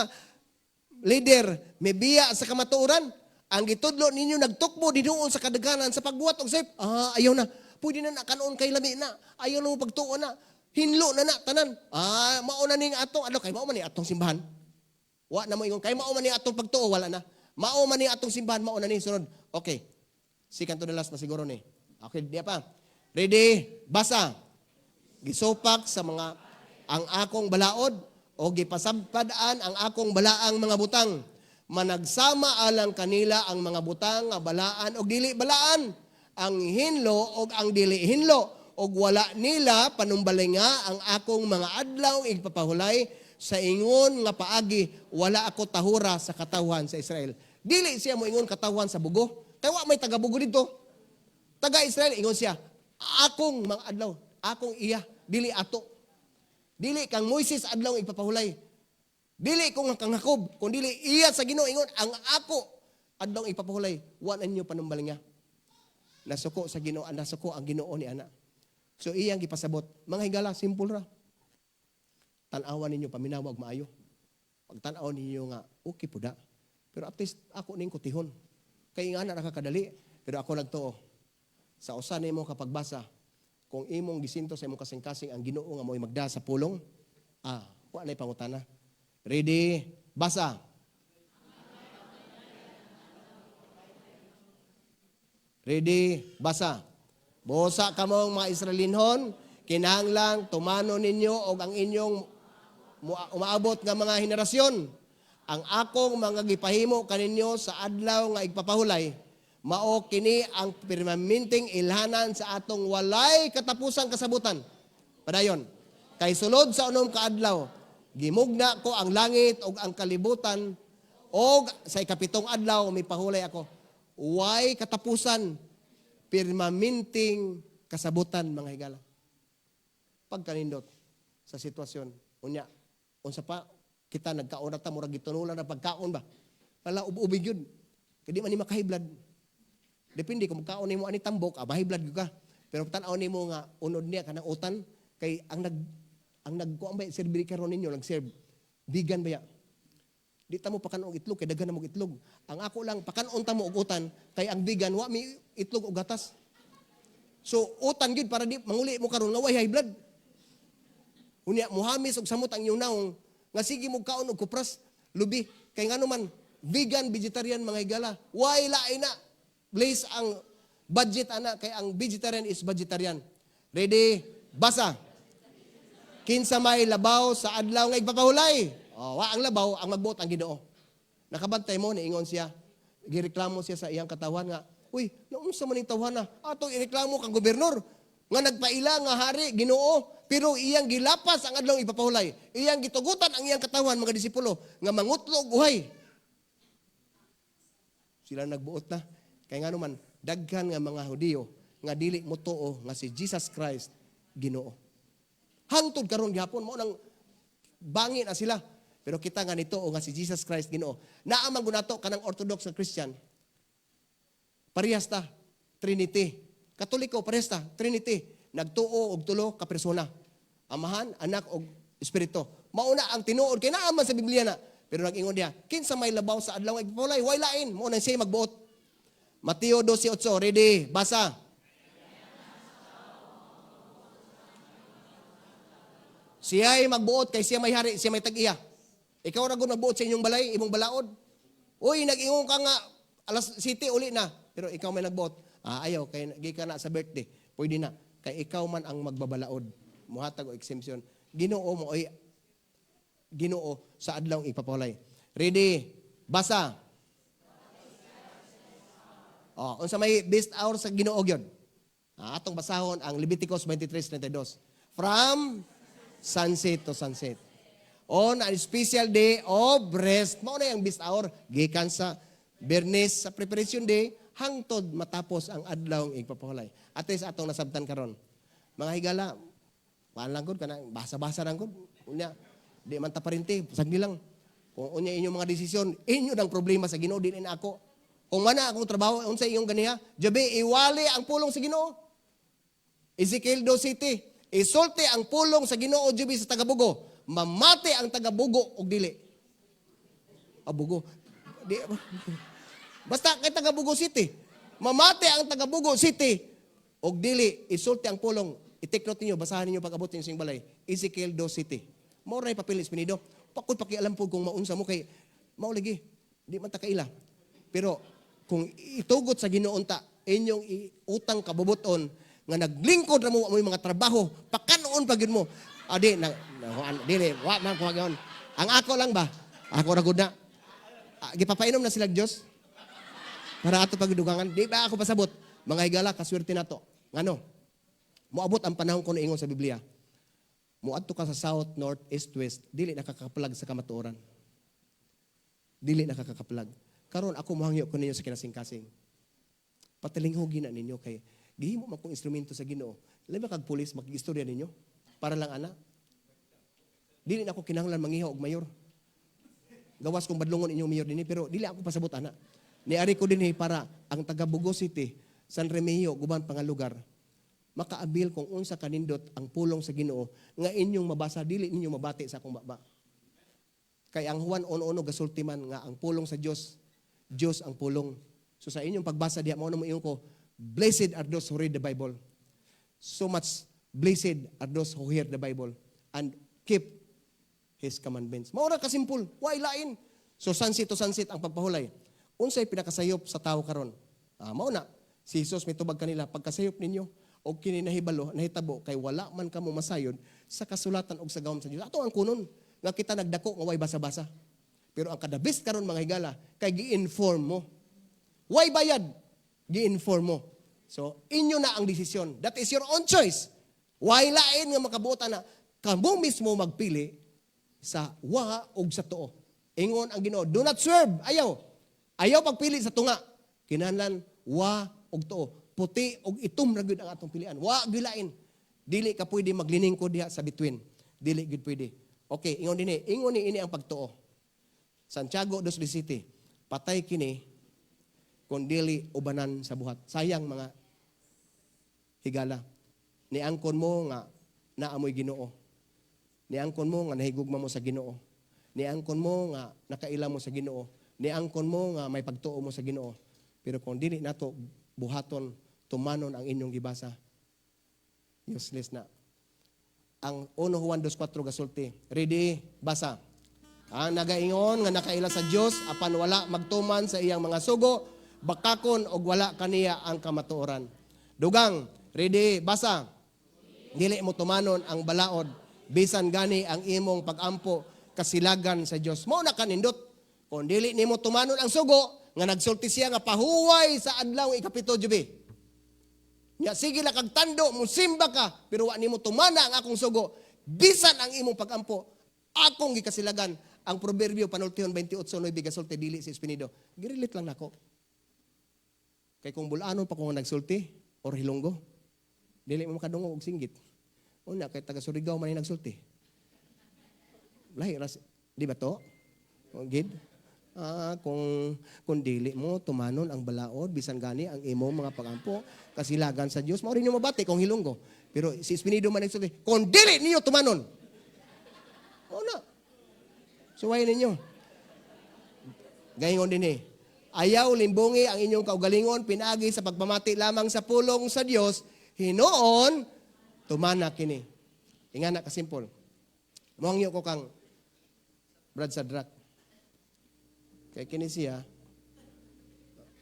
leader mibiya sa kamatuoran, ang gitudlo ninyo nagtukbo dinuon sa kadaganan sa pagbuhat og sayop. Ah, ayaw na. Pwede na nakanoon kay lami na. Ayaw na mo pagtuo na. Hinlo na na tanan. Ah, mao na ning atong ano kay mao man ni atong simbahan. Wa na mo ingon kay mao man ni atong pagtuo, wala na. Mao man ni atong simbahan, mao na ni sunod. Okay. Second to the last na siguro ni. Okay, diya pa. Ready? Basa. Gisupak sa mga ang akong balaod o gipasampadaan ang akong balaang mga butang. Managsama alang kanila ang mga butang nga balaan og dili balaan, ang hinlo og ang dili hinlo, og wala nila panumbalinga ang akong mga adlaw igpapahulay sa ingon nga paagi, wala ako tahura sa katawhan sa Israel. Dili siya mo ingon katawhan sa bugo. Kay wa may taga-bugo dito. Taga-Israel, ingon siya, akong mga adlaw, akong iya, dili ato. Dili kang Moises adlaw igpapahulay. Dili kung kang Jacob, kung dili iya sa Ginoo ingon ang ako adlaw ipapahulay, wa ninyo panumbalinga. Nasuko sa Ginoo, nasuko ang Ginoo ni ana. So iyang gipasabot, mga higala, simple ra. Tan-awan ninyo paminawa og maayo. Pagtan-aw ninyo nga okay puda. Pero at least ako ning kutihon. Kay nga na nakakadali, pero ako nagtuo. Sa usa nimo kapagbasa, kung imong gisinto sa imong kasing-kasing ang Ginoo nga mo'y magda sa pulong, wa nay pangutana. Ready? Basa. Ready? Basa. Busa kamong mga Israelinhon, kinahanglang tumano ninyo og ang inyong umaabot nga mga henerasyon. Ang akong mga gipahimo kaninyo sa adlaw nga igpapahulay, mao kini ang permanenteng ilhanan sa atong walay katapusang kasabutan. Padayon. Kay sulod sa unom ka adlaw, gimugna ko ang langit ug ang kalibutan, og sa ikapitong adlaw mipahulay ako. Way katapusan, permanenteng kasabutan mga higala. Pagkanindot sa sitwasyon, unya, unsa pa kita nagkaon na ta, murag gitunulan na pagkaon ba? Wala, ub-ubig yun. Kaya di man ni makahiblad. Depende kung magkaon nimo ani tambok, mahiblad gyud ka. Pero tan-aw nimo nga unod niya kanang utan kay ang Ang nagkuan ba serve karon ninyo, nag-serve vegan ba ya? Di ta mo pakan og itlog kay daghan na mo itlog. Ang ako lang pakan-on ta mo og utan kay ang vegan wa mi itlog og gatas. So utan gyud para di manguli mo karon nga way high blood. Unya muhamis og samot ang inyong naong nga sige mo kaon og kupras lubi kay ngano man vegan vegetarian, mga higala, way lain na place ang budget ana kay ang vegetarian is vegetarian. Ready? Basa. Kinsa may labaw sa adlaw nga igpapahulay? Oh, wa ang labaw, ang magbuot ang Ginoo. Nakabantay mo, niingon siya. Gireklamo siya sa iyang katawan nga, "Uy, naunsa man ning tawhana? Ato ireklamo kang gobernador nga nagpaila nga hari Ginoo, pero iyang gilapas ang adlaw ipapahulay. Iyang gitugutan ang iyang katawan, mga disipulo, nga mangutlo og uhay." Sila nagbuot na. Kay ngano man, daghan nga mga Hudiyo nga dili motuo nga si Jesus Christ Ginoo. Hangtod karon gihapon mao nang bangi na sila. Pero kita nga nito nga si Jesus Christ Ginoo. Naa man gunato kanang Orthodox nga Christian. Parehas ta Trinity. Katoliko parehas ta Trinity. Nagtuo og tulo ka persona. Amahan, Anak og Espiritu. Mauna ang tinuod kay naa man sa Biblia na. Pero nag-ingon niya, kinsa may labaw sa adlaw nga igpapahulay? Way lain, mao nang siya magbuot. Mateo 12:8, ready, basa. Siya'y magbuot kay siya may hari, siya may tag-iya. Ikaw ra gud magbuot sa inyong balay, imong balaod. Uy, nag-ingon ka nga alas 7 uli na, pero ikaw may nagbuot. Ah, ayaw kay gikan na sa birthday. Pwede na kay ikaw man ang magbabalaod. Muhatag og exemption. Ginoo mo ay Ginoo sa adlaw ipapahulay. Ready? Basa. Oh, unsa may best hour sa Ginoo gyud? Ah, atong basahon ang Leviticus 23:32. From sunset to sunset. On a special day of rest. Mao na ang best hour gikan sa Biyernes sa preparation day hangtod matapos ang adlaw igpapahulay. At least atong nasabtan karon. Mga higala, kuan lang gud kana basa-basa lang gud. Unya di man ta parente, sagli lang. Kung unya inyong mga desisyon, inyo nang problema sa Ginoo, dili na ako. Kung mana akong trabaho, unsa inyong ganiha? Jabe, iwali ang pulong sa Ginoo. Ezekiel 2:7, isulti ang pulong sa Ginoo jubi sa tagabugo. Mamati ang tagabugo og dili. Abugo. Di, basta kay tagabugo City. Mamati ang tagabugo City og dili, isulti ang pulong. I-take note ninyo, basahan ninyo pag-abot ninyo sa inyong balay. Ezekiel 2:7. Mao ray papel espinido. Pakod pakialam po kung maunsa mo kay mao lagi. Di man ta kaila. Pero kung itugot sa Ginoo ta inyong utang kabubuton nga naglingkod ra mo mo mga trabaho, pakanon pa gyud mo. Adi na, na dili wa man ko gayon. Ang ako lang ba? Ako ra gud na. Ah, gipapainom na sila Dios. Para ato pagdugangan, di ba ako pasabot? Mga higala, kaswerte nato. Ngano? Moabot ang panahon ko ingon sa Biblia. Moadto ka sa south, north, east, west, dili nakakaplag sa kamatuoran. Dili nakakaplag. Karon ako mohangyo ko ninyo sa kinasingkasing. Patilinghogi na ninyo kay gihimo man kong instrumento sa Ginoo. Labi kag pulis makigistorya ninyo para lang ana. Dili na ako kinahanglan mangiha og mayor. Gawas kong badlongon inyong mayor dinhi pero dili ako pasabot ana. Niari ko dinhi para ang taga Bogo City, San Remigio, guban pa nga lugar, makaabil kung unsa kanindot ang pulong sa Ginoo nga inyong mabasa dili ninyo mabati sa akong baba. Kay ang Juan 1:1 gasulti man nga ang pulong sa Dios, Dios ang pulong. So sa inyong pagbasa diha mao na moingon ko, blessed are those who read the Bible. So much blessed are those who hear the Bible and keep His commandments. Mao ra kasimpol, way lain. So sunset to sunset ang pagpahulay. Unsay pinakasayop sa tao karon? Ah, mao na si Jesus mitubag kanila, pagkasayop ninyo og kini nahibalo nahitabo kay wala man kamo masayod sa kasulatan og sa gawom sa Dios. Ato ang kunon nga kita nagdako nga way basa-basa. Pero ang kada best karon mga higala kay gi-inform mo. Way bayad, gi-inform mo. So inyo na ang desisyon. That is your own choice. Way lain nga makabuot ana, kamo mismo magpili sa wa og sa tuo. Ingon ang Ginoo, do not swerve. Ayaw. Ayaw pagpili sa tunga. Kinahanglan wa og tuo. Puti og itom ra gyud ang atong pilian. Wa gyud lain. Dili ka pwede magliningkod diha sa between. Dili gyud pwede. Okay, ingon dinhi, ingon ni ini ang pagtuo. Santiago 2:17. Patay kini kung dili ubanan sa buhat. Sayang mga higala. Niangkon mo nga naamoy Ginoo. Niangkon mo nga nahigugma mo sa Ginoo. Niangkon mo nga nakaila mo sa Ginoo. Niangkon mo nga may pagtuo mo sa Ginoo. Pero kung dili nato buhaton, tumanon ang inyong gibasa, useless na. Ang 1 Juan 2:4 gasulti. Ready? Basa. Ang nagaingon nga nakaila sa Dios apan wala magtuman sa iyang mga sugo, bakakon og wala kaniya ang kamatuoran. Dugang, ready? Basa. Dili mo tumanon ang balaod, bisan gani ang imong pagampo kasilagan sa Dios. Mao na kanindot. Kung dili nimo tumanon ang sugo nga nagsulti siya nga pahuway sa adlaw ikapito jubi. Nya sige la kag tando, musimba ka, pero wa nimo tumana ang akong sugo, bisan ang imong pagampo, akong gikasilagan. Ang Proverbio panultihon 28:9 gasulti dili si Espinido. Girelate lang nako. Kay kung bulanon pa ko nga nagsulti or Hilonggo, dili mo makadungog og singgit. Una kay taga Surigao man yung nagsulti. Lahi ras, di ba to? O, gid? Kung dili mo tumanon ang balaod bisan gani ang imong mga pagampo kasilagan sa Dios, mao rin yung mabati kung Hilonggo. Pero si Espinido man nagsulti, kung dili niyo tumanon. Mao na. Suwayin ninyo. Gaingon din eh. Ayaw limbungi ang inyong kaugalingon pinaagi sa pagpamati lamang sa pulong sa Dios, hinuon tumana kini. Ingana ka simple. Moangyo ko kang Brad Sadrak. Kay kini siya,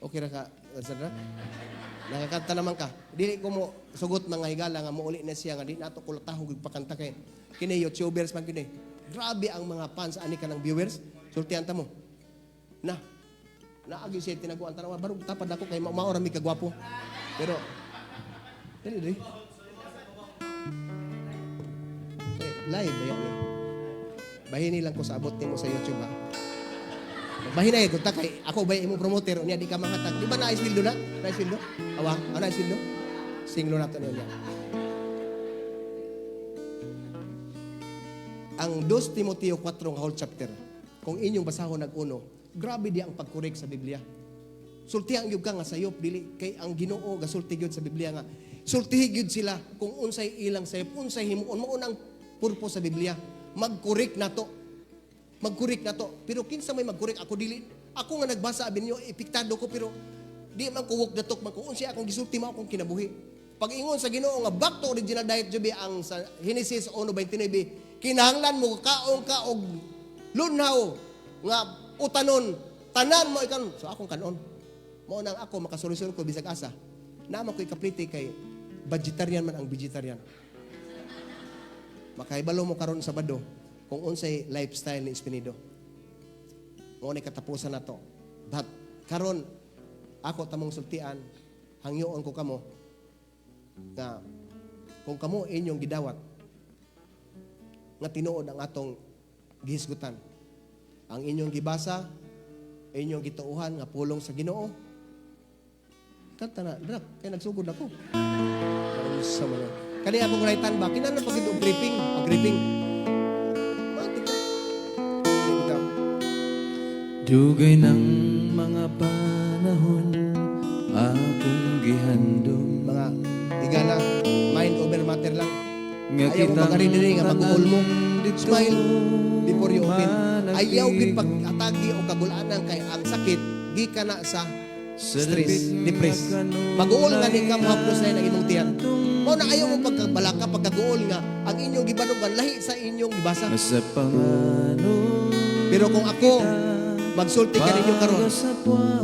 okay ra ka, Brad Sadrak? Nakakanta naman ka. Dili ko mo sugot mga higala nga muuli na siya nga di nato kulatahog og pakanta kay kini YouTubers man kini. Grabe ang mga fans ani ka ng viewers. Sultihan ta mo. Na. Naagi siya tinaguan tanawa barug tapad ako kay mao ra mi kagwapo. Pero dili dili. Eh, live ba yan eh? Bahini lang ko sa abot nimo sa YouTube ha. Bahina eh, kunta kay ako ba imong promoter unya di ka mangatag. Di ba na isweldo na? Na isweldo? Awa, ana isweldo? Singlo na to niya. Ang 2 Timoteo 4 nga whole chapter, kung inyong basahon nag-uno, grabe di ang pagkorek sa Biblia. Sultihan gyud ka nga sayop dili kay ang Ginoo gasulti gyud sa Biblia nga sultihi gyud sila kung unsay ilang sayop, unsay himuon, mao nang purpose sa Biblia. Magkorek nato. Magkorek nato. Pero kinsa may magkorek ako dili. Ako nga nagbasa abi ninyo epektado ko pero di man ko walk the talk man kung unsay akong gisulti mao akong kinabuhi. Pag-ingon sa Ginoo nga back to original diet jubi ang sa Genesis 1:29, kinahanglan mo kaon ka og lunhaw nga utanon, tanan mo ikan. So akong kanon. Mao nang ako makasolusyon ko bisag asa. Naman ko ikaplite kay vegetarian man ang vegetarian. Makahibalo mo karon sa Sabado kung unsay lifestyle ni Espinido. Mao ni katapusan nato. But karon ako tamong sultian, hangyoon ko kamo nga kung kamo inyong gidawat nga tinuod ang atong gihisgutan. Ang inyong gibasa, inyong gituohan nga pulong sa Ginoo. Kanta na, drak, kay nagsugod ako. Sa mga. Kani akong right hand ba? Kinahanglan pa gid og gripping, ang gripping. Mati ka. Di bitaw. Dugay ng mga panahon akong gihandom. Mga higala, mind over matter lang. Nga Ayaw mo kitang pag-ari diri nga mag-uol mo. dito Smile before you open. managpigo. Ayaw gid pag-atagi o kagulanan kay ang sakit gikan na sa stress, depress. Mag-uol nga ni ka mohaplos na ang imong tiyan. Mao na ayaw mo pagkabalaka pagkaguol nga ang inyong gibanugan lahi sa inyong gibasa. Sa pangano Pero kung ako magsulti ka ninyo karon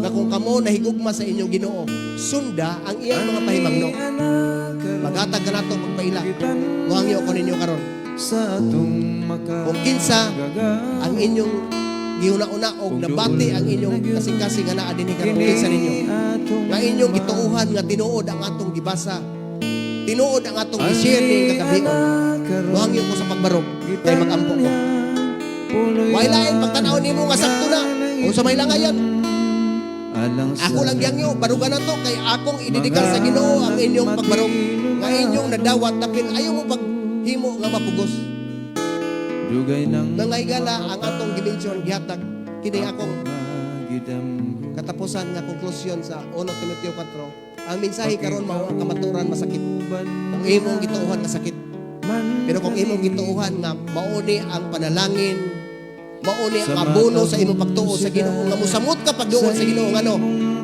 nga kung kamo nahigugma sa inyong Ginoo, sunda ang iyang mga pahimangno. Maghatag ka nato pagpaila. Muhangyo ko ninyo karon. Sa atong Kung kinsa ang inyong gihuna-una og nabati ang inyong kasing-kasing nga naa dinhi karon kinsa ninyo nga inyong gituohan nga tinuod ang atong gibasa, tinuod ang atong gi-share ning kagabion. Muhangyo ko sa pagbarog kay magampo ko. Way lain pagtan-aw nimo nga sakto na. Unsa may langayan? Ako lang gihangyo, barugan na to kay akong idedikar sa Ginoo ang inyong pagbarog nga inyong nadawat dapit ayaw mo paghimo nga mapugos. Dugay ng Mga higala ang atong gimensyon gihatag kini akong katapusan nga konklusyon sa 1 Timoteo 4. Ang mensahe karon mao ang kamatuoran masakit. Kung imong gituohan nga sakit. Pero kung imong gituohan nga mauni ang panalangin, mauni ang abono sa imong pagtuo sa Ginoo, nga musamot ka pagduol sa Ginoo, ngano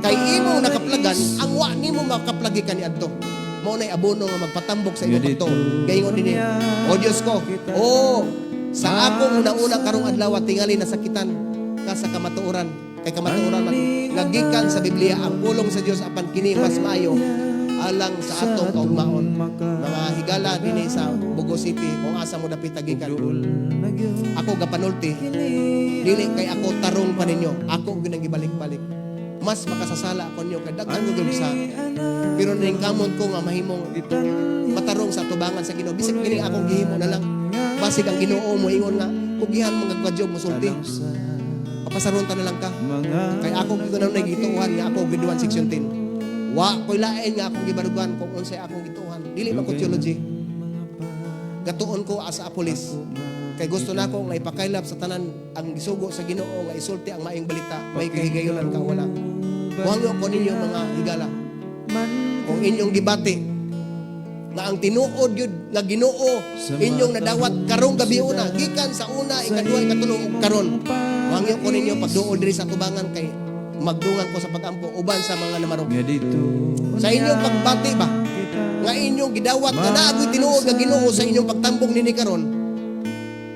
kay imong nakaplagan ang wa nimo makaplagi kaniadto. Mao nay abono nga magpatambok sa imong pagtuo. Gaingon dinhi, "O Dios ko, o sa akong una-una karong adlaw tingali nasakitan ka sa kamatuoran, kay kamatuoran man nga gikan sa Biblia ang pulong sa Dios, apan kini mas maayo alang sa atong kaugmaon." Mga higala dinhi sa Bogo City, kung asa mo dapit gikan, ako gapanulti dili kay ako tarong pa ninyo, ako gyud ang gibalik-balik. Mas makasasala ako ninyo kay daghan ko gyud sa, pero ningkamot ko nga mahimong matarong sa tubangan sa Ginoo. Bisag kini akong gihimo na lang, basig ang Ginoo mo ingon nga kugihan mo nga mo sulti, papasaron ta na lang ka, kay ako gyud na gituohan nga ako grade 1 section 10. Wa ko'y lain nga akong gibarugan kung unsay akong gituohan. Dili man ko theology, gatuon ko as a police kay gusto nako nga ipakaylap sa tanan ang gisugo sa Ginoo nga isulti ang maayong balita, may kahigayonan ka wala. Muhangyo ko ninyo, mga higala, kung inyong gibati nga ang tinuod yun nga Ginoo inyong nadawat karong gabi una, gikan sa una, ikaduha, ikatulo ug karon, muhangyo ko ninyo pagduol diri sa tubangan kay magdungan ko sa pagampo uban sa mga namarog. Sa inyong pagbati ba nga inyong gidawat nga naagoy tinuod nga Ginoo sa inyong pagtambong nini karon,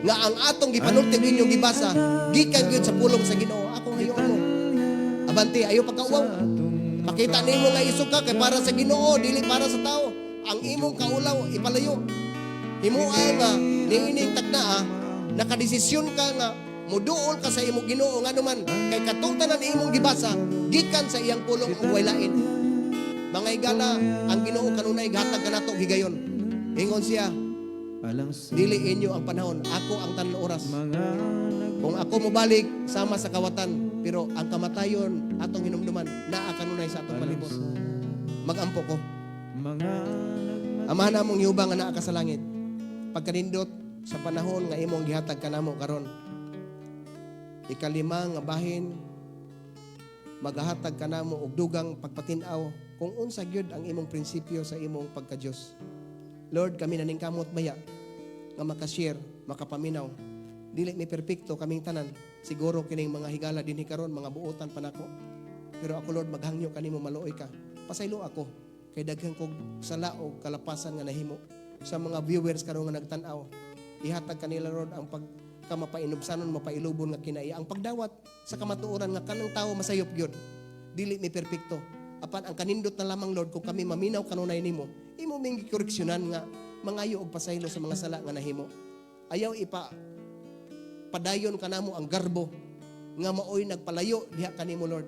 nga ang atong gipanulti ug inyong gibasa gikan gyud sa pulong sa Ginoo, ako ngayon mo abante, ayo pagkauwaw. Makita nimo nga isog ka kay para sa Ginoo, dili para sa tao. Ang imong kaulaw ipalayo. Himoa nga niining tagnaa nakadesisyon ka nga muduol ka sa imong Ginoo, nganuman kay katong tanan imong gibasa gikan sa iyang pulong ug way lain. Mga higala, ang Ginoo kanunay gihatag kanato higayon. Ingon siya, "Dili inyo ang panahon, ako ang tanan oras." Kung ako mobalik sama sa kawatan, pero ang kamatayon atong hinumduman naa kanunay sa atong palibot. Magampo ko. Ama namong Jehova nga naa ka sa langit, pagkanindot sa panahon nga imong gihatag kanamo karon. Ikalima nga bahin, magahatag kanamo og dugang pagpatin-aw kung unsa gyud ang imong prinsipyo sa imong pagka-Dios. Lord, kami naningkamot baya nga makashare, makapaminaw. Dili mi perpekto kaming tanan. Siguro kining mga higala dinhi karon mga buotan pa nako. Pero ako, Lord, maghangyo kanimo maluoy ka. Pasaylo ako kay daghan kog sala og kalapasan nga nahimo. Sa mga viewers karon nga nagtan-aw, ihatag kanila, Lord, ang pagkamapainubsanon, mapailubon nga kinaiya, ang pagdawat sa kamatuoran nga kanang tawo masayop gyud. Dili mi perpekto. Apan ang kanindot na lamang, Lord, kung kami maminaw kanunay nimo, imo ming gikoreksyonan nga mangayo og pasaylo sa mga sala nga nahimo. Ayaw ipa padayon kanamo ang garbo nga maoy nagpalayo diha kanimo, Lord.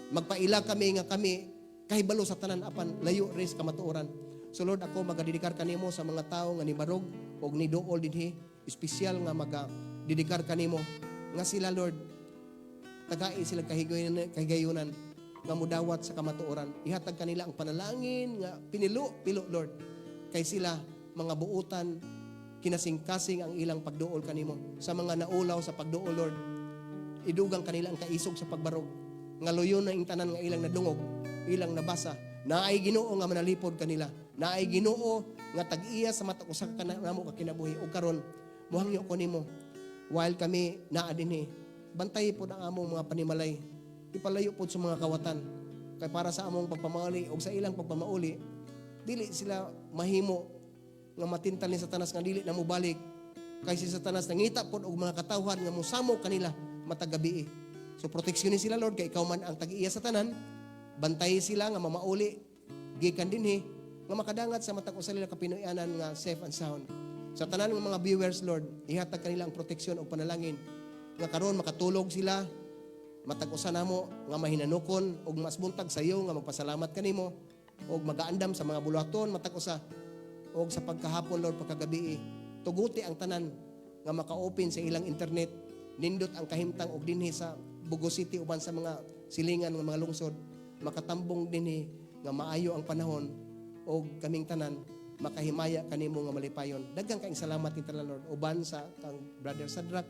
Magpaila kami nga kami kahibalo sa tanan, apan layo res kamatuoran. So Lord, ako magadedikar kanimo sa mga tawo nga nibarog og niduol dinhi, espesyal nga magadedikar kanimo nga sila, Lord, tagai sila kahigayunan, kahigayunan nga mudawat sa kamatuoran. Ihatag kanila ang panalangin nga pinilo pilo, Lord, kay sila mga buutan, kinasingkasing ang ilang pagduol kanimo. Sa mga naulaw sa pagduol, Lord, idugang kanila ang kaisog sa pagbarog nga luyon na ing tanan nga ilang nadungog, ilang nabasa. Naay Ginoo nga manalipod kanila, naay Ginoo nga tag-iya sa matag usa ka namo ka kinabuhi. Ug karon muhangyo ko nimo, while kami naa dinhi, bantay pod ang among mga panimalay, ipalayo pod sa mga kawatan, kay para sa among pagpamauli ug sa ilang pagpamauli, dili sila mahimo nga matintal ni Satanas nga dili na mobalik, kay si Satanas nangita pod og mga katawhan nga mosamo kanila matag gabi. So proteksyonin sila, Lord, kay ikaw man ang tag-iya sa tanan. Bantay sila nga mamauli gikan dinhi nga makadangat sa matag usa nila ka Pinoyanan nga safe and sound. Sa tanan ng mga viewers, Lord, ihatag kanila ang proteksyon ug panalangin nga karon makatulog sila matag usa namo nga mahinanukon ug mas buntag sayo nga magpasalamat kanimo ug magaandam sa mga buluhaton matag usa. Og sa pagkahapon, Lord, pagkagabi, tuguti ang tanan nga maka-open sa ilang internet, nindot ang kahimtang og dinhi sa Bogo City uban sa mga silingan nga mga lungsod makatambong dinhi nga maayo ang panahon og kaming tanan makahimaya kanimo nga malipayon. Daghan kaayong salamat ni tanan, Lord, uban sa kang Brother Sadrach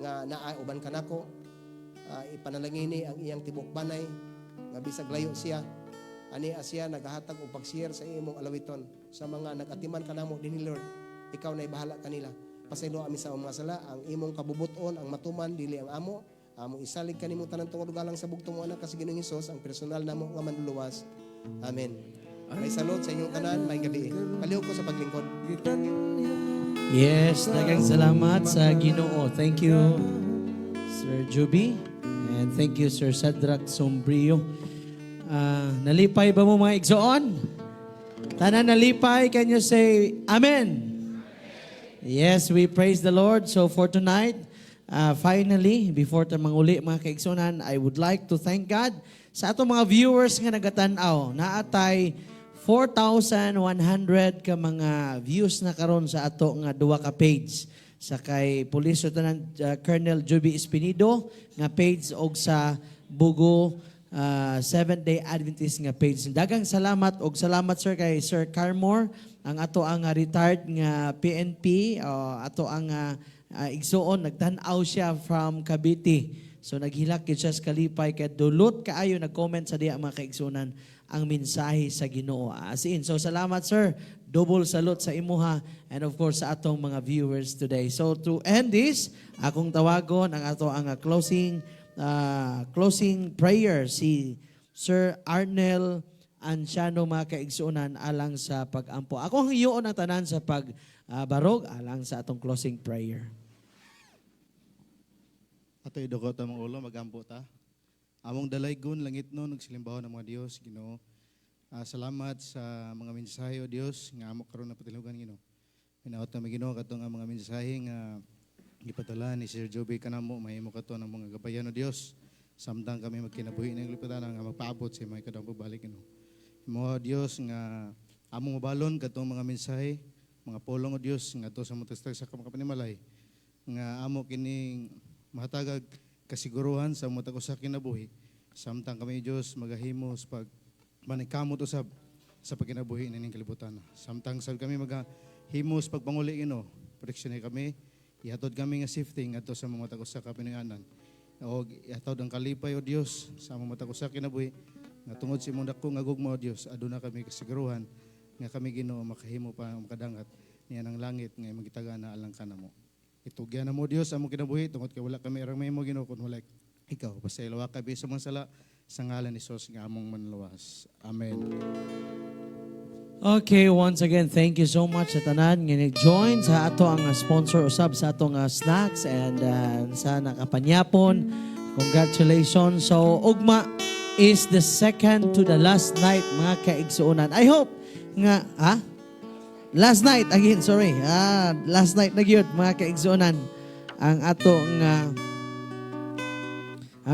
nga naa uban kanako. Ipanalangini ang iyang tibok banay nga bisag layo siya. Ani siya nagahatag og pag-share sa imong alawiton sa mga nag-atiman kanamo dinhi, Lord. Ikaw na bahala kanila. Pasaylo ami sa among mga sala, ang imong kabubuton ang matuman, dili ang amo. Among isalig kanimo tanan tungod galang sa bugtong mo anak kasi Ginoong Hesus ang personal namo nga manluluwas. Amen. May salute sa inyong tanan, maayong gabi. Palihog ko sa paglingkod. Yes, daghang salamat sa Ginoo. Thank you, Sir Juby. And thank you, Sir Shadrach Sombrio. Ah, nalipay ba mo, mga igsoon? Tanan nalipay, can you say Amen? Yes, we praise the Lord. So for tonight, finally, before ta manguli, mga kaigsunan, I would like to thank God sa atong mga viewers nga nagatanaw. Naatay 4,100 ka mga views na karon sa ato nga duha ka page, sa kay Police Lieutenant Colonel Juby Espinido nga page og sa Bugo Seventh Day Adventist nga page. Daghang salamat og salamat, sir, kay Sir Carmore, ang ato ang retired nga PNP, ato ang igsuon, nagtan-aw siya from Cavite. So naghilak gyud siya sa kalipay kay dulot kaayo, nag-comment sa diya, mga kaigsuonan, ang mensahe sa Ginoo. As in, so salamat, sir. Double salute sa imuha and of course sa atong mga viewers today. So to end this, akong tawagon ang ato ang closing prayer, si Sir Arnel Anciano, mga kaigsuonan, alang sa pag-ampo. Ako ang hiyoon ang tanan sa pag barog alang sa atong closing prayer. Ato idukot among ulo, magampo ta. Among dalaygon, langitnon ug salimbahon nga mga Dios, Ginoo. Ah, salamat sa mga mensahe, o Dios, nga amo karon na patilhugan, Ginoo. Hinaot na Ginoo katong ang mga mensahe nga gipadala ni Sir Joby kanamo mahimo kato ng mga gabayan, o Dios. Samtang kami magkinabuhi ng liputan nga magpaabot sa mga ikadawang pagbalik, Ginoo. Imo, o Dios, nga among mabalon katong mga mensahe, mga pulong, o Dios, nga to sa matagtag sa mga panimalay nga amo kining mahatagag kasiguruhan sa matag usa kinabuhi samtang kami, Dios, magahimo sa pag maningkamot usab sa pagkinabuhi nining kalibutan. Samtang sa kami magahimo sa pagpanguli, Ginoo, proteksyon kami, ihatod kami nga safety ngadto sa mga matag usa ka pinuy-anan. Og ihatod ang kalipay, o Dios, sa among matag usa kinabuhi nga tungod sa imong dako nga gugma, o Dios, aduna kami kasiguruhan nga kami, Ginoo, makahimo pa makadangat niya ng langit nga imong gitagana alang kanamo. Itugyan na mo, Dios, among kinabuhi tungod kay wala kami arang mahimo, Ginoo, kun wala ikaw. Pasayloa kami sa mga sala sa ngalan ni Jesus nga among manluwas. Amen. Okay, once again, thank you so much sa tanan nga nag-join sa ato ang sponsor usab sa atong snacks and sa nakapanyapon. Congratulations. So, ugma is the second to the last night, mga kaigsuonan. I hope nga, ha? Last night, again, sorry. Ah, last night na gyud, mga kaigsuonan, ang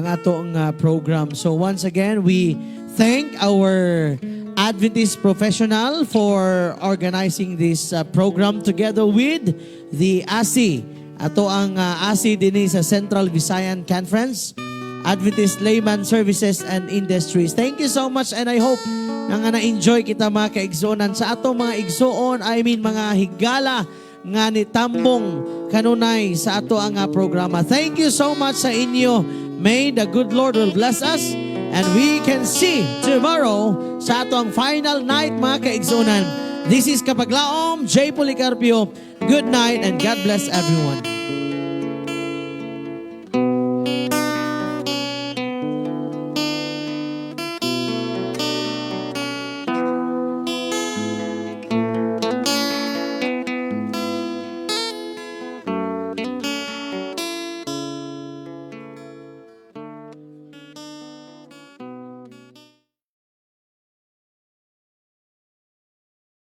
atong program. So once again, we thank our Adventist professional for organizing this program together with the ASI. Ato ang ASI dinhi sa Central Visayan Conference, Adventist Layman Services and Industries. Thank you so much and I hope na nga na-enjoy kita, mga kaigsuonan, sa atong mga igsuon, I mean mga higala nga ni tambong kanunay sa ato ang programa. Thank you so much sa inyo. May the good Lord will bless us and we can see tomorrow sa ato ang final night, mga kaigsuonan. This is Kapaglaom, J. Policarpio. Good night and God bless everyone.